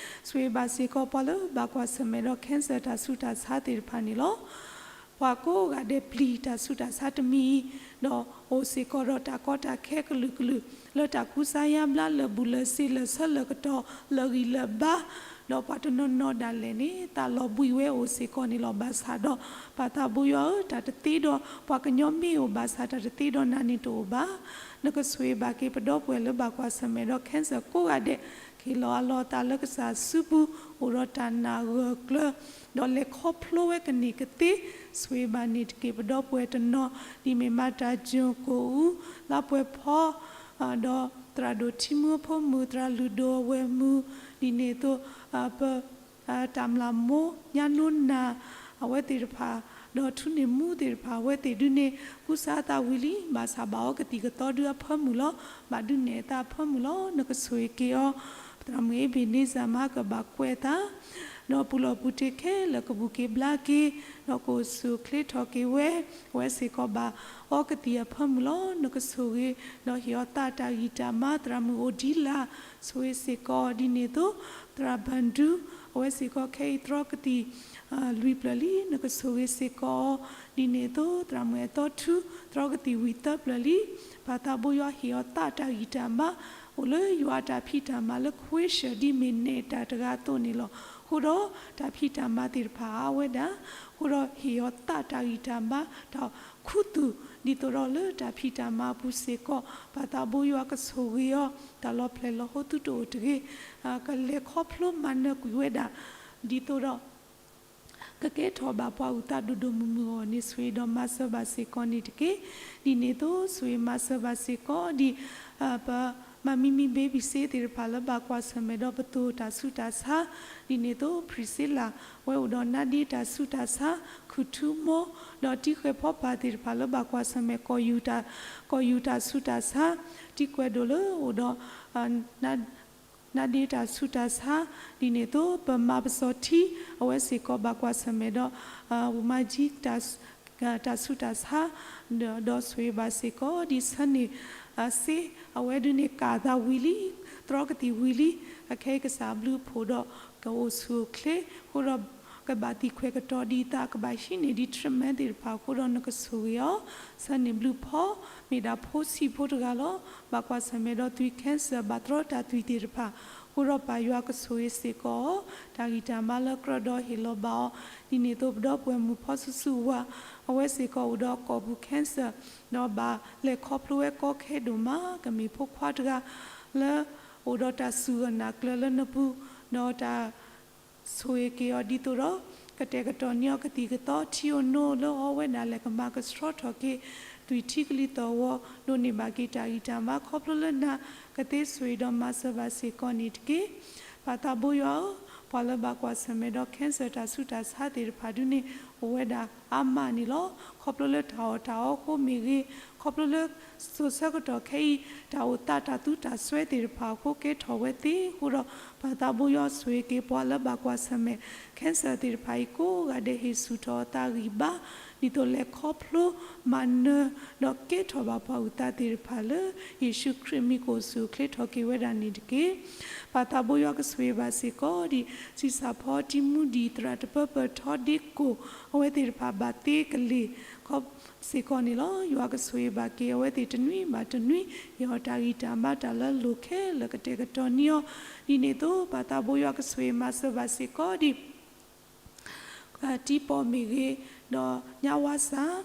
ဆိၣ်ဂ့ၤဘၣ်စ့ၢ်ကီးပှၤလၢဘၣ်ကွၢ်ဆၢၣ်မဲာ်ဒီး cancer တၢ်ဆူးတၢ်ဆါသ့ၣ်တဖၣ်န့ၣ်လီၤ. ပှၤကိးဂၤဒဲးပျံၤတၢ်ဆူးတၢ်ဆါတမံၤအံၤ, ဒီးအိၣ်စ့ၢ်ကီးဒီးတၢ်ကီတၢ်ခဲကလုာ်ကလုာ် လၢတၢ်ကူစါယါဘျါ လၢာ်ဘူၣ်လၢာ်စ့လၢာ်ဆၢလၢာ်ကတီၢ် လၢာ်ဂံၢ်လၢာ်ဘါ, ဒီးပှၤတနီၤနီၤဒၣ်လဲာ်န့ၣ် သးလီၤဘှံးဝဲအိၣ်စ့ၢ်ကီးန့ၣ်လီၤ. ဘၣ်ဆၣ်ဒီး ပၢ်သးဘိယွၤဧၢ, တၢ်တသ့ဒီးပှၤကညီမ့ၢ်အိၣ်ဘၣ်ဆၣ် တၢ်တသ့ဒီးနၤန့ၣ်တအိၣ်ဘၣ်. နကဆိၣ်ဂ့ၤဘၣ်က့ၤပဒီပုၢ်ဝဲၢ်လၢဘၣ်ကွၢ်ဆၢၣ်မဲာ်ဒီး cancer ကိးဂၤဒဲး, ဟ့ၣ်လီၤအးလီၤအသးလၢကစၢ်အစုပူၤ, အိၣ်ဒီးတၢ်နာ်ဂၢၢ်ကျၢၤ, ဒီးလဲၤခီဖျိဝဲကန့ၢ်ကသ့, ဆိၣ်ဂ့ၤဘၣ်န့ၣ်တက့ၢ်. ပဒီပုၢ်ဝဲၢ်တနီၤ ဒ်မ့ၢ်မၤတၢ်ကၠိၣ်ကိၣ်အူ, လါပှဲၤဖီ ဒီးသရၣ်ဒိၣ်ထံမူအဖိမုၣ် သရၣ်လုၢ်ဒိၣ်အဝဲၢ်မုၣ်, ဒ်န့ၣ်အသိး ပ တၢ်မျၢ်မိၢ် ညါနိနၢ် အဝဲသ့ၣ်တဖၣ်, ဒီးထူန့ၢ်မူသ့ၣ်တဖၣ် အဝဲသ့ၣ်ဒုန့ၣ် ကူစါအသးဝံၤလံ, ဘၣ်ဆၣ်ဘၣ်အီကသံၣ်ကသီဒုအဖၢမုၢ်လီၤ. ဘၣ်ဒုးနဲၣ်အသးအဖၢမုၢ်လီၤ. နကဆိၣ်ဂ့ၤက့ၤအီၤ, သရၣ်မုၣ်အ့ဘ့ၣ်န့စၢၣ်မၤကဘၣ်ကွဲးအသး ဒီးပူၤလီၢ်ပူၤတ့ၢ်ခဲလၢာ်ကဘူၣ်က့ၤဘျါက့ၤ, ဒီးကအိၣ်ဆူၣ်အိၣ်ချ့ထီၣ်က့ၤဝဲ, အဝဲစ့ၢ်ကီးဘၣ်အီကသံၣ်အဖၢမုၢ်လီၤ. နကဆိၣ်ဂ့ၤ, ဒီးဟ့ၣ်အီၤသးတၢ်ဂံၢ်တၢ်ဘါ, သရၣ်မုၣ်အိၣ်ဒံလၢ် ဆိၣ်ဂ့ၤစ့ၢ်ကီး ဒ်န့ၣ်အသိး သရၣ်ဘၣ်ဒူ အဝဲစ့ၢ်ကီးခဲအံၤသရီကသံၣ် လွံၢ်ဖျၢၣ်လံ. နကဆိၣ်ဂ့ၤစ့ၢ်ကီးအီၤ ဒ်န့ၣ်အသိး သရၣ်မုၣ်အဲၣ်သီထူ သရီကသံၣ်ဝံၤသၢဖျၢၣ်လံ. ပၢ်သးဘိယွၤဟ့ၣ်အီၤသးတၢ်ဂံၢ်တၢ်ဘါ, အိၣ်လၢယွၤအတၢ်ဖံးတၢ်မၤလၢခွ့ဆၢၣ် ဒ်မ့ၢ်နဲၣ်တၢ်တဂၤအသိးန့ၣ်လီၤ. အဃိဒီးတၢ်ဖံးတၢ်မၤသ့ၣ်တဖၣ်အါဝဲဒၣ်, အဃိဒီးဟ့ၣ်အီၤသးတၢ်ဂံၢ်တၢ်ဘါ တၢ်ခူသူၣ် ဒ်သိးဒီးလၢတၢ်ဖံးတၢ်မၤအပူၤစ့ၢ်ကီး ပၢ်သးဘိယွၤကဆိၣ်ဂ့ၤအီၤ တၢ်လီၤဖျဲၣ်လီၤဟိသူတအိၣ်တဂ့ၤ, ကလဲၤခီဖျိမၤနၢၤကွံာ်ဝဲဒၣ် ဒ်သိးဒီး ကကဲထီၣ်ဘၣ်ပှၤအုၣ်သးဒိၣ်ဒိၣ်မုၢ်မုၢ်အဂီၢ်န့ၣ် ဆိၣ်ဂ့ၤဒီးမၤစၢၤဘၣ်စ့ၢ်ကီးန့ၣ်တက့ၢ်. ဒ်န့ၣ်အသိး ဆိၣ်ဂ့ၤမၤစၢၤဘၣ်စ့ၢ်ကီးဒ် ပမၤမံမံ baby စ့သ့ၣ်တဖၣ်လၢဘၣ်ကွၢ်ဆၢၣ်မဲာ်ဒီး ပသိၣ်တၢ်ဆူးတၢ်ဆါ, ဒ်န့ၣ်အသိး Priscilla ဝဲအိၣ်ဒီးနါဒ့တၢ်ဆူးတၢ်ဆါ, ခူၣ်ထူမိၢ်, ဒီးတံၤဃဲၤဖီပၢ်သ့ၣ်တဖၣ်လၢဘၣ်ကွၢ်ဆၢၣ်မဲာ် ကီၢ်ယူၢ်တၢ်, ကီၢ်ယူၢ်တၢ်ဆူးတၢ်ဆါ, တံၤကွဲးဒိၣ်လၢအိၣ်ဒီး နါဒ့တၢ်ဆူးတၢ်ဆါ, ဒ်န့ၣ်အသိး ပမၤပစီၤထံ အဝဲစ့ၢ်ကီးဘၣ်ကွၢ်ဆၢၣ်မဲာ်ဒီး ဝူမါကၠံ တၢ်ဆူးတၢ်ဆါ, ဒီးဆိၣ်ဂ့ၤဘၣ်စ့ၢ်ကီးဒ်ဆၢန့ၣ် စ့ အဝဲဒုန့ၣ်ကၢ်သးဝံၤလံ, သရီကသံၣ်ဝံၤလံ, အခဲအံၤကစၢ်ဘျုးဖှိၣ်ဒီး ကအိၣ်ဆူၣ်အိၣ်ချ့အဃိဒီး ကဘၣ်သံခွဲးကတီၤဒံးအသး ကဘၣ်ဟံးန့ၢ်ဒံး treatment သ့ၣ်တဖၣ်အဃိဒီး နကဆိၣ်ဂ့ၤအီၤ, ဆၢန့ၣ်ဘျုးဖီ မ့ၢ်ဒၣ်ဖိဆံးဖိတဂၤလီၤ. ဘၣ်ကွၢ်ဆၢၣ်မဲာ်ဒီးသွံၣ် cancer ဘၣ်တြီတၢ်သွံၣ်သ့ၣ်တဖၣ်အဃိဒီး ပၢ်ယွၤကဆိၣ်ဂ့ၤစ့ၢ်ကီးအီၤ, တၢ်ဂံၢ်တၢ်ဘါလၢကြၢးဒီးဟ့ၣ်လီၤဘၣ်အီၤ, ဒ်န့ၣ်အသိး ပဒီပုၢ်ဝဲၢ်မုၣ်ဖီဆူၣ်ဆူၣ်ဝါ, အဝဲစ့ၢ်ကီးအိၣ်ဒီးကိာ်ပူၤ cancer ဒီးဘၣ်လဲၤခီဖျိဝဲကီခဲဒိၣ်မး, ကမ့ၢ်ဖိခွါတဂၤလၢ အိၣ်ဒီးတၢ်စူၢ်ဂၢၢ်နာ်ကျၢၤလၢနပူၤ, ဒီးတၢ် ဆိၣ်ဂ့ၤက့ၤအီၤဒ်သိးဒီး ကတဲာ်ကတီၤန့ၢ်အီၤကသံၣ်ကသီ ထံဧိၤနိဧိၤလၢအီဝဲဒၣ်လဲၣ် ကမၤကဆှီထီၣ်က့ၤ သွံၣ်ထံကလံၤသီၣ်ဂီၤ ဒိးန့ၢ်ဘၣ်က့ၤတၢ်ဂံၢ်တၢ်ဘါခီဖျိလၢနၤ ကသ့ဆိၣ်ဂ့ၤဒီးမၤစၢၤဘၣ်စ့ၢ်ကီးန့ၣ်တက့ၢ်. ပၢ်သးဘိယွၤဧၢ, ပှၤလၢဘၣ်ကွၢ်ဆၢၣ်မဲာ်ဒီး cancer တၢ်ဆူးတၢ်ဆါသ့ၣ်တဖၣ်ဒုန့ၣ် အိၣ်ဝဲဒၣ်အါမးန့ၣ်လီၤ. ခီဖျိလၢတၢ်အီၣ်တၢ်အီအဃိမ့ၢ်ဂ့ၤ, ခီဖျိလၢ စိၤဆၢကတီၢ်ခဲအံၤ တၢ်အိၣ်သးတၢ်သူတၢ်စွဲသ့ၣ်တဖၣ်အဃိ ကဲထီၣ်ဝဲသ့အဃိဒီး ပၢ်သးဘိယွၤဆိၣ်ဂ့ၤက့ၤပှၤလၢဘၣ်ကွၢ်ဆၢၣ်မဲာ် cancer သ့ၣ်တဖၣ်အံၤကိးဂၤဒဲး ဟ့ၣ်ဆူၣ်ထီၣ်အသးဂံၢ်ဘါ ဒ်သိးလဲၤခီဖျိမၤနၢၤ ဒီးကဲထီၣ်ဘၣ်ပှၤအုၣ်သးသ့ၣ်တဖၣ်လၢ ယ့ၣ်ၡူးခရံာ်မံၤကအိၣ်ဆူၣ်အိၣ်ချ့ထီၣ်က့ၤဝဲဒၣ်န့ၣ်တက့ၢ်. ပၢ်သးဘိယွၤကဆိၣ်ဂ့ၤဘၣ်စ့ၢ်ကီးဒ် ဆံးစၢ်ဖီတံမူဒံး သရၣ်တပၢပၢၢ်ထီဒ့ကိၣ် အဝဲသ့ၣ်တဖၣ်ဘၣ်သ့ကလ့ၢ် ခီ စ့ၢ်ကီးန့ၣ်လီၤ. ယွၤကဆိၣ်ဂ့ၤဘၣ်က့ၤအဝဲသ့ၣ်တနွံဘၣ်တနွံ, ဟ့ၣ်အီၤတၢ်ဂံၢ်တၢ်ဘါတၢ်လၢအလိၣ်ခဲလၢာ်ကတဲာ်ကတီၤန့ၢ်အီၤ, ဒ်န့ၣ်အသိး ပၢ်သးဘိယွၤကဆိၣ်ဂ့ၤမၤစၢၤဘၣ်စ့ၢ်ကီးဒ် တံၤပီၣ်မ့ၢ်ဂ့ၤ, ဒီးညါဝါစၢ်,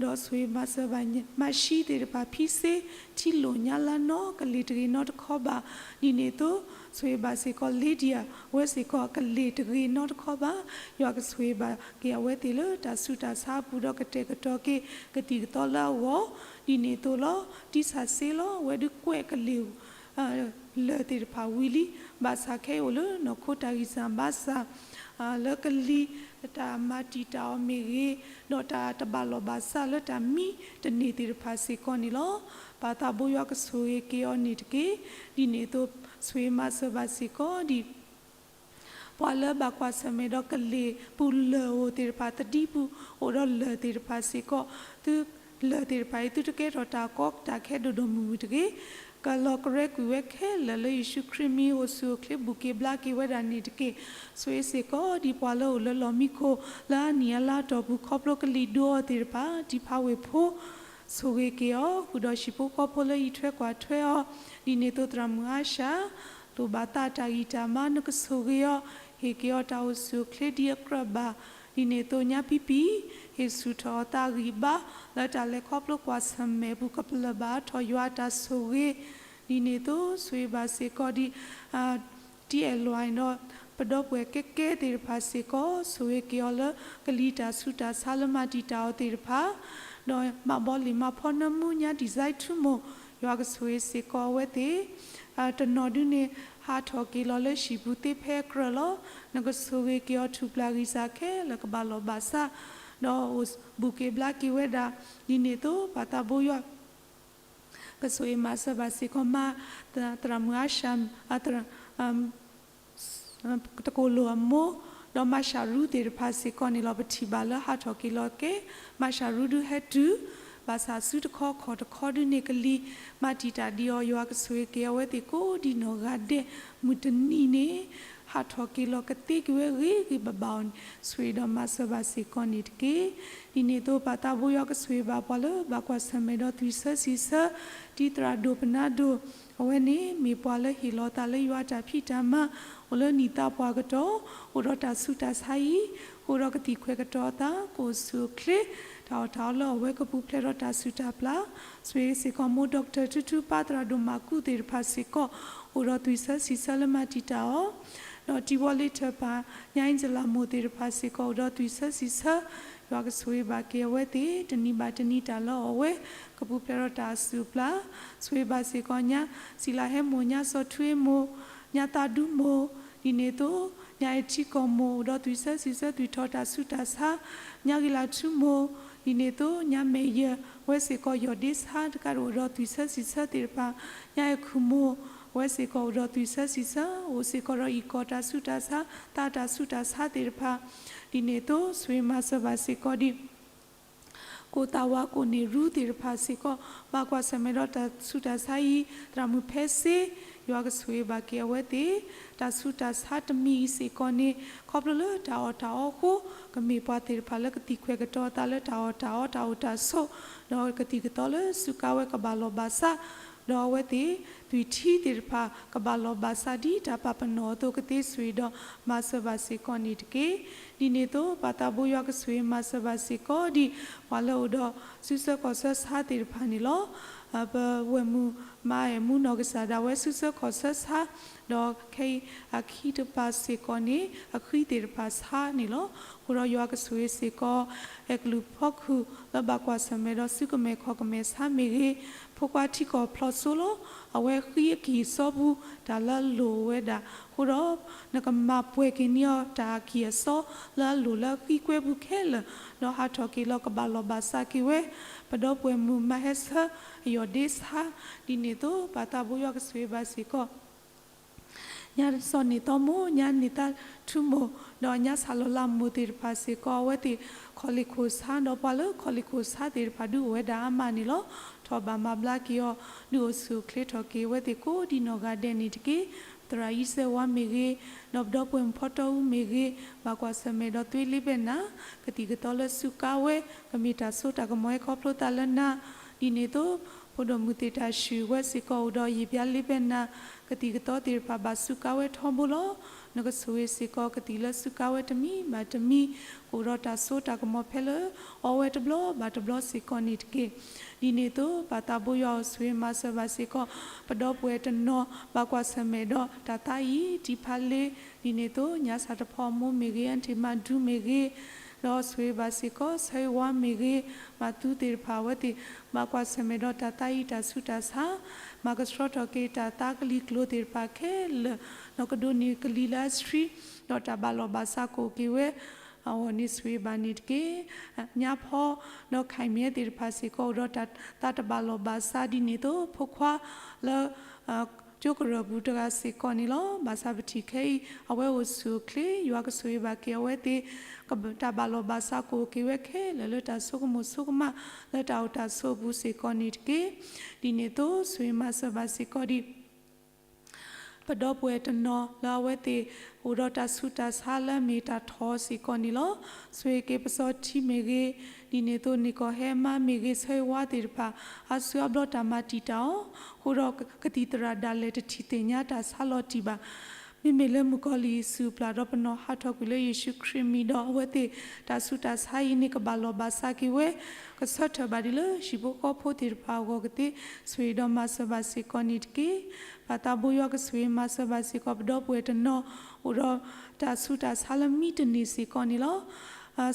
ဒီးဆိၣ်ဂ့ၤမၤစၢၤဘၣ် မၤရှံသ့ၣ်တဖၣ်ဖံစ့, ထံလိၣ်ညါလါနီ ကလ့ၢ်တဂ့ၤနီတခီဘၣ်, ဒ်န့ၣ်အသိး ဆိၣ်ဂ့ၤဘၣ်စ့ၢ်ကီး Lydia အဝဲစ့ၢ်ကီးကလ့ၢ်တဂ့ၤနီတခီဘၣ်, ယွၤကဆိၣ်ဂ့ၤဘၣ်က့ၤအဝဲသ့ၣ်လၢတၢ်ဆူးတၢ်ဆါအပူၤဒီးကတဲာ်ကတီၤက့ၤ ကသံၣ်ကသီလၢအဂီၢ်, ဒ်န့ၣ်အသိးလီၤ. တံၢ်ဆၣ်စ့လီၤ အဝဲဒုးကွဲးကလ့ၢ် လၢာ်သ့ၣ်တဖၣ်ဝံၤလံ, ဘၣ်ဆၣ်ခဲအံၤအိၣ်လၢနီၢ်ခိတၢ်ဂံၢ်စၢ်ဘါစၢ် လၢကလံၤ တၢ်မၤတံာ်တာ်အီၤမ့ၢ်ဂ့ၤ, ဒီးတၢ်တဘၣ်လီၢ်ဘၣ်စးလၢတၢ်မံတန့ၢ်သ့ၣ်တဖၣ်စ့ၢ်ကီးန့ၣ်လီၤ. ပၢ်သးဘိယွၤကဆိၣ်ဂ့ၤက့ၤအီၤန့ၣ်တက့ၢ်. ဒ်န့ၣ်အသိး ဆိၣ်ဂ့ၤမၤစၢၤဘၣ်စ့ၢ်ကီးဒ် ပှၤလၢဘၣ်ကွၢ်ဆၢၣ်မဲာ်ဒီးကလ့ၢ်ပူၤလၢၢ်ဧိၤသ့ၣ်တဖၣ် သဒံပူၤအိၣ်ဒီးလၢၢ်သ့ၣ်တဖၣ်စ့ၢ်ကီး, သုလၢၢ်သ့ၣ်တဖၣ်အံၤ သုတကဲထီၣ်တၢ်ကီတၢ်ခဲဒိၣ်ဒိၣ်မုၢ်မုၢ်တဂ့ၤ. ကလီၤကရဲကွံာ်ဝဲခဲလၢာ်လၢယ့ၣ်ၡူးခရံာ်မံၤအိၣ်ဆူၣ်အိၣ်ချ့ဘူးက့ၤဘျါက့ၤဝဲဒၣ်န့ၣ်တက့ၢ်. ဆိၣ်ဂ့ၤစ့ၢ်ကီးဒ်ပှၤလၢအိၣ်လၢလီၢ်မံခိၣ် လၢအနံၣ်အလါအတီၢ်ပူၤ ခီဖျိကလံၤဒိအီၤသ့ၣ်တဖၣ် ဒ်ဖးဝ့ၢ်ဖိ ဆိၣ်ဂ့ၤက့ၤအီၤ, ဃုာ်ဒီးဟံၣ်ဖိဃီဖိလၢအံးထွဲကွၢ်ထွဲအီၤ, ဒ်န့ၣ်အသိးသရၣ်မုၣ်အါရှၢ လိၣ်ဘၣ်သးတၢ်ဂံၢ်တၢ်ဘါ နကဆိၣ်ဂ့ၤအီၤ, ဟ့ၣ်က့ၤအီၤတၢ်အိၣ်ဆူၣ်အိၣ်ချ့ဒ်အကြၢးဘၣ်, ဒ်န့ၣ်အသိးညါပံပံၤ ဟ့ၣ်ဆူၣ်ထီၣ်အီၤသးဂံၢ်ဘါ လၢတၢ်လဲၤခီဖျိကွၢ်ဆၢၣ်မဲာ်အပူၤ ကပလၢၢ်ဘၣ်အါထီၣ်ယွၤအတၢ်ဆိၣ်ဂ့ၤ, ဒ်န့ၣ်အသိးဆိၣ်ဂ့ၤဘၣ်စ့ၢ်ကီးဒ် တံအဲၣ်လွဲၣ်ဒီး ပဒီပုၢ်ဝဲၢ်ကဲကဲသ့ၣ်တဖၣ်စ့ၢ်ကီး ဆိၣ်ဂ့ၤက့ၤအီၤလၢ ကလံၤတၢ်ဆူးတၢ်ဆါလၢမၤတံာ်တာ်အီၤသ့ၣ်တဖၣ်, ဒီးမၤဘီလ့ၣ်မၤဖီနၢမူညါ design ထူမိၢ်, ယွၤကဆိၣ်ဂ့ၤစ့ၢ်ကီးအဝဲသ့ၣ်, တနီၤဒုန့ၣ် ဟးထီၣ်က့ၤလီၤလၢဟံၣ်ပူၤသ့ဖဲအကြၢးလီၤ. နကဆိၣ်ဂ့ၤက့ၤအီၤထူၣ်ပျၢ်ဂံၢ်စၢ်ခဲလၢာ်ကဘၣ်လီၢ်ဘၣ်စး, ဒီးအိၣ်ဘူးက့ၤဘျါက့ၤဝဲဒၣ်, ဒ်န့ၣ်အသိးပၢ်သးဘိယွၤ ကဆိၣ်ဂ့ၤမၤစၢၤဘၣ်စ့ၢ်ကီး မါ သရၣ်မုၣ်အါရှၢ တကိၣ်လိၣ်အမိၢ်, ဒီးမါရှးရူသ့ၣ်တဖၣ်စ့ၢ်ကီးန့ၣ်လီၤ. ပထံၣ်ဘၣ်လၢဟးထီၣ်က့ၤလီၤကဲ မါရှးရူဒုးဟဲတုၤ, ဘၣ်ဆၣ်စုတခီခီၣ်တခီဒုန့ၣ် ကလံၤမၤတံာ်တာ်ဒံးအီၤ, ယွၤကဆိၣ်ဂ့ၤက့ၤအဝဲသ့ၣ်ကိးဒံနီၢ်ဂၤဒဲး, မုၢ်တနံၤန့ၣ် ဟးထီၣ်က့ၤလီၤကသ့က့ၤဝဲဂ့ၤဂ့ၤဘၣ်ဘၣ်အီၤန့ၣ် ဆိၣ်ဂ့ၤဒီးမၤစၢၤဘၣ်စ့ၢ်ကီးန့ၣ်တက့ၢ်. ဒ်န့ၣ်အသိးပၢ်သးဘိယွၤကဆိၣ်ဂ့ၤဘၣ်ပှၤလၢဘၣ်ကွၢ်ဆၢၣ်မဲာ်ဒီးသွံၣ်ဆၢစံးဆၢ, တံၤသရၣ်ဒိၣ်ပနါဒိၣ်, အဝဲန့ၣ်မ့ၢ်ပှၤလၢဟ့ၣ်လီၤသးလၢယွၤတၢ်ဖံးတၢ်မၤ, အိၣ်လၢနံၣ်သးပှၢ်ကတီၢ်, အိၣ်ဒီးတၢ်ဆူးတၢ်ဆါအံၤ, ဃုာ်ဒီးကသံၣ်ခွဲးကတီၤအသး ကအိၣ်ဆူၣ်အိၣ်ချ့, တၢ်အီၣ်တၢ်အီလၢအဝဲကပူၤဖျဲးဒီးတၢ်ဆူးတၢ်ပျၢ်, ဆိၣ်ဂ့ၤစ့ၢ်ကီးမိၢ် doctor ထူထူ ပၢ်သရၣ်ဒိၣ်မၤကူးသ့ၣ်တဖၣ်စ့ၢ်ကီး, အိၣ်ဒီးသွံၣ်ဆၢစံးဆၢလၢမၤတံာ်တာ်အီၤ ဒီးတံၤဝီလ့ထၢၣ်ပၢ် ညါအ့ၣ်စလၤမိၢ်သ့ၣ်တဖၣ်စ့ၢ်ကီး အိၣ်ဒီးသွံၣ်ဆၢစံးဆၢ, ယွၤကဆိၣ်ဂ့ၤဘၣ်က့ၤအဝဲသ့ၣ် တနံၤဘၣ်တနံၤတၢ်လၢအီၣ်ဝဲ ကပူၤဖျဲးဒီးတၢ်ဆူးပျၢ်, ဆိၣ်ဂ့ၤဘၣ်စ့ၢ်ကီးညါ စံလၤဟဲမိၢ်, ညါစီၤထွ့မိၢ်, ညါသးဒူမိၢ်, ဒ်န့ၣ်အသိး ညါအဲၣ်ထံကီၢ်မိၢ် အိၣ်ဒီးသွံၣ်ဆၢစံးဆၢ သွံၣ်ထီၣ်တၢ်ဆူးတၢ်ဆါ, ညါဂ့ၤလၤထူမိၢ်, ဒ်န့ၣ်အသိး ညါမဲာ်ယၢၢ် အဝဲစ့ၢ်ကီးယီၢ်ဒ့ဆါတကးဒိၣ် အိၣ်ဒီးသွံၣ်ဆၢစံးဆၢသ့ၣ်တဖၣ်, ညါအဲၣ်ခူၣ်မိၢ် အဝဲစ့ၢ်ကီးအိၣ်ဒီးသွံၣ်ဆၢစံးဆၢ, အိၣ်စ့ၢ်ကီးဒီးအံၣ်ကီၢ်တၢ်ဆူးတၢ်ဆါ သးတၢ်ဆူးတၢ်ဆါသ့ၣ်တဖၣ်, ဒ်န့ၣ်အသိး ဆိၣ်ဂ့ၤမၤစၢၤဘၣ်စ့ၢ်ကီးဒ် ကိၢ်သးဝးကိၢ်န့ၢ်ရူသ့ၣ်တဖၣ်စ့ၢ်ကီး ဘၣ်ကွၢ်ဆၢၣ်မဲာ်ဒီးတၢ်ဆူးတၢ်ဆါအံၤ, သရၣ်မုၣ်ဖဲစ့, ယွၤကဆိၣ်ဂ့ၤဘၣ်က့ၤအဝဲသ့ၣ်, တၢ်ဆူးတၢ်ဆါတမံၤအံၤစ့ၢ်ကီးန့ၣ် ခီဖျိလၢတၢ်အီၣ်တၢ်အီအဃိ, ကမ့ၢ်ပှၤသ့ၣ်တဖၣ်လၢကသံၣ်ခွဲးကတီၤအသးလၢတၢ်အီၣ်တၢ်အီ တၢ်အိၣ်တၢ်ဆိး, ဒီးကသံၣ်ကသီလၢစူးကါဝဲကဘၣ်လီၢ်ဘၣ်စး, ဒီးအဝဲသ့ၣ် သွံၣ်ထံသ့ၣ်တဖၣ် ကဘၣ်လီၢ်ဘၣ်စးဒ်တၢ်ပာ်ပနီၣ်အသိးကသ့ ဆိၣ်ဂ့ၤဒီးမၤစၢၤဘၣ်စ့ၢ်ကီးန့ၣ်တက့ၢ်. ဒ်န့ၣ်အသိး ပၢ်သးဘိယွၤကဆိၣ်ဂ့ၤမၤစၢၤဘၣ်စ့ၢ်ကီးဒ် ပှၤလၢအိၣ်ဒီးစုဆၢခီၣ်ဆၢဆါသ့ၣ်တဖၣ်န့ၣ်လီၤ. ပဝဲၢ်မုၣ်မါအဲၣ်မူနီၢ်ကစၢ်ဒၣ်ဝဲစုဆၢခီၣ်ဆၢဆါ, ဒီးခဲအံၤအခံတပၤစ့ၢ်ကီးန့ၣ် အဃံသ့ၣ်တဖၣ်ဆါန့ၣ်လီၤ. အဃိဒီးယွၤကဆိၣ်ဂ့ၤစ့ၢ်ကီး အဲၣ်ကလုာ်ဖီခိၣ် လၢဘၣ်ကွၢ်ဆၢၣ်မဲာ်ဒီးစုကမဲာ်ခီၣ်ကမဲာ်ဆါမ့ၢ်ဂ့ၤ, ဖိခွါထံကီၢ်ဖျိးစိလီၤ. အဝဲဃံအကံၢ်အစီပူၤ တၢ်လၢအလိၣ်ဝဲဒၣ်, အဃိဒီး နကမၤပှဲၤက့ၤန့ၢ်အီၤတၢ်အကံၢ်အစီလၢအလိၣ်လၢအဃံကွဲပူၤခဲလၢာ်, ဒီးဟးထီၣ်က့ၤလီၤကဘၣ်လီၢ်ဘၣ်စးက့ၤဝဲ, ပဒီပုၢ်ဝဲၢ်မုၣ်မါဟဲဆၢအယီၢ်ဒ့ဆါ, ဒ်န့ၣ်အသိး ပၢ်သးဘိယွၤကဆိၣ်ဂ့ၤဘၣ်စ့ၢ်ကီး ညါစီၤန့ၢ်သီမိၢ်, ညါန့ၢ်သးထူမိၢ်, ဒီးညါဆၣ်လီၤလးမိၢ်သ့ၣ်တဖၣ်စ့ၢ်ကီး အဝဲသ့ၣ်ခီၣ်လ့ၣ်ခိၣ်ဆါ, ဒီးပှၤလၢခီၣ်လ့ၣ်ခိၣ်ဆါသ့ၣ်တဖၣ်ဒုးအိၣ်ဝဲဒၣ်အါမးန့ၣ်လီၤ. ထီၣ်ဘၣ်မၤဘျါက့ၤအီၤ, ဒုးအိၣ်ဆူၣ်အိၣ်ချ့ထီၣ်က့ၤအဝဲသ့ၣ်ကိးဒံနီၢ်ဂၤဒဲးန့ၣ်တက့ၢ်. သရၣ်အံၤစဲးဝါမ့ၢ်ဂ့ၤ, ဒီးပဒီပုၢ်ဝဲၢ်မုၣ်ဖီတီအူမ့ၢ်ဂ့ၤ, ဘၣ်ကွၢ်ဆၢၣ်မဲာ်ဒီးသွ့လ့ဘဲၣ်နၤ, ကသံၣ်ကသီလၢစူးကါဝဲ, ကမ့ၢ်တၢ်စိတၢ်ကမီၤဟဲခီဖျိသးလၢနၤ, ဒ်န့ၣ်အသိး ဖိဒိၣ်မုၣ်သ့ၣ်တၢ်ဆှုၣ်ဝဲစ့ၢ်ကီးအိၣ်ဒီးယံာ်ဘျါလ့ဘဲၣ်နၤ, ကသံၣ်ကသီသ့ၣ်တဖၣ်ဘၣ်စူးကါဝဲထီဘိလီၤ. နကဆိၣ်ဂ့ၤစ့ၢ်ကီးကသံၣ်လၢစူးကါဝဲတမံၤဘၣ်တမံၤ, ကအိၣ်ဒီးတၢ်စိတၢ်ကမီၤဖဲလၢအီဝဲတဘျီဘၣ်တဘျီစ့ၢ်ကီးန့ၣ်တက့ၢ်. ဒ်န့ၣ်အသိး ပၢ်သးဘိယွၤအိၣ်ဆိၣ်ဂ့ၤမၤစၢၤဘၣ်စ့ၢ်ကီး ပဒီပုၢ်ဝဲၢ်တနီၤ ဘၣ်ကွၢ်ဆၢၣ်မဲာ်ဒီးတၢ်သးအံၤ တံၤဖးလ့, ဒ်န့ၣ်အသိး ညါစၣ်တဖီအမိၢ်မ့ၢ်ဂ့ၤ, အၣ်ထံၣ်မၤဒူမ့ၢ်ဂ့ၤ, ဒီးဆိၣ်ဂ့ၤဘၣ်စ့ၢ်ကီး ဆၢဝါမ့ၢ်ဂ့ၤ, မၤသူသ့ၣ်တဖၣ်အဝဲသ့ၣ် ဘၣ်ကွၢ်ဆၢၣ်မဲာ်ဒီးတၢ်သးအံၤတၢ်ဆူးတၢ်ဆါ, မၤကဆှီထီၣ်က့ၤတၢ်သးကလံၤကျိၤသ့ၣ်တဖၣ်ခဲလၢာ်, ဒီးကဒိးန့ၢ်ကလံၤလၢအဆှံ, ဒီးတၢ်ဘၣ်လီၢ်ဘၣ်စးကအိၣ်က့ၤဝဲ အဂီၢ်န့ၣ်ဆိၣ်ဂ့ၤဘၣ်န့ၣ်တက့ၢ်. ညါဖီ ဒီးခဲအံၤမ့ၢ်သ့ၣ်တဖၣ်စ့ၢ်ကီးအိၣ်ဒီးတၢ်သးတဘၣ်လီၢ်ဘၣ်စးဒ်န့ၣ်အသိး ဖိခွါလၢ ကၠိကရၢၢ်ပူၤတဂၤစ့ၢ်ကီးန့ၣ်လီၤ. ဘၣ်ဆၣ်ပထံၣ်ခဲအံၤ အဝဲအိၣ်ဆူၣ်အိၣ်ချ့ ယွၤကဆိၣ်ဂ့ၤဘၣ်က့ၤအဝဲသ့ၣ် တၢ်ဘၣ်လီၢ်ဘၣ်စးကအိၣ်က့ၤဝဲခဲလၢာ်လၢ တၢ်ဆိကမိၣ်ဆိကမးလၢတၢ်အိၣ်တၢ်ဆိးအပူၤစ့ၢ်ကီးန့ၣ်တက့ၢ်. ဒ်န့ၣ်အသိး ဆိၣ်ဂ့ၤမၤစၢၤဘၣ်စ့ၢ်ကီးဒံး ပဒီပုၢ်ဝဲၢ်တနီၤလၢအဝဲသ့ၣ် အိၣ်ဒီးတၢ်ဆူးတၢ်ဆါလၢအမ့ၢ်တၢ်ထီၣ်စ့ၢ်ကီးန့ၣ်လီၤ. ဆိၣ်ဂ့ၤက့ၤပစီၤထံမ့ၢ်ဂ့ၤ, ဒ်န့ၣ်အသိး န့ၢ်ကီၢ်ဟဲမါမ့ၢ်ဂ့ၤ, ဆၢဂ့ၤဝါသ့ၣ်တဖၣ် အါစုအါဘျီတၢ်မၤတံာ်တာ်အီၤ, အဃိဒီးကသံၣ်သရၣ်ဒၣ်လဲာ်တထံၣ်သ့ၣ်ညါတၢ်ဆါလီၤတံၢ်ဘၣ်. မ့မ့ၢ်လၢမုၣ်ကီၤလံၢ်အစုၣ်ပျၢ်ဒီး ပနီၣ်ဟးထီၣ်ကွံာ်လၢယ့ၣ်ၡူးခရံာ်မံၤဒီး အဝဲသ့ၣ်တၢ်ဆူးတၢ်ဆါအံၤန့ၣ် ကဘၣ်လီၢ်ဘၣ်စးက့ၤဝဲ ကဆၢထၢၣ်ဘၣ်ဒ်လၢဟံၣ်ဖိဃီဖိသ့ၣ်တဖၣ်အဂီၢ်ကသ့ ဆိၣ်ဂ့ၤဒီးမၤစၢၤဘၣ်စ့ၢ်ကီးန့ၣ်တက့ၢ်. ပၢ်သးဘိယွၤကဆိၣ်ဂ့ၤမၤစၢၤဘၣ်စ့ၢ်ကီး ပဒီပုၢ်ဝဲၢ်တနီၤ အိၣ်ဒီးတၢ်ဆူးတၢ်ဆါလၢမံတန့ၢ်စ့ၢ်ကီးန့ၣ်လီၤ.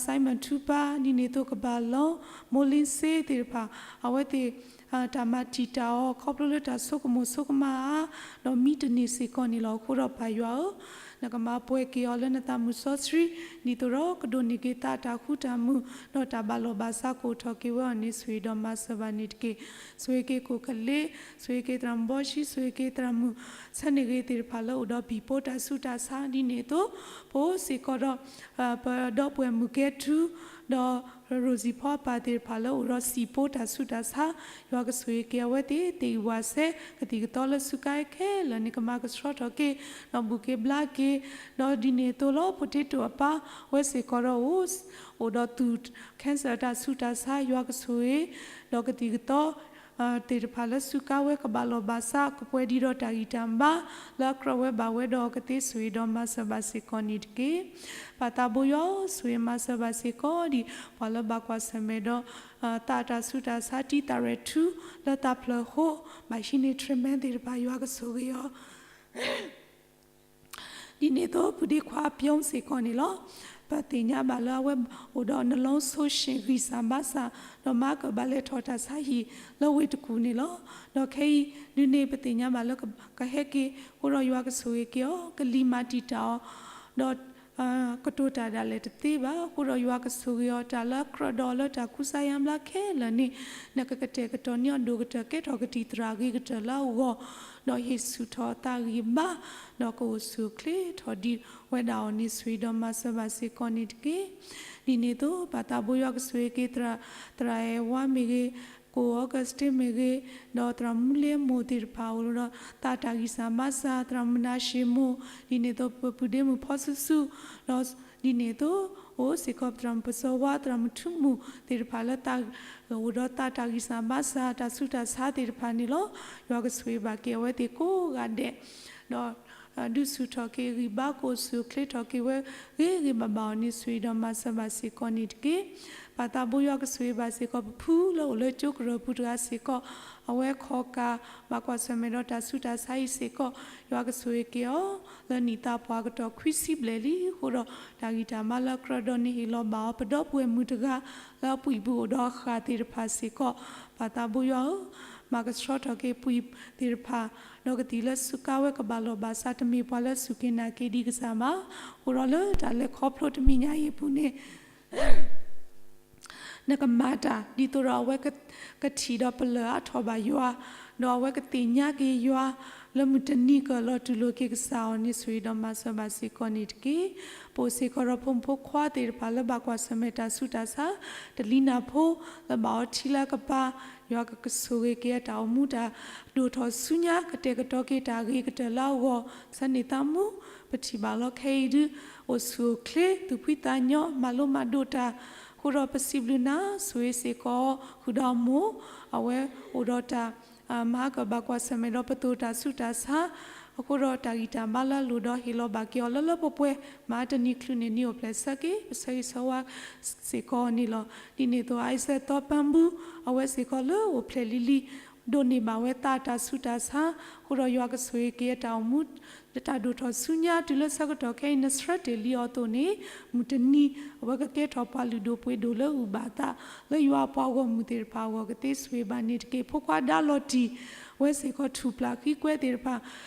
Simon ထူပၢ် ဒ်န့ၣ်အသိး ကဘၣ်လီ မိၢ်လ့စ့သ့ၣ်တဖၣ် အဝဲသ့ၣ် တၢ်မၤတံာ်တာ်အီၤ ခီဖျိလၢတၢ်ဆိကမိၣ်ဆိကမးအါ ဒီးမံတန့ၢ်စ့ၢ်ကီးန့ၣ်လီၤ. အဃိဒီးပၢ်ယွၤဧၢ, နကမၤပှဲၤက့ၤအီၤလၢနသးမုၢ်စီဆှံ ဒ်သိးဒီးကဒိးန့ၢ်က့ၤသးတၢ်ဃူတၢ်မုာ် ဒီးတၢ်ဘၣ်လီၢ်ဘၣ်စးကအိၣ်ထီၣ်က့ၤဝဲအီၤန့ၣ် ဆိၣ်ဂ့ၤဒီးမၤစၢၤဘၣ်န့ၣ်တက့ၢ်. ဆိၣ်ဂ့ၤက့ၤကိၣ်ကလ့, ဆိၣ်ဂ့ၤက့ၤသရၣ်မုၣ်ဘီၡံ, ဆိၣ်ဂ့ၤက့ၤသရၣ်မုၣ်ဆၢန့ၢ်ဂ့ၤသ့ၣ်တဖၣ်လၢအိၣ်ဒီးပံၤဖိတၢ်ဆူးတၢ်ဆါ ဒ်န့ၣ်အသိး ပအိၣ်စ့ၢ်ကီးဒီး ပဒီပုၢ်ဝဲၢ်မုၣ်ကဲထူ ဒီး ရိၣ်စံၣ်ဖီအပၢ်သ့ၣ်တဖၣ်လၢအိၣ်ဒီးစံာ်ဖိတၢ်ဆူးတၢ်ဆါ ယွၤကဆိၣ်ဂ့ၤက့ၤအဝဲသ့ၣ် သ့ၣ်ဂံၢ်ဝၣ်စဲ ကသံၣ်ကသီလၢစူးကါခဲလၢာ်န့ၣ် ကမၤကဆှီထီၣ်က့ၤ ဒီးဘူၣ်က့ၤဘျါက့ၤ ဒီးဒ်န့ၣ်အသိးလီၤ ဖိတ့တိၢ်အပၢ် အဝဲစ့ၢ်ကီးဒီးအိၣ် အိၣ်ဒီးသူၣ် cancer တၢ်ဆူးတၢ်ဆါ ယွၤကဆိၣ်ဂ့ၤ ဒီးကသံၣ်ကသီ သ့ၣ်တဖၣ်လၢစူးကါဝဲကဘၣ်လီၢ်ဘၣ်စး ကပှဲၤဒံးဒီးတၢ်ဂံၢ်တၢ်ဘါ လၢအကြၢးဝဲဘၣ်ဝဲဒီးကသ့ ဆိၣ်ဂ့ၤဒီးမၤစၢၤဘၣ်စ့ၢ်ကီးန့ၣ်တက့ၢ်. ပၢ်သးဘိယွၤ ဆိၣ်ဂ့ၤမၤစၢၤဘၣ်စ့ၢ်ကီးဒံး ပှၤလၢဘၣ်ကွၢ်ဆၢၣ်မဲာ်ဒီး သးတၢ်ဆူးတၢ်ဆါ တံၢ်သးရဲၣ်ထူ လၢသးဖျၢၣ်ဃိ ဘၣ်ဟံးန့ၢ် treatment သ့ၣ်တဖၣ် ယွၤကဆိၣ်ဂ့ၤအီၤ ဒ်န့ၣ်အသိး ပုၢ်ဒ့ခွါအပျီစ့ၢ်ကီးန့ၣ်လီၤ. ပသ့ၣ်ညါဘၣ်လၢအဝဲအိၣ်ဒီး နှလုံး ဆုံးရှုံး ဂံၢ်စၢ်ဘါစၢ် ဒီးမၤကဘၣ်လဲၤထီၣ်တၢ်ဆါဟံၣ်လၢဝ့ၢ်တကူၣ်န့ၣ်လီၤ. ဒီးခဲအံၤဒုးန့ၣ် ပသ့ၣ်ညါဘၣ်လၢကဟဲက့ၤ အဃိဒီးယွၤကဆိၣ်ဂ့ၤက့ၤအီၤ ကလံၤမၤတံာ်တာ်အီၤ ဒီး ကတိၤတၢ်ဒၣ်လဲာ်တသ့ဘၣ်. အဃိဒီးယွၤကဆိၣ်ဂ့ၤအီၤ တၢ်လၢကြၢးဒီးလၢတၢ်ကူစါယါဘျါခဲလၢာ်န့ၣ် နကကတဲာ်ကတီၤန့ၢ်အီၤ ဒိၣ်ကတၢၢ်ကဲထီၣ်ကသံၣ်သရၣ်ဂ့ၤကတၢၢ်လၢအဂီၢ် ဒီးဟ့ၣ်ဆူၣ်ထီၣ်အသးဂံၢ်ဘါ ဒီးကအိၣ်ဆူၣ်အိၣ်ချ့ထီၣ်ဒံးဝဲဒၣ်အီၤန့ၣ် ဆိၣ်ဂ့ၤဒီးမၤစၢၤဘၣ်စ့ၢ်ကီးန့ၣ်တက့ၢ်. ဒ်န့ၣ်အသိး ပၢ်သးဘိယွၤကဆိၣ်ဂ့ၤက့ၤ သရၣ်အဲၣ်ဝါမ့ၢ်ဂ့ၤ, ကိၣ် Augustine မ့ၢ်ဂ့ၤ, ဒီးသရၣ်မုၣ်လ့မိၢ်သ့ၣ်တဖၣ်အိၣ်ဒီး သးတၢ်ဂံၢ်စၢ်ဘါစၢ် သရၣ်မုၣ်နၤၡ့မိၢ်, ဒ်န့ၣ်အသိး ပပုၢ်ဒ့မုၣ်ဖီဆူၣ်ဆူၣ်, ဒီးဒ်န့ၣ်အသိး အိၣ်စ့ၢ်ကီး သရၣ်မုၣ်ပစီၤဝါ သရၣ်မုၣ်ထူမူၣ်သ့ၣ်တဖၣ်လၢသး အိၣ်ဒီးသးတၢ်ဂံၢ်စၢ်ဘါစၢ် တၢ်ဆူးတၢ်ဆါသ့ၣ်တဖၣ်န့ၣ်လီၤ. ယွၤကဆိၣ်ဂ့ၤဘၣ်က့ၤအဝဲသ့ၣ်ကိးဂၤဒဲး, ဒီး ဒုးဆူၣ်ထီၣ်က့ၤဂံၢ်ဘါ ကအိၣ်ဆူၣ်အိၣ်ချ့ထီၣ်က့ၤဝဲ ဂ့ၤဂ့ၤဘၣ်ဘၣ်အီၤန့ၣ် ဆိၣ်ဂ့ၤဒီးမၤစၢၤဘၣ်စ့ၢ်ကီးန့ၣ်တက့ၢ်. ပၢ်သးဘိယွၤကဆိၣ်ဂ့ၤဘၣ်စ့ၢ်ကီး ပဖုလၢအိၣ်လၢကၠိကရၢၢ်ပူၤတဂၤစ့ၢ်ကီး, အဝဲခီၣ်ကၢ် ဘၣ်ကွၢ်ဆၢၣ်မဲာ်ဒီးတၢ်ဆူးတၢ်ဆါအံၤစ့ၢ်ကီး, ယွၤကဆိၣ်ဂ့ၤက့ၤအီၤ လၢနံၣ်သးပှၢ်ကတီၢ်ခွံဆံဘျဲၣ်လံအဃိဒီး တၢ်ဂံၢ်တၢ်ဘါလၢအကြၢးဒီးန့ၣ် ဟ့ၣ်လီၤဘၣ်အီၤ ပဒီပုၢ်ဝဲၢ်မုၣ်တဂၤ လၢအပှံၢ်ပူၤအိၣ်ဒီးအဃၣ်သ့ၣ်တဖၣ်စ့ၢ်ကီး, ပၢ်သးဘိယွၤဧၢ, မၤကဆှီထီၣ်က့ၤပှံၢ်သ့ၣ်တဖၣ်, ဒီးကသံၣ်လၢစူးကါဝဲကဘၣ်လီၢ်ဘၣ်စး တမ့ၢ်ပှၤလၢစူၢ်က့ၤနာ်က့ၤဒံးကစၢ်ဘၣ်, အဃိဒီးလၢတၢ်လဲၤခီဖျိတမံၤညါအံၤအပူၤန့ၣ် နကမၤတၢ် ဒ်သိးဒီးအဝဲကထံၣ်ဒီးပလၢၢ်အါထီၣ်ဘၣ်ယွၤ, ဒီးအဝဲကသ့ၣ်ညါက့ၤယွၤ လၢမုၢ်တနံၤကလီၤတူၢ်လိာ်က့ၤကစၢ်အီၤန့ၣ် ဆိၣ်ဂ့ၤဒီးမၤစၢၤဘၣ်စ့ၢ်ကီးန့ၣ်တက့ၢ်. ပအိၣ်စ့ၢ်ကီးဒီးဖိမုၣ်ဖိခွါသ့ၣ်တဖၣ်လၢဘၣ်ကွၢ်ဆၢၣ်မဲာ်တၢ်ဆူးတၢ်ဆါ, တလံၤနၢ်ဖိ လၢဘၣ်အီထံလၢကပၤ, ယွၤကကဆိၣ်ဂ့ၤက့ၤအတၢ်အိၣ်မူတၢ်ဒိၣ်ထီၣ်ဆူညါ ကတဲာ်ကတီၤက့ၤတၢ်ဂ့ၤကတၢၢ်လၢအဂီၢ်, ဆၢန့ၢ်သးမူ, ပထံၣ်ဘၣ်လီၤခဲအံၤဒုး အိၣ်ဆူၣ်အိၣ်ချ့ သူၣ်ဖှံသးညီ မၤလိမၤဒိးတၢ်, အဃိဒီးပစံးဘျုးနၤ ဆိၣ်ဂ့ၤစ့ၢ်ကီးအီၤ ဃုာ်ဒီးအမိၢ်, အဝဲအိၣ်ဒီးတၢ် မၤကဘၣ်ကွၢ်ဆၢၣ်မဲာ်ဒီးပသိၣ်တၢ်ဆူးတၢ်ဆါ, အဃိဒီးတၢ်ဂံၢ်တၢ်ဘါလၢအလိၣ်ဒီးဟ့ၣ်လီၤဘၣ်က့ၤအီၤလၢလၢပှဲၤပှဲၤ, မၤတနံၤချုးန့ၣ်နံၤအိၣ်ဖျဲၣ်ဆၢက့ၤ ပဆၢဂ့ၤဆၢဝါစ့ၢ်ကီးန့ၣ်လီၤ. ဒ်န့ၣ်အသိး အံစဲးသီပၢ်ဘူ အဝဲစ့ၢ်ကီးလၢအိၣ်ဖျဲၣ်လံလံ ဒိးန့ၢ်ဘၣ်ဝဲသးတၢ်ဆူးတၢ်ဆါ, အဃိဒီးယွၤကဆိၣ်ဂ့ၤက့ၤအတၢ်အိၣ်မူ လၢတၢ်ဒိၣ်ထီၣ်ဆူညါတုၤလၢဆၢကတီၢ်ခဲအံၤ နဆှၢတ့ၢ်လံအီၤအသိးန့ၣ်, မုၢ်တနံၤ အဝဲကကဲထီၣ်ပှၤလုၢ်ဒိၣ်ပှ့ၤဒိၣ်လၢအဂုၤဘၣ်သး လၢယွၤအပှၤဂီၢ်မုၢ်သ့ၣ်တဖၣ်အဂီၢ်ကသ့ဆိၣ်ဂ့ၤဘၣ်န့ၣ်တက့ၢ်. ဖိခွါဒါလီၤတံၢ် အဝဲစ့ၢ်ကီးထူၣ်ပျၢ်ဃံကွဲသ့ၣ်တဖၣ်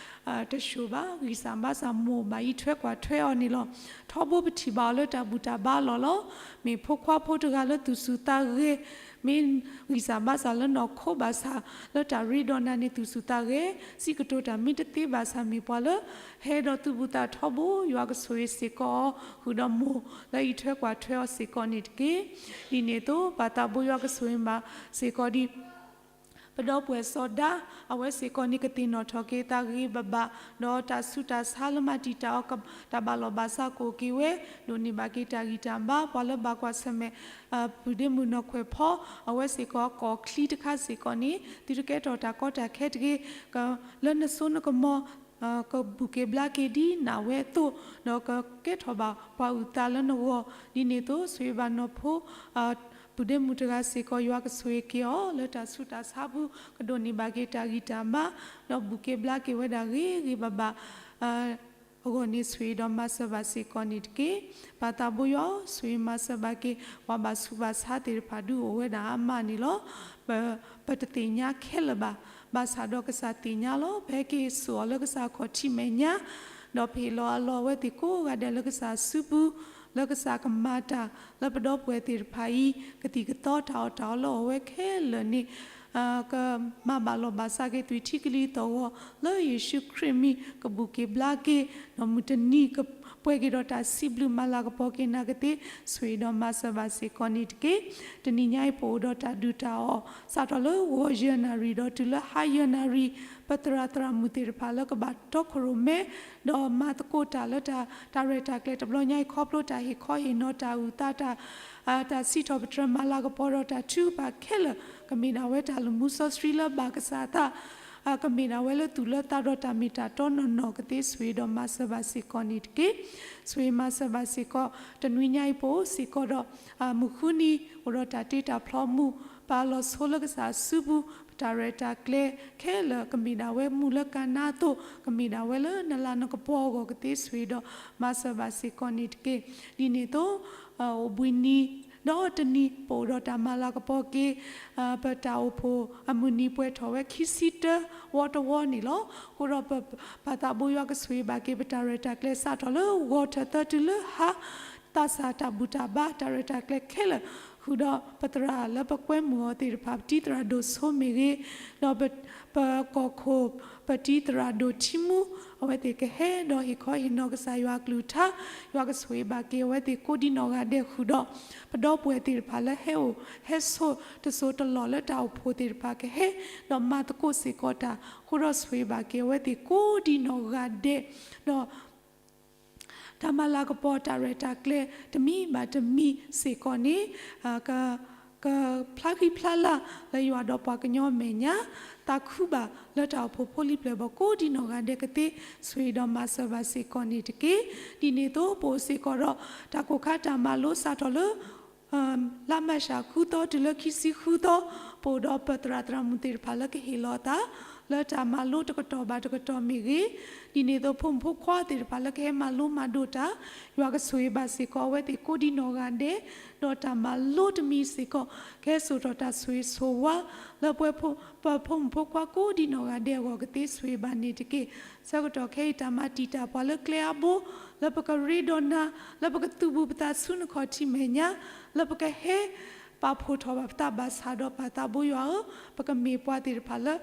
တၡိၤဘၣ် ဂံၢ်စၢ်ဘါစၢ်မိၢ်ဘၣ်အံးထွဲကွၢ်ထွဲအီၤန့ၣ်လီၤ. ထီဘိပထံၣ်ဘၣ်အီၤလၢတၢ်ဘူၣ်တၢ်ဘါအလီၢ်လီၤ. မ့ၢ်ဖိခွါဖိတဂၤလၢသူၣ်ဆူၣ်သးဂဲၤ, မ့ၢ်ဂံၢ်စၢ်ဘါစၢ်လၢနီၢ်ခိဘၣ်ဆၣ် လၢတၢ်ရ့ဒီးနၤန့ၣ်သူၣ်ဆူၣ်သးဂဲၤ, စံးကတိၤတၢ်မ့ၢ်တသ့ဘၣ်ဆၣ်မ့ၢ်ပှၤလၢ ဟဲဒီးသူၣ်ဘူၣ်သးထီဘိ ယွၤကဆိၣ်ဂ့ၤစ့ၢ်ကီးအီၤ ဃုာ်ဒီးမိၢ်လၢအံးထွဲကွၢ်ထွဲအီၤစ့ၢ်ကီးန့ၣ်တက့ၢ်. ဒ်န့ၣ်အသိး ပၢ်သးဘိယွၤကဆိၣ်ဂ့ၤဘၣ်စ့ၢ်ကီးဒ် ပဒီပုၢ်ဝဲၢ်စီၤဒၤ အဝဲစ့ၢ်ကီးန့ၣ်ကသ့ၣ်နီၣ်ထီၣ်က့ၤသးဂ့ၤဂ့ၤဘၣ်ဘၣ်, ဒီးတၢ်ဆူးတၢ်ဆါလၢမၤတံာ်တာ်အီၤ တၢ်ဘၣ်လီၢ်ဘၣ်စးကအိၣ်က့ၤဝဲ, ဒိးန့ၢ်ဘၣ်က့ၤတၢ်ဂံၢ်တၢ်ဘါ, ပှၤလၢဘၣ်ကွၢ်ဆၢၣ်မဲာ် ပုၢ်ဒ့မုၣ်နီၢ်ခွဲးဖီ အဝဲစ့ၢ်ကီးကီၢ်ချံတခါစ့ၢ်ကီးန့ၣ် သုတကဲထီၣ်တၢ်ကီတၢ်ခဲတဂ့ၤ, လၢနစိနကမီၤ ကဘူၣ်က့ၤဘျါက့ၤဒ်နၤဝဲအသိး, ဒီးကကဲထီၣ်ဘၣ်ပှၤအုၣ်သးလၢနဂီၢ်, ဒ်န့ၣ်အသိး ဆိၣ်ဂ့ၤဘၣ်နီၢ်ဖိ ပုၢ်ဒ့မုၣ်တဂၤစ့ၢ်ကီး ယွၤကဆိၣ်ဂ့ၤက့ၤအီၤ လၢတၢ်ဆူးတၢ်ဆါပူၤ ကဒိးန့ၢ်ဘၣ်က့ၤတၢ်ဂံၢ်တၢ်ဘါ, ဒီးဘူၣ်က့ၤဘျါက့ၤဝဲဒၣ်ဂ့ၤဂ့ၤဘၣ်ဘၣ် အဂီၢ်န့ၣ် ဆိၣ်ဂ့ၤဒီးမၤစၢၤဘၣ်စ့ၢ်ကီးန့ၣ်တက့ၢ်. ပၢ်သးဘိယွၤ ဆိၣ်ဂ့ၤမၤစၢၤဘၣ်က့ၤ ပှၤဘၣ်ဆူးဘၣ်ဆါသ့ၣ်တဖၣ်ဒုးအိၣ်ဝဲဒၣ်အါမးန့ၣ်လီၤ. ပတသ့ၣ်ညါခဲလၢာ်ဘၣ်, ဘၣ်ဆၣ်ဒီးကစၢ်သ့ၣ်ညါလီၤ. ပဟဲက့ၤစိာ်အီၤလၢကစၢ်ခီၣ်ထံးမဲာ်ညါ, ဒီးပဟ့ၣ်လီၤအလီၢ်အဝဲသ့ၣ်ကိးဂၤဒဲးလၢကစၢ်စုပူၤ, လၢကစၢ်ကမၤတၢ် လၢပဒီပုၢ်ဝဲၢ်သ့ၣ်တဖၣ်အံၤ ကသံၣ်ကသီတၢ်အီၣ်တၢ်အီလၢအီၣ်ဝဲခဲလၢာ်န့ၣ် ကမၤဘၣ်လီၢ်ဘၣ်စးက့ၤသွံၣ်ထံကလံၤသီၣ်ဂီၤ လၢယ့ၣ်ၡူးခရံာ်မံၤ ကဘူၣ်က့ၤဘျါက့ၤ, ဒီးမုၢ်တနံၤကပှဲၤက့ၤဒီးတၢ်စံးဘျုးမၤလၤကပီၤက့ၤနၤကသ့ ဆိၣ်ဂ့ၤဒီးမၤစၢၤဘၣ်စ့ၢ်ကီးန့ၣ်တက့ၢ်. တနံၤညါအံၤ ပအိၣ်ဒီးတၢ်ဒုၣ်တၢ်အီၣ် စးထီၣ်လၢဂီၤယဲၢ်နၣ်ရံၣ်ဒီးတုၤလၢဟါယဲၢ်နၣ်ရံၣ်, ပသရၣ်သရၣ်မုၣ်သ့ၣ်တဖၣ်လၢကဘၣ်တီခိၣ်ရိၣ်မဲ ဒီးမၤသကိးတၢ်လၢတၢ်ရဲၣ်တၢ်ကျဲၤတဘျီညါအံၤ ခီဖျိတၢ်ဟ့ၣ်ခီဟ့ၣ်နီၤ တၢ်အုၣ်သး တၢ်စံးထီၣ်ပတြၢၤ မၤလၤကပီၤဒီးတၢ်ထုကဖၣ်ခဲလၢာ် ကမ့ၢ်ဒၣ်ဝဲတၢ်လူၤမူစီဆှံလၢဘၣ်ကစၢ်အသး, ကမ့ၢ်ဒၣ်ဝဲလၢသူၣ်လၢသးဒီးတၢ်မ့ၢ်တၢ်တီနီၢ်နီၢ်ကသ့ ဆိၣ်ဂ့ၤဒီးမၤစၢၤဘၣ်စ့ၢ်ကီးန့ၣ်တက့ၢ်. ဆိၣ်ဂ့ၤမၤစၢၤဘၣ်စ့ၢ်ကီး တနွံညါအံၤ ပအိၣ်စ့ၢ်ကီးဒီး မုၢ်ဃုနံၤ အိၣ်ဒီးတၢ်တ့တၢ်ဖျီမူး ပာ်လီၤဆိလၢကစၢ်အစုပူၤ ပတၢ်ရဲၣ်တၢ်ကျဲၤခဲလၢာ် ကမ့ၢ်ဒၣ်ဝဲမူးလၢကၤနါအသိး ကမ့ၢ်ဒၣ်ဝဲလၢနလၤနကပီၤအဂီၢ်ကသ့ ဆိၣ်ဂ့ၤဒီးမၤစၢၤဘၣ်စ့ၢ်ကီးန့ၣ်တက့ၢ်. ဒ်န့ၣ်အသိး အိၣ်ဘှံးနံၤ ဒီးတနံၤ ပအိၣ်ဒီးတၢ်မၤလၤကပီၤက့ၤ ပတၢ်အိၣ်ဖှိၣ်အမုၢ်နံၤပှဲၤထီၣ်ဝဲခံဆံတၢ ဝီတဝီန့ၣ်လီၤ. အဃိဒီးပပၢ်သးဘိယွၤကဆိၣ်ဂ့ၤဘၣ်က့ၤ ပတၢ်ရဲၣ်တၢ်ကျဲၤစးထီၣ်လၢဂီၤထီၣ်သၢတုၤလၢဟါ သးစၢ်တၢ်ဘူၣ်တၢ်ဘါ တၢ်ရဲၣ်တၢ်ကျဲၤခဲလၢာ် ဃုာ်ဒီးပသရၣ်လၢပကွဲမုာ်အီၤသ့ၣ်တဖၣ် ပတံၤသရၣ်ဒိၣ်ဆိမ့ၢ်ဂ့ၤ, ဒီးပကီၢ်ခိၣ် ပတံၤသရၣ်ဒိၣ်ထံမူ အဝဲသ့ၣ်ကဟဲဒီးဟ့ၣ်ခီဟ့ၣ်နီၤကစၢ်ယွၤအကလုၢ်ကထါ, ယွၤကဆိၣ်ဂ့ၤဘၣ်က့ၤအဝဲသ့ၣ်ကိးဒံနီၢ်ဂၤဒဲးဃုာ်ဒီး ပဒီပုၢ်ဝဲၢ်သ့ၣ်တဖၣ်လၢဟဲအိၣ်ဟဲဆိးတစိၤတလီၢ်လၢတၢ်အိၣ်ဖှိၣ်သ့ၣ်တဖၣ်ကဟဲ ဒီးမၤသကိးစ့ၢ်ကီးတၢ် ဃိဒီးဆိၣ်ဂ့ၤဘၣ်က့ၤအဝဲသ့ၣ်ကိးဒံနီၢ်ဂၤဒဲး, ဒီး တၢ်မၤလၤကပီၤတၢ်ရဲၣ်တၢ်ကျဲၤတမံၤဘၣ်တမံၤစ့ၢ်ကီးန့ၣ် က ကဖျါဂံၢ်ဖျါလၤလၢယွၤဒီးပှၤကညီအမဲာ်ညါ, သးခုဘၣ်လၢတၢ်အိၣ်ဖှိၣ်ဖိလံၤပျဲၢ်ဘီၣ်ကိးဒံနီၢ်ဂၤဒဲးကသ့ ဆိၣ်ဂ့ၤဒီးမၤစၢၤဘၣ်စ့ၢ်ကီးန့ၣ်တက့ၢ်. ဒ်န့ၣ်အသိး ပအိၣ်စ့ၢ်ကီးဒီး တၢ်ကိၢ်ခါတၢ်မၤလိစးထီၣ်လၢ လါမၢ်ၡးဃုသီတုၤလၢခံဆံဃုသီ, ပအိၣ်ဒီးပသရၣ်သရၣ်မုၣ်သ့ၣ်တဖၣ်လၢကဟ့ၣ်လီၤအသး လၢတၢ်မၤလိတကတီၢ်ဘၣ်တကတီၢ်မ့ၢ်ဂ့ၤ, ဒ်န့ၣ်အသိး ဖိမုၣ်ဖိခွါသ့ၣ်တဖၣ်လၢကဟဲမၤလိမၤဒိးတၢ်, ယွၤကဆိၣ်ဂ့ၤဘၣ်စ့ၢ်ကီးအဝဲသ့ၣ်ကိးဒံနီၢ်ဂၤဒဲး, ဒီးတၢ်မၤလိတမံၤစ့ၢ်ကီး ကဟဲစိာ်ထီၣ်တၢ်ဆိၣ်ဂ့ၤဆိၣ်ဝါ လၢပဝဲ ပဖိမုၣ်ဖိခွါကိးဒံနီၢ်ဂၤဒဲးအဂီၢ်ကသ့ ဆိၣ်ဂ့ၤဘၣ်န့ၣ်တက့ၢ်. ဆၢကတီၢ်ခဲအံၤ တၢ်မၤတံာ်တာ်ပှၤလၢကျဲအါဘိ, လၢပကရ့ဒီးနၤ, လၢပကသူၣ်ဘူၣ်ပသးဆူနခီၣ်ထံးမဲာ်ညါ, လၢပကဟဲ ပာ်ဖှိၣ်ထီၣ်ဘၣ်ပသးဘၣ်ဆၣ်ဒီး ပၢ်သးဘိယွၤဧၢ, ပကမ့ၢ်ပှၤသ့ၣ်တဖၣ်လၢ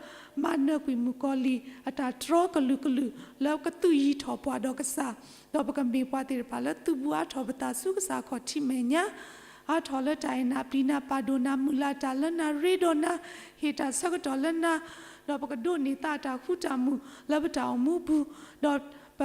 မၤနၢၤကွံာ်မုၣ်ကီၤလံၢ် အတၢ်တြီကလုာ်ကလုာ် လၢကသူၣ်ယံၤထီၣ်ပှၤဒီးကစၢ်, ဒီးပကမ့ၢ်ပှၤသ့ၣ်တဖၣ်လၢ သူၣ်ဘူၣ်အါထီၣ်ပသးဆူကစၢ်ခီၣ်ထံးမဲာ်ညါ, အါထီၣ်လၢတၢ်အဲၣ်နၤပျံၤနၤ ပာ်ဒိၣ်နၤ မုာ်လၤတၢ်လၢနၤ ရ့ဒီးနၤ, ဟ့ၣ်တၢ်ဆၢကတီၢ်လၢနၤ, ဒီးပကဒိးန့ၢ်သးတၢ်ဃူတၢ်မုာ်လၢပတၢ်အိၣ်မူပူၤ, ဒီးပ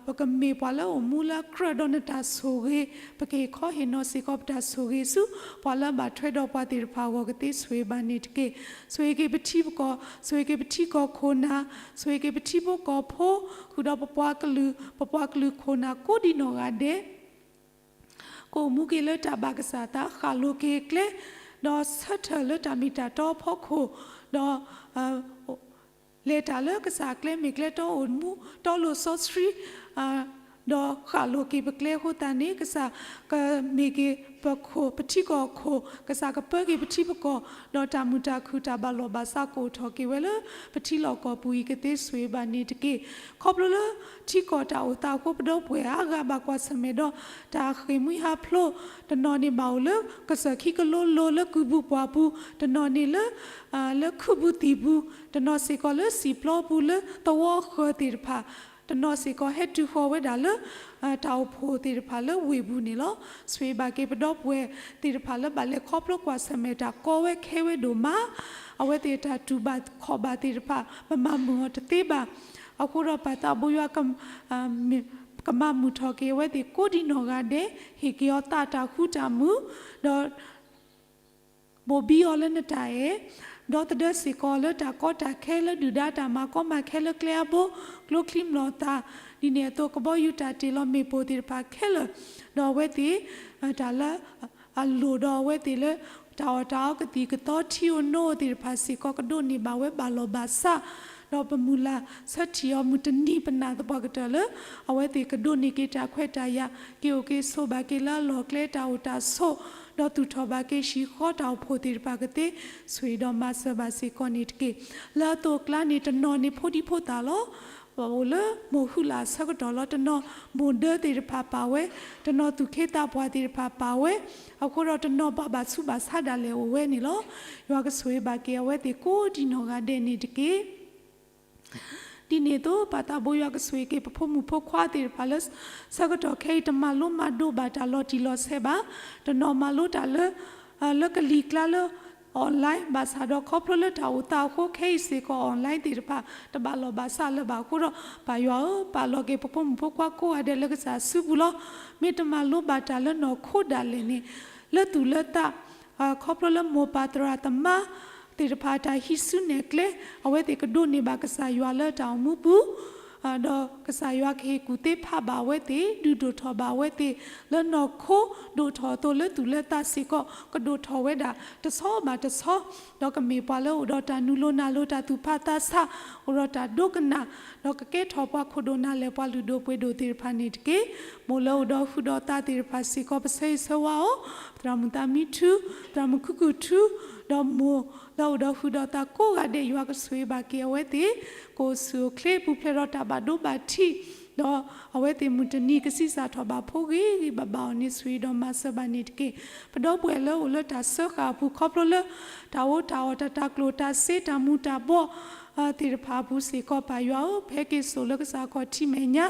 ပကမ့ၢ်ပှၤလၢအိၣ်မူလၢအကြၢးဒီးနတၢ်ဆိၣ်ဂ့ၤ, ပကဟ့ၣ်ခီဟ့ၣ်နီၤစ့ၢ်ကီးပတၢ်ဆိၣ်ဂ့ၤဆူ ပှၤလၢအဘၣ်ထွဲဒီးပှၤသ့ၣ်တဖၣ်အဂီၢ်ကသ့ ဆိၣ်ဂ့ၤဘၣ်န့ၣ်တက့ၢ်. ဆိၣ်ဂ့ၤက့ၤပထံပကီၢ်, ဆိၣ်ဂ့ၤက့ၤပထံကီၢ်ခိၣ်နၢ်, ဆိၣ်ဂ့ၤက့ၤပထံဖိကီၢ်ဖိ, ဃုာ်ဒီးပပှၤကလုာ်, ပပှၤကလုာ်ခိၣ်နၢ်ကိးဒံနီၢ်ဂၤဒဲး ကအိၣ်မူက့ၤလၢတၢ်ဘၣ်ကစၢ်အသး ဃၣ်လိၤက့ၤကျဲ, ဒီးဆၢထၢၣ်လၢတၢ်မ့ၢ်တၢ်တီအဖီခိၣ်, ဒီး လဲၤတၢ်လၢကစၢ်အကျဲမ့ၢ်ကျဲတီ အိၣ်မူတီလိၤစီဆှံ, ဒီးဃၣ်လိာ်က့ၤပကျဲအဃိသတးန့ၣ် ကစၢ်ကမ့ၢ်က့ၤပခိၣ် ပထံကီၢ်ခိၣ်, ကစၢ်ကပၢက့ၤပထံပကီၢ်, ဒီးတၢ်မုာ်တၢ်ခုၣ် တၢ်ဘၣ်လီၢ်ဘၣ်စးကအိၣ်ထီၣ်က့ၤဝဲလၢ ပထံလီၢ်ကီၢ်ပူၤအံၤကသ့ ဆိၣ်ဂ့ၤဘၣ်န့ၣ်တက့ၢ်. ခီဖျိလၢထံကီၢ်တၢ်အိၣ်သးအဃိ ပဒီပုၢ်ဝဲၢ်အါဂၤဘၣ်ကွၢ်ဆၢၣ်မဲာ်ဒီး တၢ်ဃ့ၢ်မှံဟးဖျိး, တနီၤန့ၣ်ဘၣ်အိၣ်လၢကစၢၢ်ခံကလိလိၤလၢကုၢ်ပူၤပှၢ်ပူၤ, တနီၤန့ၣ်လၢ လၢခုးပူၤသံၣ်ပူၤ, တနီၤစ့ၢ်ကီးလၢစံာ်ပျီပူၤလၢသဝီဃၢၤသ့ၣ်တဖၣ်, တနီၤစ့ၢ်ကီးဟဲတုၤဃီၤဝဲဒၣ်လၢ တၢ်အိၣ်ဖှိၣ်သ့ၣ်တဖၣ်လၢဝ့ၢ်ပူၤန့ၣ်လီၤ. ဆိၣ်ဂ့ၤဘၣ်က့ၤပဒီပုၢ်ဝဲၢ်သ့ၣ်တဖၣ်လၢဘၣ်လဲၤခီဖျိကွၢ်ဆၢၣ်မဲာ်တၢ်ကီဝဲခဲဝဲဒိၣ်မး, အဝဲသ့ၣ်တၢ်တူၢ်ဘၣ်ခီၣ်ဘၣ်သ့ၣ်တဖၣ် ပမၤမုာ်အီၤတသ့ဘၣ်. အဃိဒီးပၢ်သးဘိယွၤ ကမၤမုာ်ထီၣ်က့ၤအဝဲသ့ၣ်ကိးဒံနီၢ်ဂၤဒဲး, ဟ့ၣ်က့ၤအီၤသးတၢ်ဃူတၢ်မုာ်, ဒီး ဘိၣ်ဘံအီၤလၢနတၢ်အဲၣ်, ဒီသဒၢစ့ၢ်ကီးလၢတၢ်ကီတၢ်ခဲလၢဒုၣ်ဒါတၢ်မၤကီမၤခဲလၢကျဲအဘိ, ကျိချံမျိာ်သၣ်, ဒ်န့ၣ်အသိး ကဘီယူၤတၢ်တ့ၢ်လီၤမ့ၣ်ပိၢ်သ့ၣ်တဖၣ်ခဲလၢာ်, ဒီးအဝဲသ့ၣ် တၢ်လၢ အလိၣ်ဒီးအဝဲသ့ၣ်လၢ တၢ်အီၣ်တၢ်အီကသံၣ်ကသီထံဧိၤနိဧိၤသ့ၣ်တဖၣ်စ့ၢ်ကီး ကဒိးန့ၢ်ဘၣ်ဝဲဘၣ်လီၢ်ဘၣ်စး, ဒီးပမုၢ်လၢ်ဆၢထံၣ်အီၤမုၢ်တနံၤပနာ်သပှၢ်ကတၢၢ်လၢ အဝဲသ့ၣ်ကဒိးန့ၢ်က့ၤတၢ်ခွဲးတၢ်ယာ်, က့ၤအိၣ်က့ၤဆိးဘၣ်က့ၤလၢအလီၢ်ကျဲတၢ်အိၣ်တၢ်ဆိး, ဒီးသူၣ်ထီၣ်ဘၣ်က့ၤဟံၣ်ဃီတၢ်အိၣ်ဖှိၣ်သ့ၣ်တဖၣ်ကသ့ ဆိၣ်ဂ့ၤဒီးမၤစၢၤဘၣ်စ့ၢ်ကီးန့ၣ်တက့ၢ်. လၢအသိးအကျါန့ၣ် တနီၤန့ၣ်ဖိဒံဖိသၣ်လီၤ. အိၣ်လၢမိၢ်ဟုလၢ်အဆၢကတီၢ်လီၤ. တနီၤမိၢ်ဒၢသ့ၣ်တဖၣ်ပာ်ဝဲ, တနီၤသူၣ်က့သးပှၢ်သ့ၣ်တဖၣ်ပာ်ဝဲ, အဃိဒီးတနီၤဘၣ်ဘၣ်ဆူးဘၣ်ဆါဒၣ်လဲာ်အိၣ်ဝဲန့ၣ်လီၤ. ယွၤကဆိၣ်ဂ့ၤဘၣ်က့ၤအဝဲသ့ၣ်ကိးဒံနီၢ်ဂၤဒဲးန့ၣ်တက့ၢ်. ဒ်န့ၣ်အသိး ပၢ်သးဘိယွၤကဆိၣ်ဂ့ၤက့ၤပဖိမုၣ်ဖိခွါသ့ၣ်တဖၣ်လၢ ဆၢကတီၢ်ခဲအံၤတမၤလိမၤဒိးဘၣ်တၢ်လီၤတံၢ်လီၤဆဲးဘၣ်. တနီၤမၤလိတၢ်လၢ လၢကလံၤကျါလၢ online ဘၣ်ဆၣ်ဒီးခီဖျိလၢတၢ်အိၣ်သးအဃိခဲအံၤစ့ၢ်ကီး online သ့ၣ်တဖၣ် တဘၣ်လီၢ်ဘၣ်စးလၢၤဘၣ်အဃိဒီး ပၢ်ယွၤဧၢ, ပာ်လီၤက့ၤပဖိမုၣ်ဖိခွါကိးဂၤဒဲးလၢကစၢ်အစုပူၤလီၤ. မ့ၢ်တမၤလိဘၣ်တၢ်လၢနီၢ်ခိဒၣ်လဲာ်န့ၣ် လၢသူၣ်လၢသး ခီဖျိလၢမိၢ်ပၢ်သရၣ်သမါသ့ၣ်တဖၣ်အတၢ်ဟံးစုနဲၣ်ကျဲ အဝဲသ့ၣ်ကဒိးန့ၢ်ဘၣ်ကစၢ်ယွၤလၢတၢ်အိၣ်မူပူၤ ဒီးကစၢ်ယွၤကဟ့ၣ်ကူၣ်သ့ဖးဘၣ်အဝဲသ့ၣ် ဒုးဒိၣ်ထီၣ်ဘၣ်အဝဲသ့ၣ် လၢနီၢ်ခိဒိၣ်ထီၣ်အသိးလၢသူၣ်လၢသးစ့ၢ်ကီး ကဒိၣ်ထီၣ်ဝဲဒၣ်တဆီဘၣ်တဆီ ဒီးကမ့ၢ်ပှၤလၢအိၣ်ဒီးတၢ်နုာ်လီၤနၢ်လီၤတၢ်သူၣ်ဖးသးဆး အိၣ်ဒီးတၢ်ဒိကနၣ် ဒီးကကဲထီၣ်ပှၤခိၣ်ဒိၣ်နၢ်လဲၢ်ပှၤလုၢ်ဒိၣ်ပှ့ၤဒိၣ်သ့ၣ်တဖၣ်န့ၣ်တက့ၢ်. မိၢ်လၢအိၣ်ဒီးဟုဒီးသးသ့ၣ်တဖၣ်စ့ၢ်ကီး ပဆၢဂ့ၤဆၢဝါအီၤ, သရၣ်မုၣ်သးမံထူ, သရၣ်မုၣ်ခုၣ်ခုၣ်ထူ, ဒီးမိၢ်လၢအိၣ်ဒီးဟုဒီးသးကိးဂၤဒဲး ယွၤကဆိၣ်ဂ့ၤဘၣ်က့ၤအဝဲသ့ၣ် ကအိၣ်ဆူၣ်အိၣ်ချ့ ပူၤဖျဲးဒီးတၢ်ဘၣ်ဒိဘၣ်ထံး ဒီးအဝဲသ့ၣ်မုၢ်တနံၤကဆံးစၢ်ထီၣ်ဘၣ်ဖိဂ့ၤဂ့ၤဘၣ်ဘၣ်အီၤန့ၣ် ဆိၣ်ဂ့ၤဒီးမၤစၢၤဘၣ်န့ၣ်တက့ၢ်. ပဒီပုၢ်ဝဲၢ်လၢအိၣ်လၢတၢ်စၢဃာ်အပူၤ ခီဖျိလၢ တၢ်အိၣ်တၢ်အီၣ် တၢ်တၤကျိၣ်တၤစ့ တၢ်မူၤတၢ်ဘှီး သ့ၣ်တဖၣ်အပူၤစ့ၢ်ကီး ပၢ်ယွၤဧၢ, ပဟဲက့ၤစိာ်လၢကစၢ်ခီၣ်ထံးမဲာ်ညါ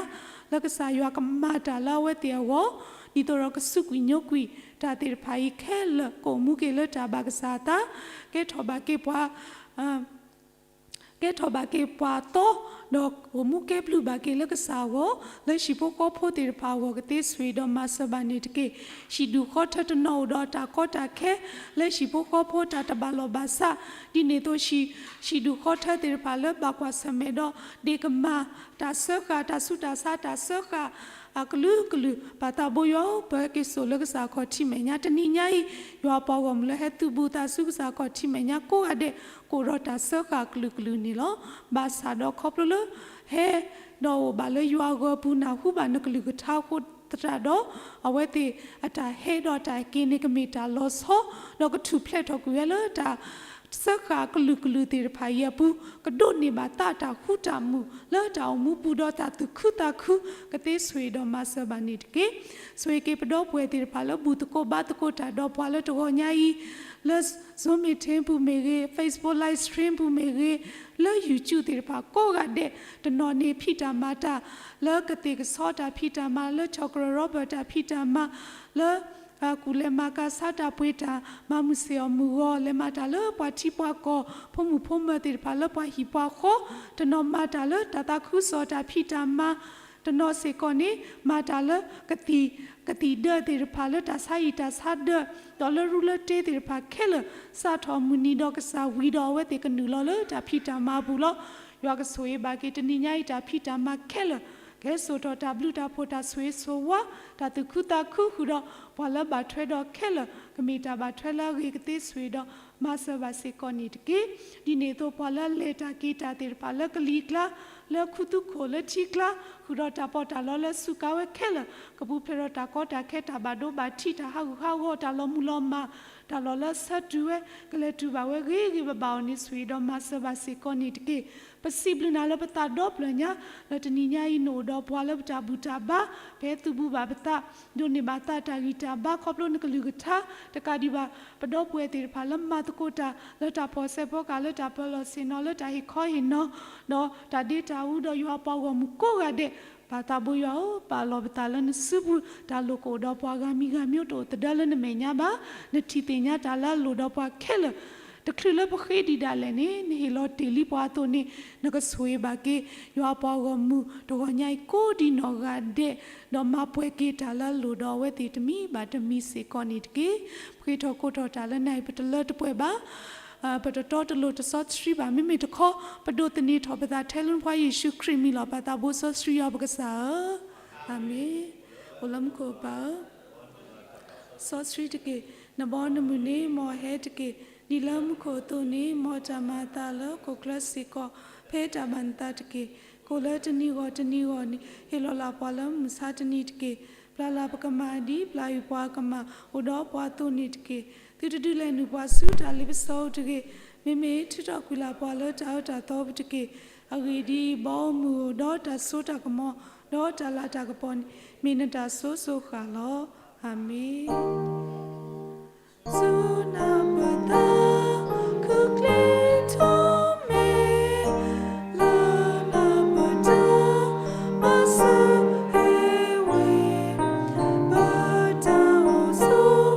လၢကစၢ်ယွၤကမၤတၢ်လၢအဝဲသ့ၣ်အဂီၢ် ဒ်သိးဒီးကစူးကွံာ်ညိကွံာ်တၢ်သ့ၣ်တဖၣ်အံၤခဲလၢာ် ကအိၣ်မူက့ၤလၢတၢ်ဘၣ်ကစၢ်အသး ကဲထီၣ်ဘၣ်က့ၤပှၤ ကဲထီၣ်ဘၣ်က့ၤပှၤအသီ ဒီးအိၣ်မူကဲဘျုးဘၣ်က့ၤလၢကစၢ်အဂီၢ် လၢဟံၣ်ဖိဃီဖိသ့ၣ်တဖၣ်အဂီၢ် ကသ့ဆိၣ်ဂ့ၤဒီးမၤစၢၤဘၣ်န့ၣ်တက့ၢ်. ဟံၣ်ဒူၣ်ဃီထၢတနီၤအိၣ်ဒီးတၢ်ကီတၢ်ခဲ လၢဟံၣ်ဖိဃီဖိတၢ်တဘၣ်လီၢ်ဘၣ်စး ဒ်န့ၣ်အသိး ဟံၣ်ဒူၣ်ဃီထၢသ့ၣ်တဖၣ်လၢဘၣ်ကွၢ်ဆၢၣ်မဲာ်ဒီး ဒ့ၣ်ကမၢ် တၢ်စၢဃာ် တၢ်ဆူးတၢ်ဆါ တၢ်စၢဃာ် အကလုာ်ကလုာ် ပၢ်သးဘိယွၤဧၢ, ပဟဲက့ၤစိာ်လၢကစၢ်ခီၣ်ထံးမဲာ်ညါ တနံၤညါအံၤ ယွၤပှၤဂီၢ်မုၢ်လၢဟဲသုးဘူးသးဆူကစၢ်ခီၣ်ထံးမဲာ်ညါကိးဂၤဒဲး ကအိၣ်ဒီးတၢ်စၢဃာ်အကလုာ်ကလုာ်န့ၣ်လီၤ. ဘၣ်ဆၣ်ဒီးခီဖျိလၢ ဟဲ ဒီးအိၣ်ဘၣ်လၢယွၤအဂီၤအပူၤ နၢ်ဟူဘၣ်နကလုၢ်ကထါအဃိသတးဒီး အဝဲသ့ၣ်အတၢ်ဟဲဒီးတၢ်က့ၤန့ၣ် ကမ့ၢ်တၢ်လီၤဆီ ဒီးကထူၣ်ဖျဲးထီၣ်ကွံာ်ဝဲလၢတၢ် စၢဃာ်အကလုာ်ကလုာ်သ့ၣ်တဖၣ်အံၤအပူၤ ကဒိးန့ၢ်ဘၣ်သးတၢ်ဃူတၢ်မုာ် လၢတၢ်အိၣ်မူပူၤဒီးတၢ်သူၣ်ခုသးခု ကသ့ဆိၣ်ဂ့ၤဒီးမၤစၢၤဘၣ်န့ၣ်တက့ၢ်. ဆိၣ်ဂ့ၤက့ၤပဒီပုၢ်ဝဲၢ်သ့ၣ်တဖၣ်လၢဘူၣ်သကိးဘါသကိးတၢ်ဒီးပှၤလၢတဂီၤညါအံၤ လၢ Zoom meeting ပူၤမ့ၢ်ဂ့ၤ, Facebook live stream ပူၤမ့ၢ်ဂ့ၤ, လၢ YouTube သ့ၣ်တဖၣ်ကိးဂၤဒဲး တနီၤန့ၣ်ဖံးတၢ်မၤတၢ် လၢကသ့ၣ်ကဆီတၢ်ဖံးတၢ်မၤ, လၢ စီၤကရၢၣ် Robert တၢ်ဖံးတၢ်မၤ, လၢ ကူၣ်လဲၤမၤကၤဆါတၢ်ပှ့ၤတၢ် မၤမုၢ်ဆ့ၣ်အီၣ်မုၢ်ဂီၤ လဲၤမၤတၢ်လၢပှၤထံပှၤကီၢ် ဖိမုၣ်ဖိမၢၤသ့ၣ်တဖၣ်လၢပှၤဟံၣ်ပှၤဃီ, တနီၤမၤတၢ်လၢတၢ်သးခုကစီၣ်တၢ်ဖံးတၢ်မၤ, တနီၤစ့ၢ်ကီးန့ၣ် မၤတၢ်လၢကသံၣ် ကသံၣ်ဒၢသ့ၣ်တဖၣ်လၢတၢ်ဆါဟံၣ်တၢ်ဆါဒၢ ဒီးလၢရူလၢတ့သ့ၣ်တဖၣ်ခဲလၢာ် စးထီၣ်မုၢ်နံၤဒီးကစၢ်ဝံၤဒီးအဝဲသ့ၣ်ကနုာ်လီၤလၢတၢ်ဖံးတၢ်မၤအပူၤလီၤ. ယွၤကဆိၣ်ဂ့ၤဘၣ်က့ၤတနံၤညါအံၤတၢ်ဖံးတၢ်မၤခဲလၢာ် ကဟဲစိာ်ထီၣ်တၢ်ဘျုးတၢ်ဖှိၣ်တၢ်ဆိၣ်ဂ့ၤဆိၣ်ဝါ တၢ်သူၣ်ခုသးခုဃုာ်ဒီး ပှၤလၢဘၣ်ထွဲဒီးခဲလၢာ် ကမ့ၢ်တၢ်ဘၣ်ထွဲလၢအဂ့ၤကသ့ဆိၣ်ဂ့ၤဒီး မၤစၢၤဘၣ်စ့ၢ်ကီးန့ၣ်တက့ၢ်. ဒ်န့ၣ်အသိးပှၤလၢအလဲၤတၢ်က့ၤတၢ်သ့ၣ်တဖၣ်လၢကလံၤကျါ လၢခူသူၣ်ခိၣ်လၢထံကျါ, ဃုာ်ဒီးတၢ်ပီးတၢ်လီလၢစူးကါဝဲခဲလၢာ်, ကပူၤဖျဲးဒီးတၢ်ကီတၢ်ခဲ တၢ်ဘၣ်ဒိဘၣ်ထံး တၢ်ဟးဂူာ်ဟးဂီၤ တၢ်လီၤမုၢ်လီၤမၢ်, တၢ်လီၢ်လၢဆၢတုၤဝဲ, ကလဲၤတုၤဘၣ်ဝဲဂ့ၤဂ့ၤဘၣ်ဘၣ်အီၤန့ၣ် ဆိၣ်ဂ့ၤဒီးမၤစၢၤဘၣ်စ့ၢ်ကီးန့ၣ်တက့ၢ်. ပစံးဘျုးနၤလၢပသးဒီဖျၢၣ်ညါ, လၢတနံၤညါအံၤ နအိၣ်ဒီးပှၤလၢပတၢ်ဘူၣ်တၢ်ဘါ, ဖဲသူၣ်ဘူၣ်ဘၣ်ပသး, ဒိးန့ၢ်ဘၣ်သးတၢ်ဂံၢ်တၢ်ဘါ ခီဖျိနကလုၢ်ကထါ, တကးဒံးဘၣ် ပဒီပုၢ်ဝဲၢ်သ့ၣ်တဖၣ်လၢမၤသကိးတၢ် လၢတၢ်ဖီၣ်စဲးဖီကဟၣ် လၢတၢ်ပၢလီၢ်ဆ့ၣ်နီၤ လၢတၢ်ဟ့ၣ်ခီဟ့ၣ်နီၤ, ဒီးတၢ်ဒ့တၢ်အူဒီးယွၤအပှၤဂီၢ်မုၢ်ကိးဂၤဒဲး, ပၢ်သးဘိယွၤဧၢ, ပာ်လီၤပသးလၢနစုပူၤ, တၢ်လိၣ်ကအိၣ်ဒီးပှၤဂၤမံၤဂၤမံၤ တအိၣ်သဒၢလၢနမဲာ်ညါဘၣ်, နထံၣ်သ့ၣ်ညါတၢ်လၢအလိၣ်ဒီးပှၤခဲလၢာ် တချုးလၢပဃ့ဒံးဒၣ်လဲာ်န့ၣ် နဟ့ၣ်လီၤတ့ၢ်လံပှၤအသိးန့ၣ်, နကဆိၣ်ဂ့ၤဘၣ်က့ၤ ယွၤအပှၤဂီၢ်မုၢ် တဂီၤညါအံၤကိးဒံးနီၢ်ဂၤဒဲး, ဒီးမၤပှဲၤက့ၤတၢ်လၢအလိၣ်ဒီးအဝဲသ့ၣ်တမံၤဘၣ်တမံၤစ့ၢ်ကီးန့ၣ်တက့ၢ်. ပဃ့ထီၣ်ကိးထီၣ်တၢ်လၢနၤအံၤ ပတလၢတပှဲၤဘၣ်, ပတတီတလိၤတစီဆှံဘၣ်, မ့မ့ၢ်တခီ ပဒိးသန့ၤထီၣ်ပသးထဲလၢနဖိယ့ၣ်ၡူးခရံာ်မံၤလီၤ. ပၢ်သးဘိစီဆှံယွၤပကစၢ်ဧၢ, အၤမ့ၣ်. အိၣ်လၢမူခိၣ်ပၢ်ဧၢ စီဆှံတက့ၢ်. နဘီနမုၢ်န့ၣ် မ်အဟဲတက့ၢ်. ဒ်လၢမူခိၣ်အသိးန့ၣ်, မ်တၢ်မၤအသးလၢဟီၣ်ခိၣ်ချၢစ့ၢ်ကီး ဖဲတၢ်ဘၣ်နသးတက့ၢ်. ကိၣ်လၢတနံၤဂီၢ်တနံၤဂီၢ်န့ၣ် ဟ့ၣ်လီၤလၢ်ပှၤလၢမုၢ်ဆါတနံၤတက့ၢ်. ပျၢ်လၢ်ပကမၢ် ဒ်ပျၢ်ကွံာ်ပှၤကမၢ် အိၣ်ဒီးပှၤအသိးန့ၣ်တက့ၢ်. သုတဒုးလဲၤနုာ်ပှၤဆူတၢ်လ့ပစီအပူၤတဂ့ၤ. မ့မ့ၢ်ထုးထီၣ်ကွံာ်လၢ်ပှၤလၢတၢ်အၢတၢ်သီအပူၤတက့ၢ်. အဂ့ၢ်ဒ်အံၤ, ဘီမုၢ်ဧၢ, ဒီးတၢ်စိတၢ်ကမီၤ ဒီးတၢ်လၤတၢ်ကပီၤန့ၣ် မ့ၢ်နတၢ်စိစိၤဃၣ်လီၤ. အၤမ့ၣ်. စူၢ်နာ်ပသး ခုၣ်ချ့ထီၣ်မဲာ် လၢနပတၢ် ဘၣ်ဆၢဟ့ၣ်ဝဲ ပတၢ်အိၣ်ဆိး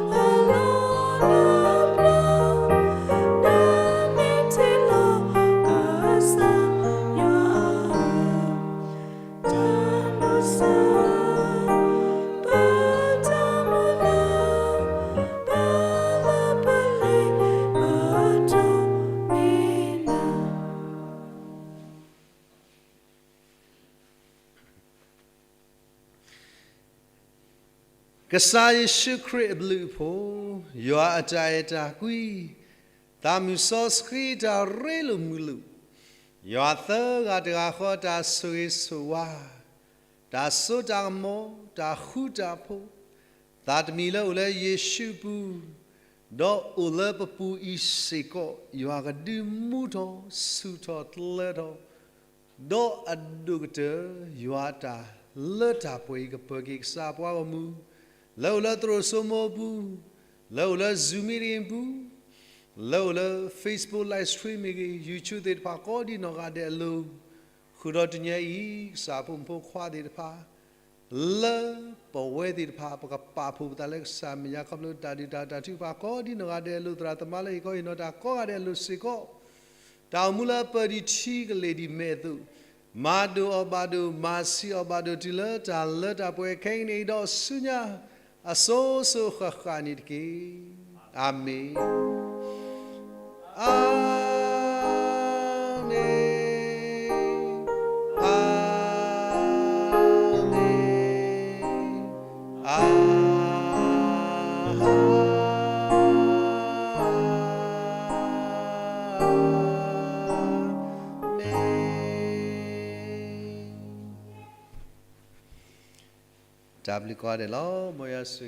အလီၢ်လၢပျၢၤ နမ့ၢ်တ့လီၤ ကစၢ်ယွၤ တၢ်မုၢ်ဆါ ပတၢ်မုၢ်လၢ် ဘၣ်လၢပလဲၤ ပဒိးန့ၢ်နၤ. ကစၢ်ယ့ၣ်ၡူးခရံာ်အဘျုးအဖှိၣ်, ယွၤအတၢ်အဲၣ်တၢ်ကွံ, သးမုၢ်စီဆှံတၢ်ရ့လိာ်မုာ်လိာ်, ယွၤသၢဂၤတဂၤဃီတၢ်ဆိၣ်ဂ့ၤဆိၣ်ဝါ, တၢ်စိတၢ်ကမီၤ, တၢ်ဃူတၢ်ဖိး, သးတမံၤလၢအိၣ်လၢယ့ၣ်ၡူးပူၤ, ဒီးအိၣ်လၢပပူၤအံၤစ့ၢ်ကီး, ယွၤကဒုးမူထီၣ်ဆူၣ်ထီၣ်ကျၢၤထီၣ် ဒီးအဒိၣ်ကတၢၢ် ယွၤတၢ်လၢတၢ်ပှဲၤအံၤ ကပၢၤက့ၤကစၢ်ပှၤဂီၢ်မုၢ်, လၢအိၣ်လၢသရိာ်စိမိၤအပူၤ, လၢအိၣ်လၢ Zoom meeting အပူၤ, လၢအိၣ်လၢ Facebook live stream မ့ၢ်ဂ့ၤ, YouTube သ့ၣ်တဖၣ်ကိးဒံးနီၢ်ဂၤဒဲးအလိၤ, ဃုာ်ဒီးတနံၤအံၤ ကစၢ်ဖိမုၣ်ဖိခွါသ့ၣ်တဖၣ် လၢပဝဲသ့ၣ်တဖၣ် ပကပာ်ဖှိၣ်ပသးလၢကစၢ်မဲာ်ညါ ခီဖျိတၢ်ဒုးတၢ်တၢ်ထုကဖၣ်ကိးဒံးနီၢ်ဂၤဒဲးအလိၤ သရၣ်သမါလၢဟ့ၣ်ခီဟ့ၣ်နီၤတၢ်ကိးဂၤဒဲးအလိၤစ့ၢ်ကီး, တၢ်အိၣ်မူလၢအပၢၢ်ဒံးထံကလ့ၢ်ဒံးမဲာ်အသိး, မၤဒိၣ်အီၤဘၣ်ဒိၣ် မၤဆံးအီၤဘၣ်ဒိၣ် တုၤလၢတၢ်လၢတၢ်ပှဲၤခဲအံၤန့ၣ်ဒီးဆူညါ အစိၤစိၤဃၣ်ဃၣ်န့ၣ်တက့ၢ်. အၤမ့ၣ်, အၤမ့ၣ်, အၤမ့ၣ်, အၤမ့ၣ်. တၢ်ဘျုးကိးဂၤဒဲးလီၤ. မ်ယွၤဆိၣ်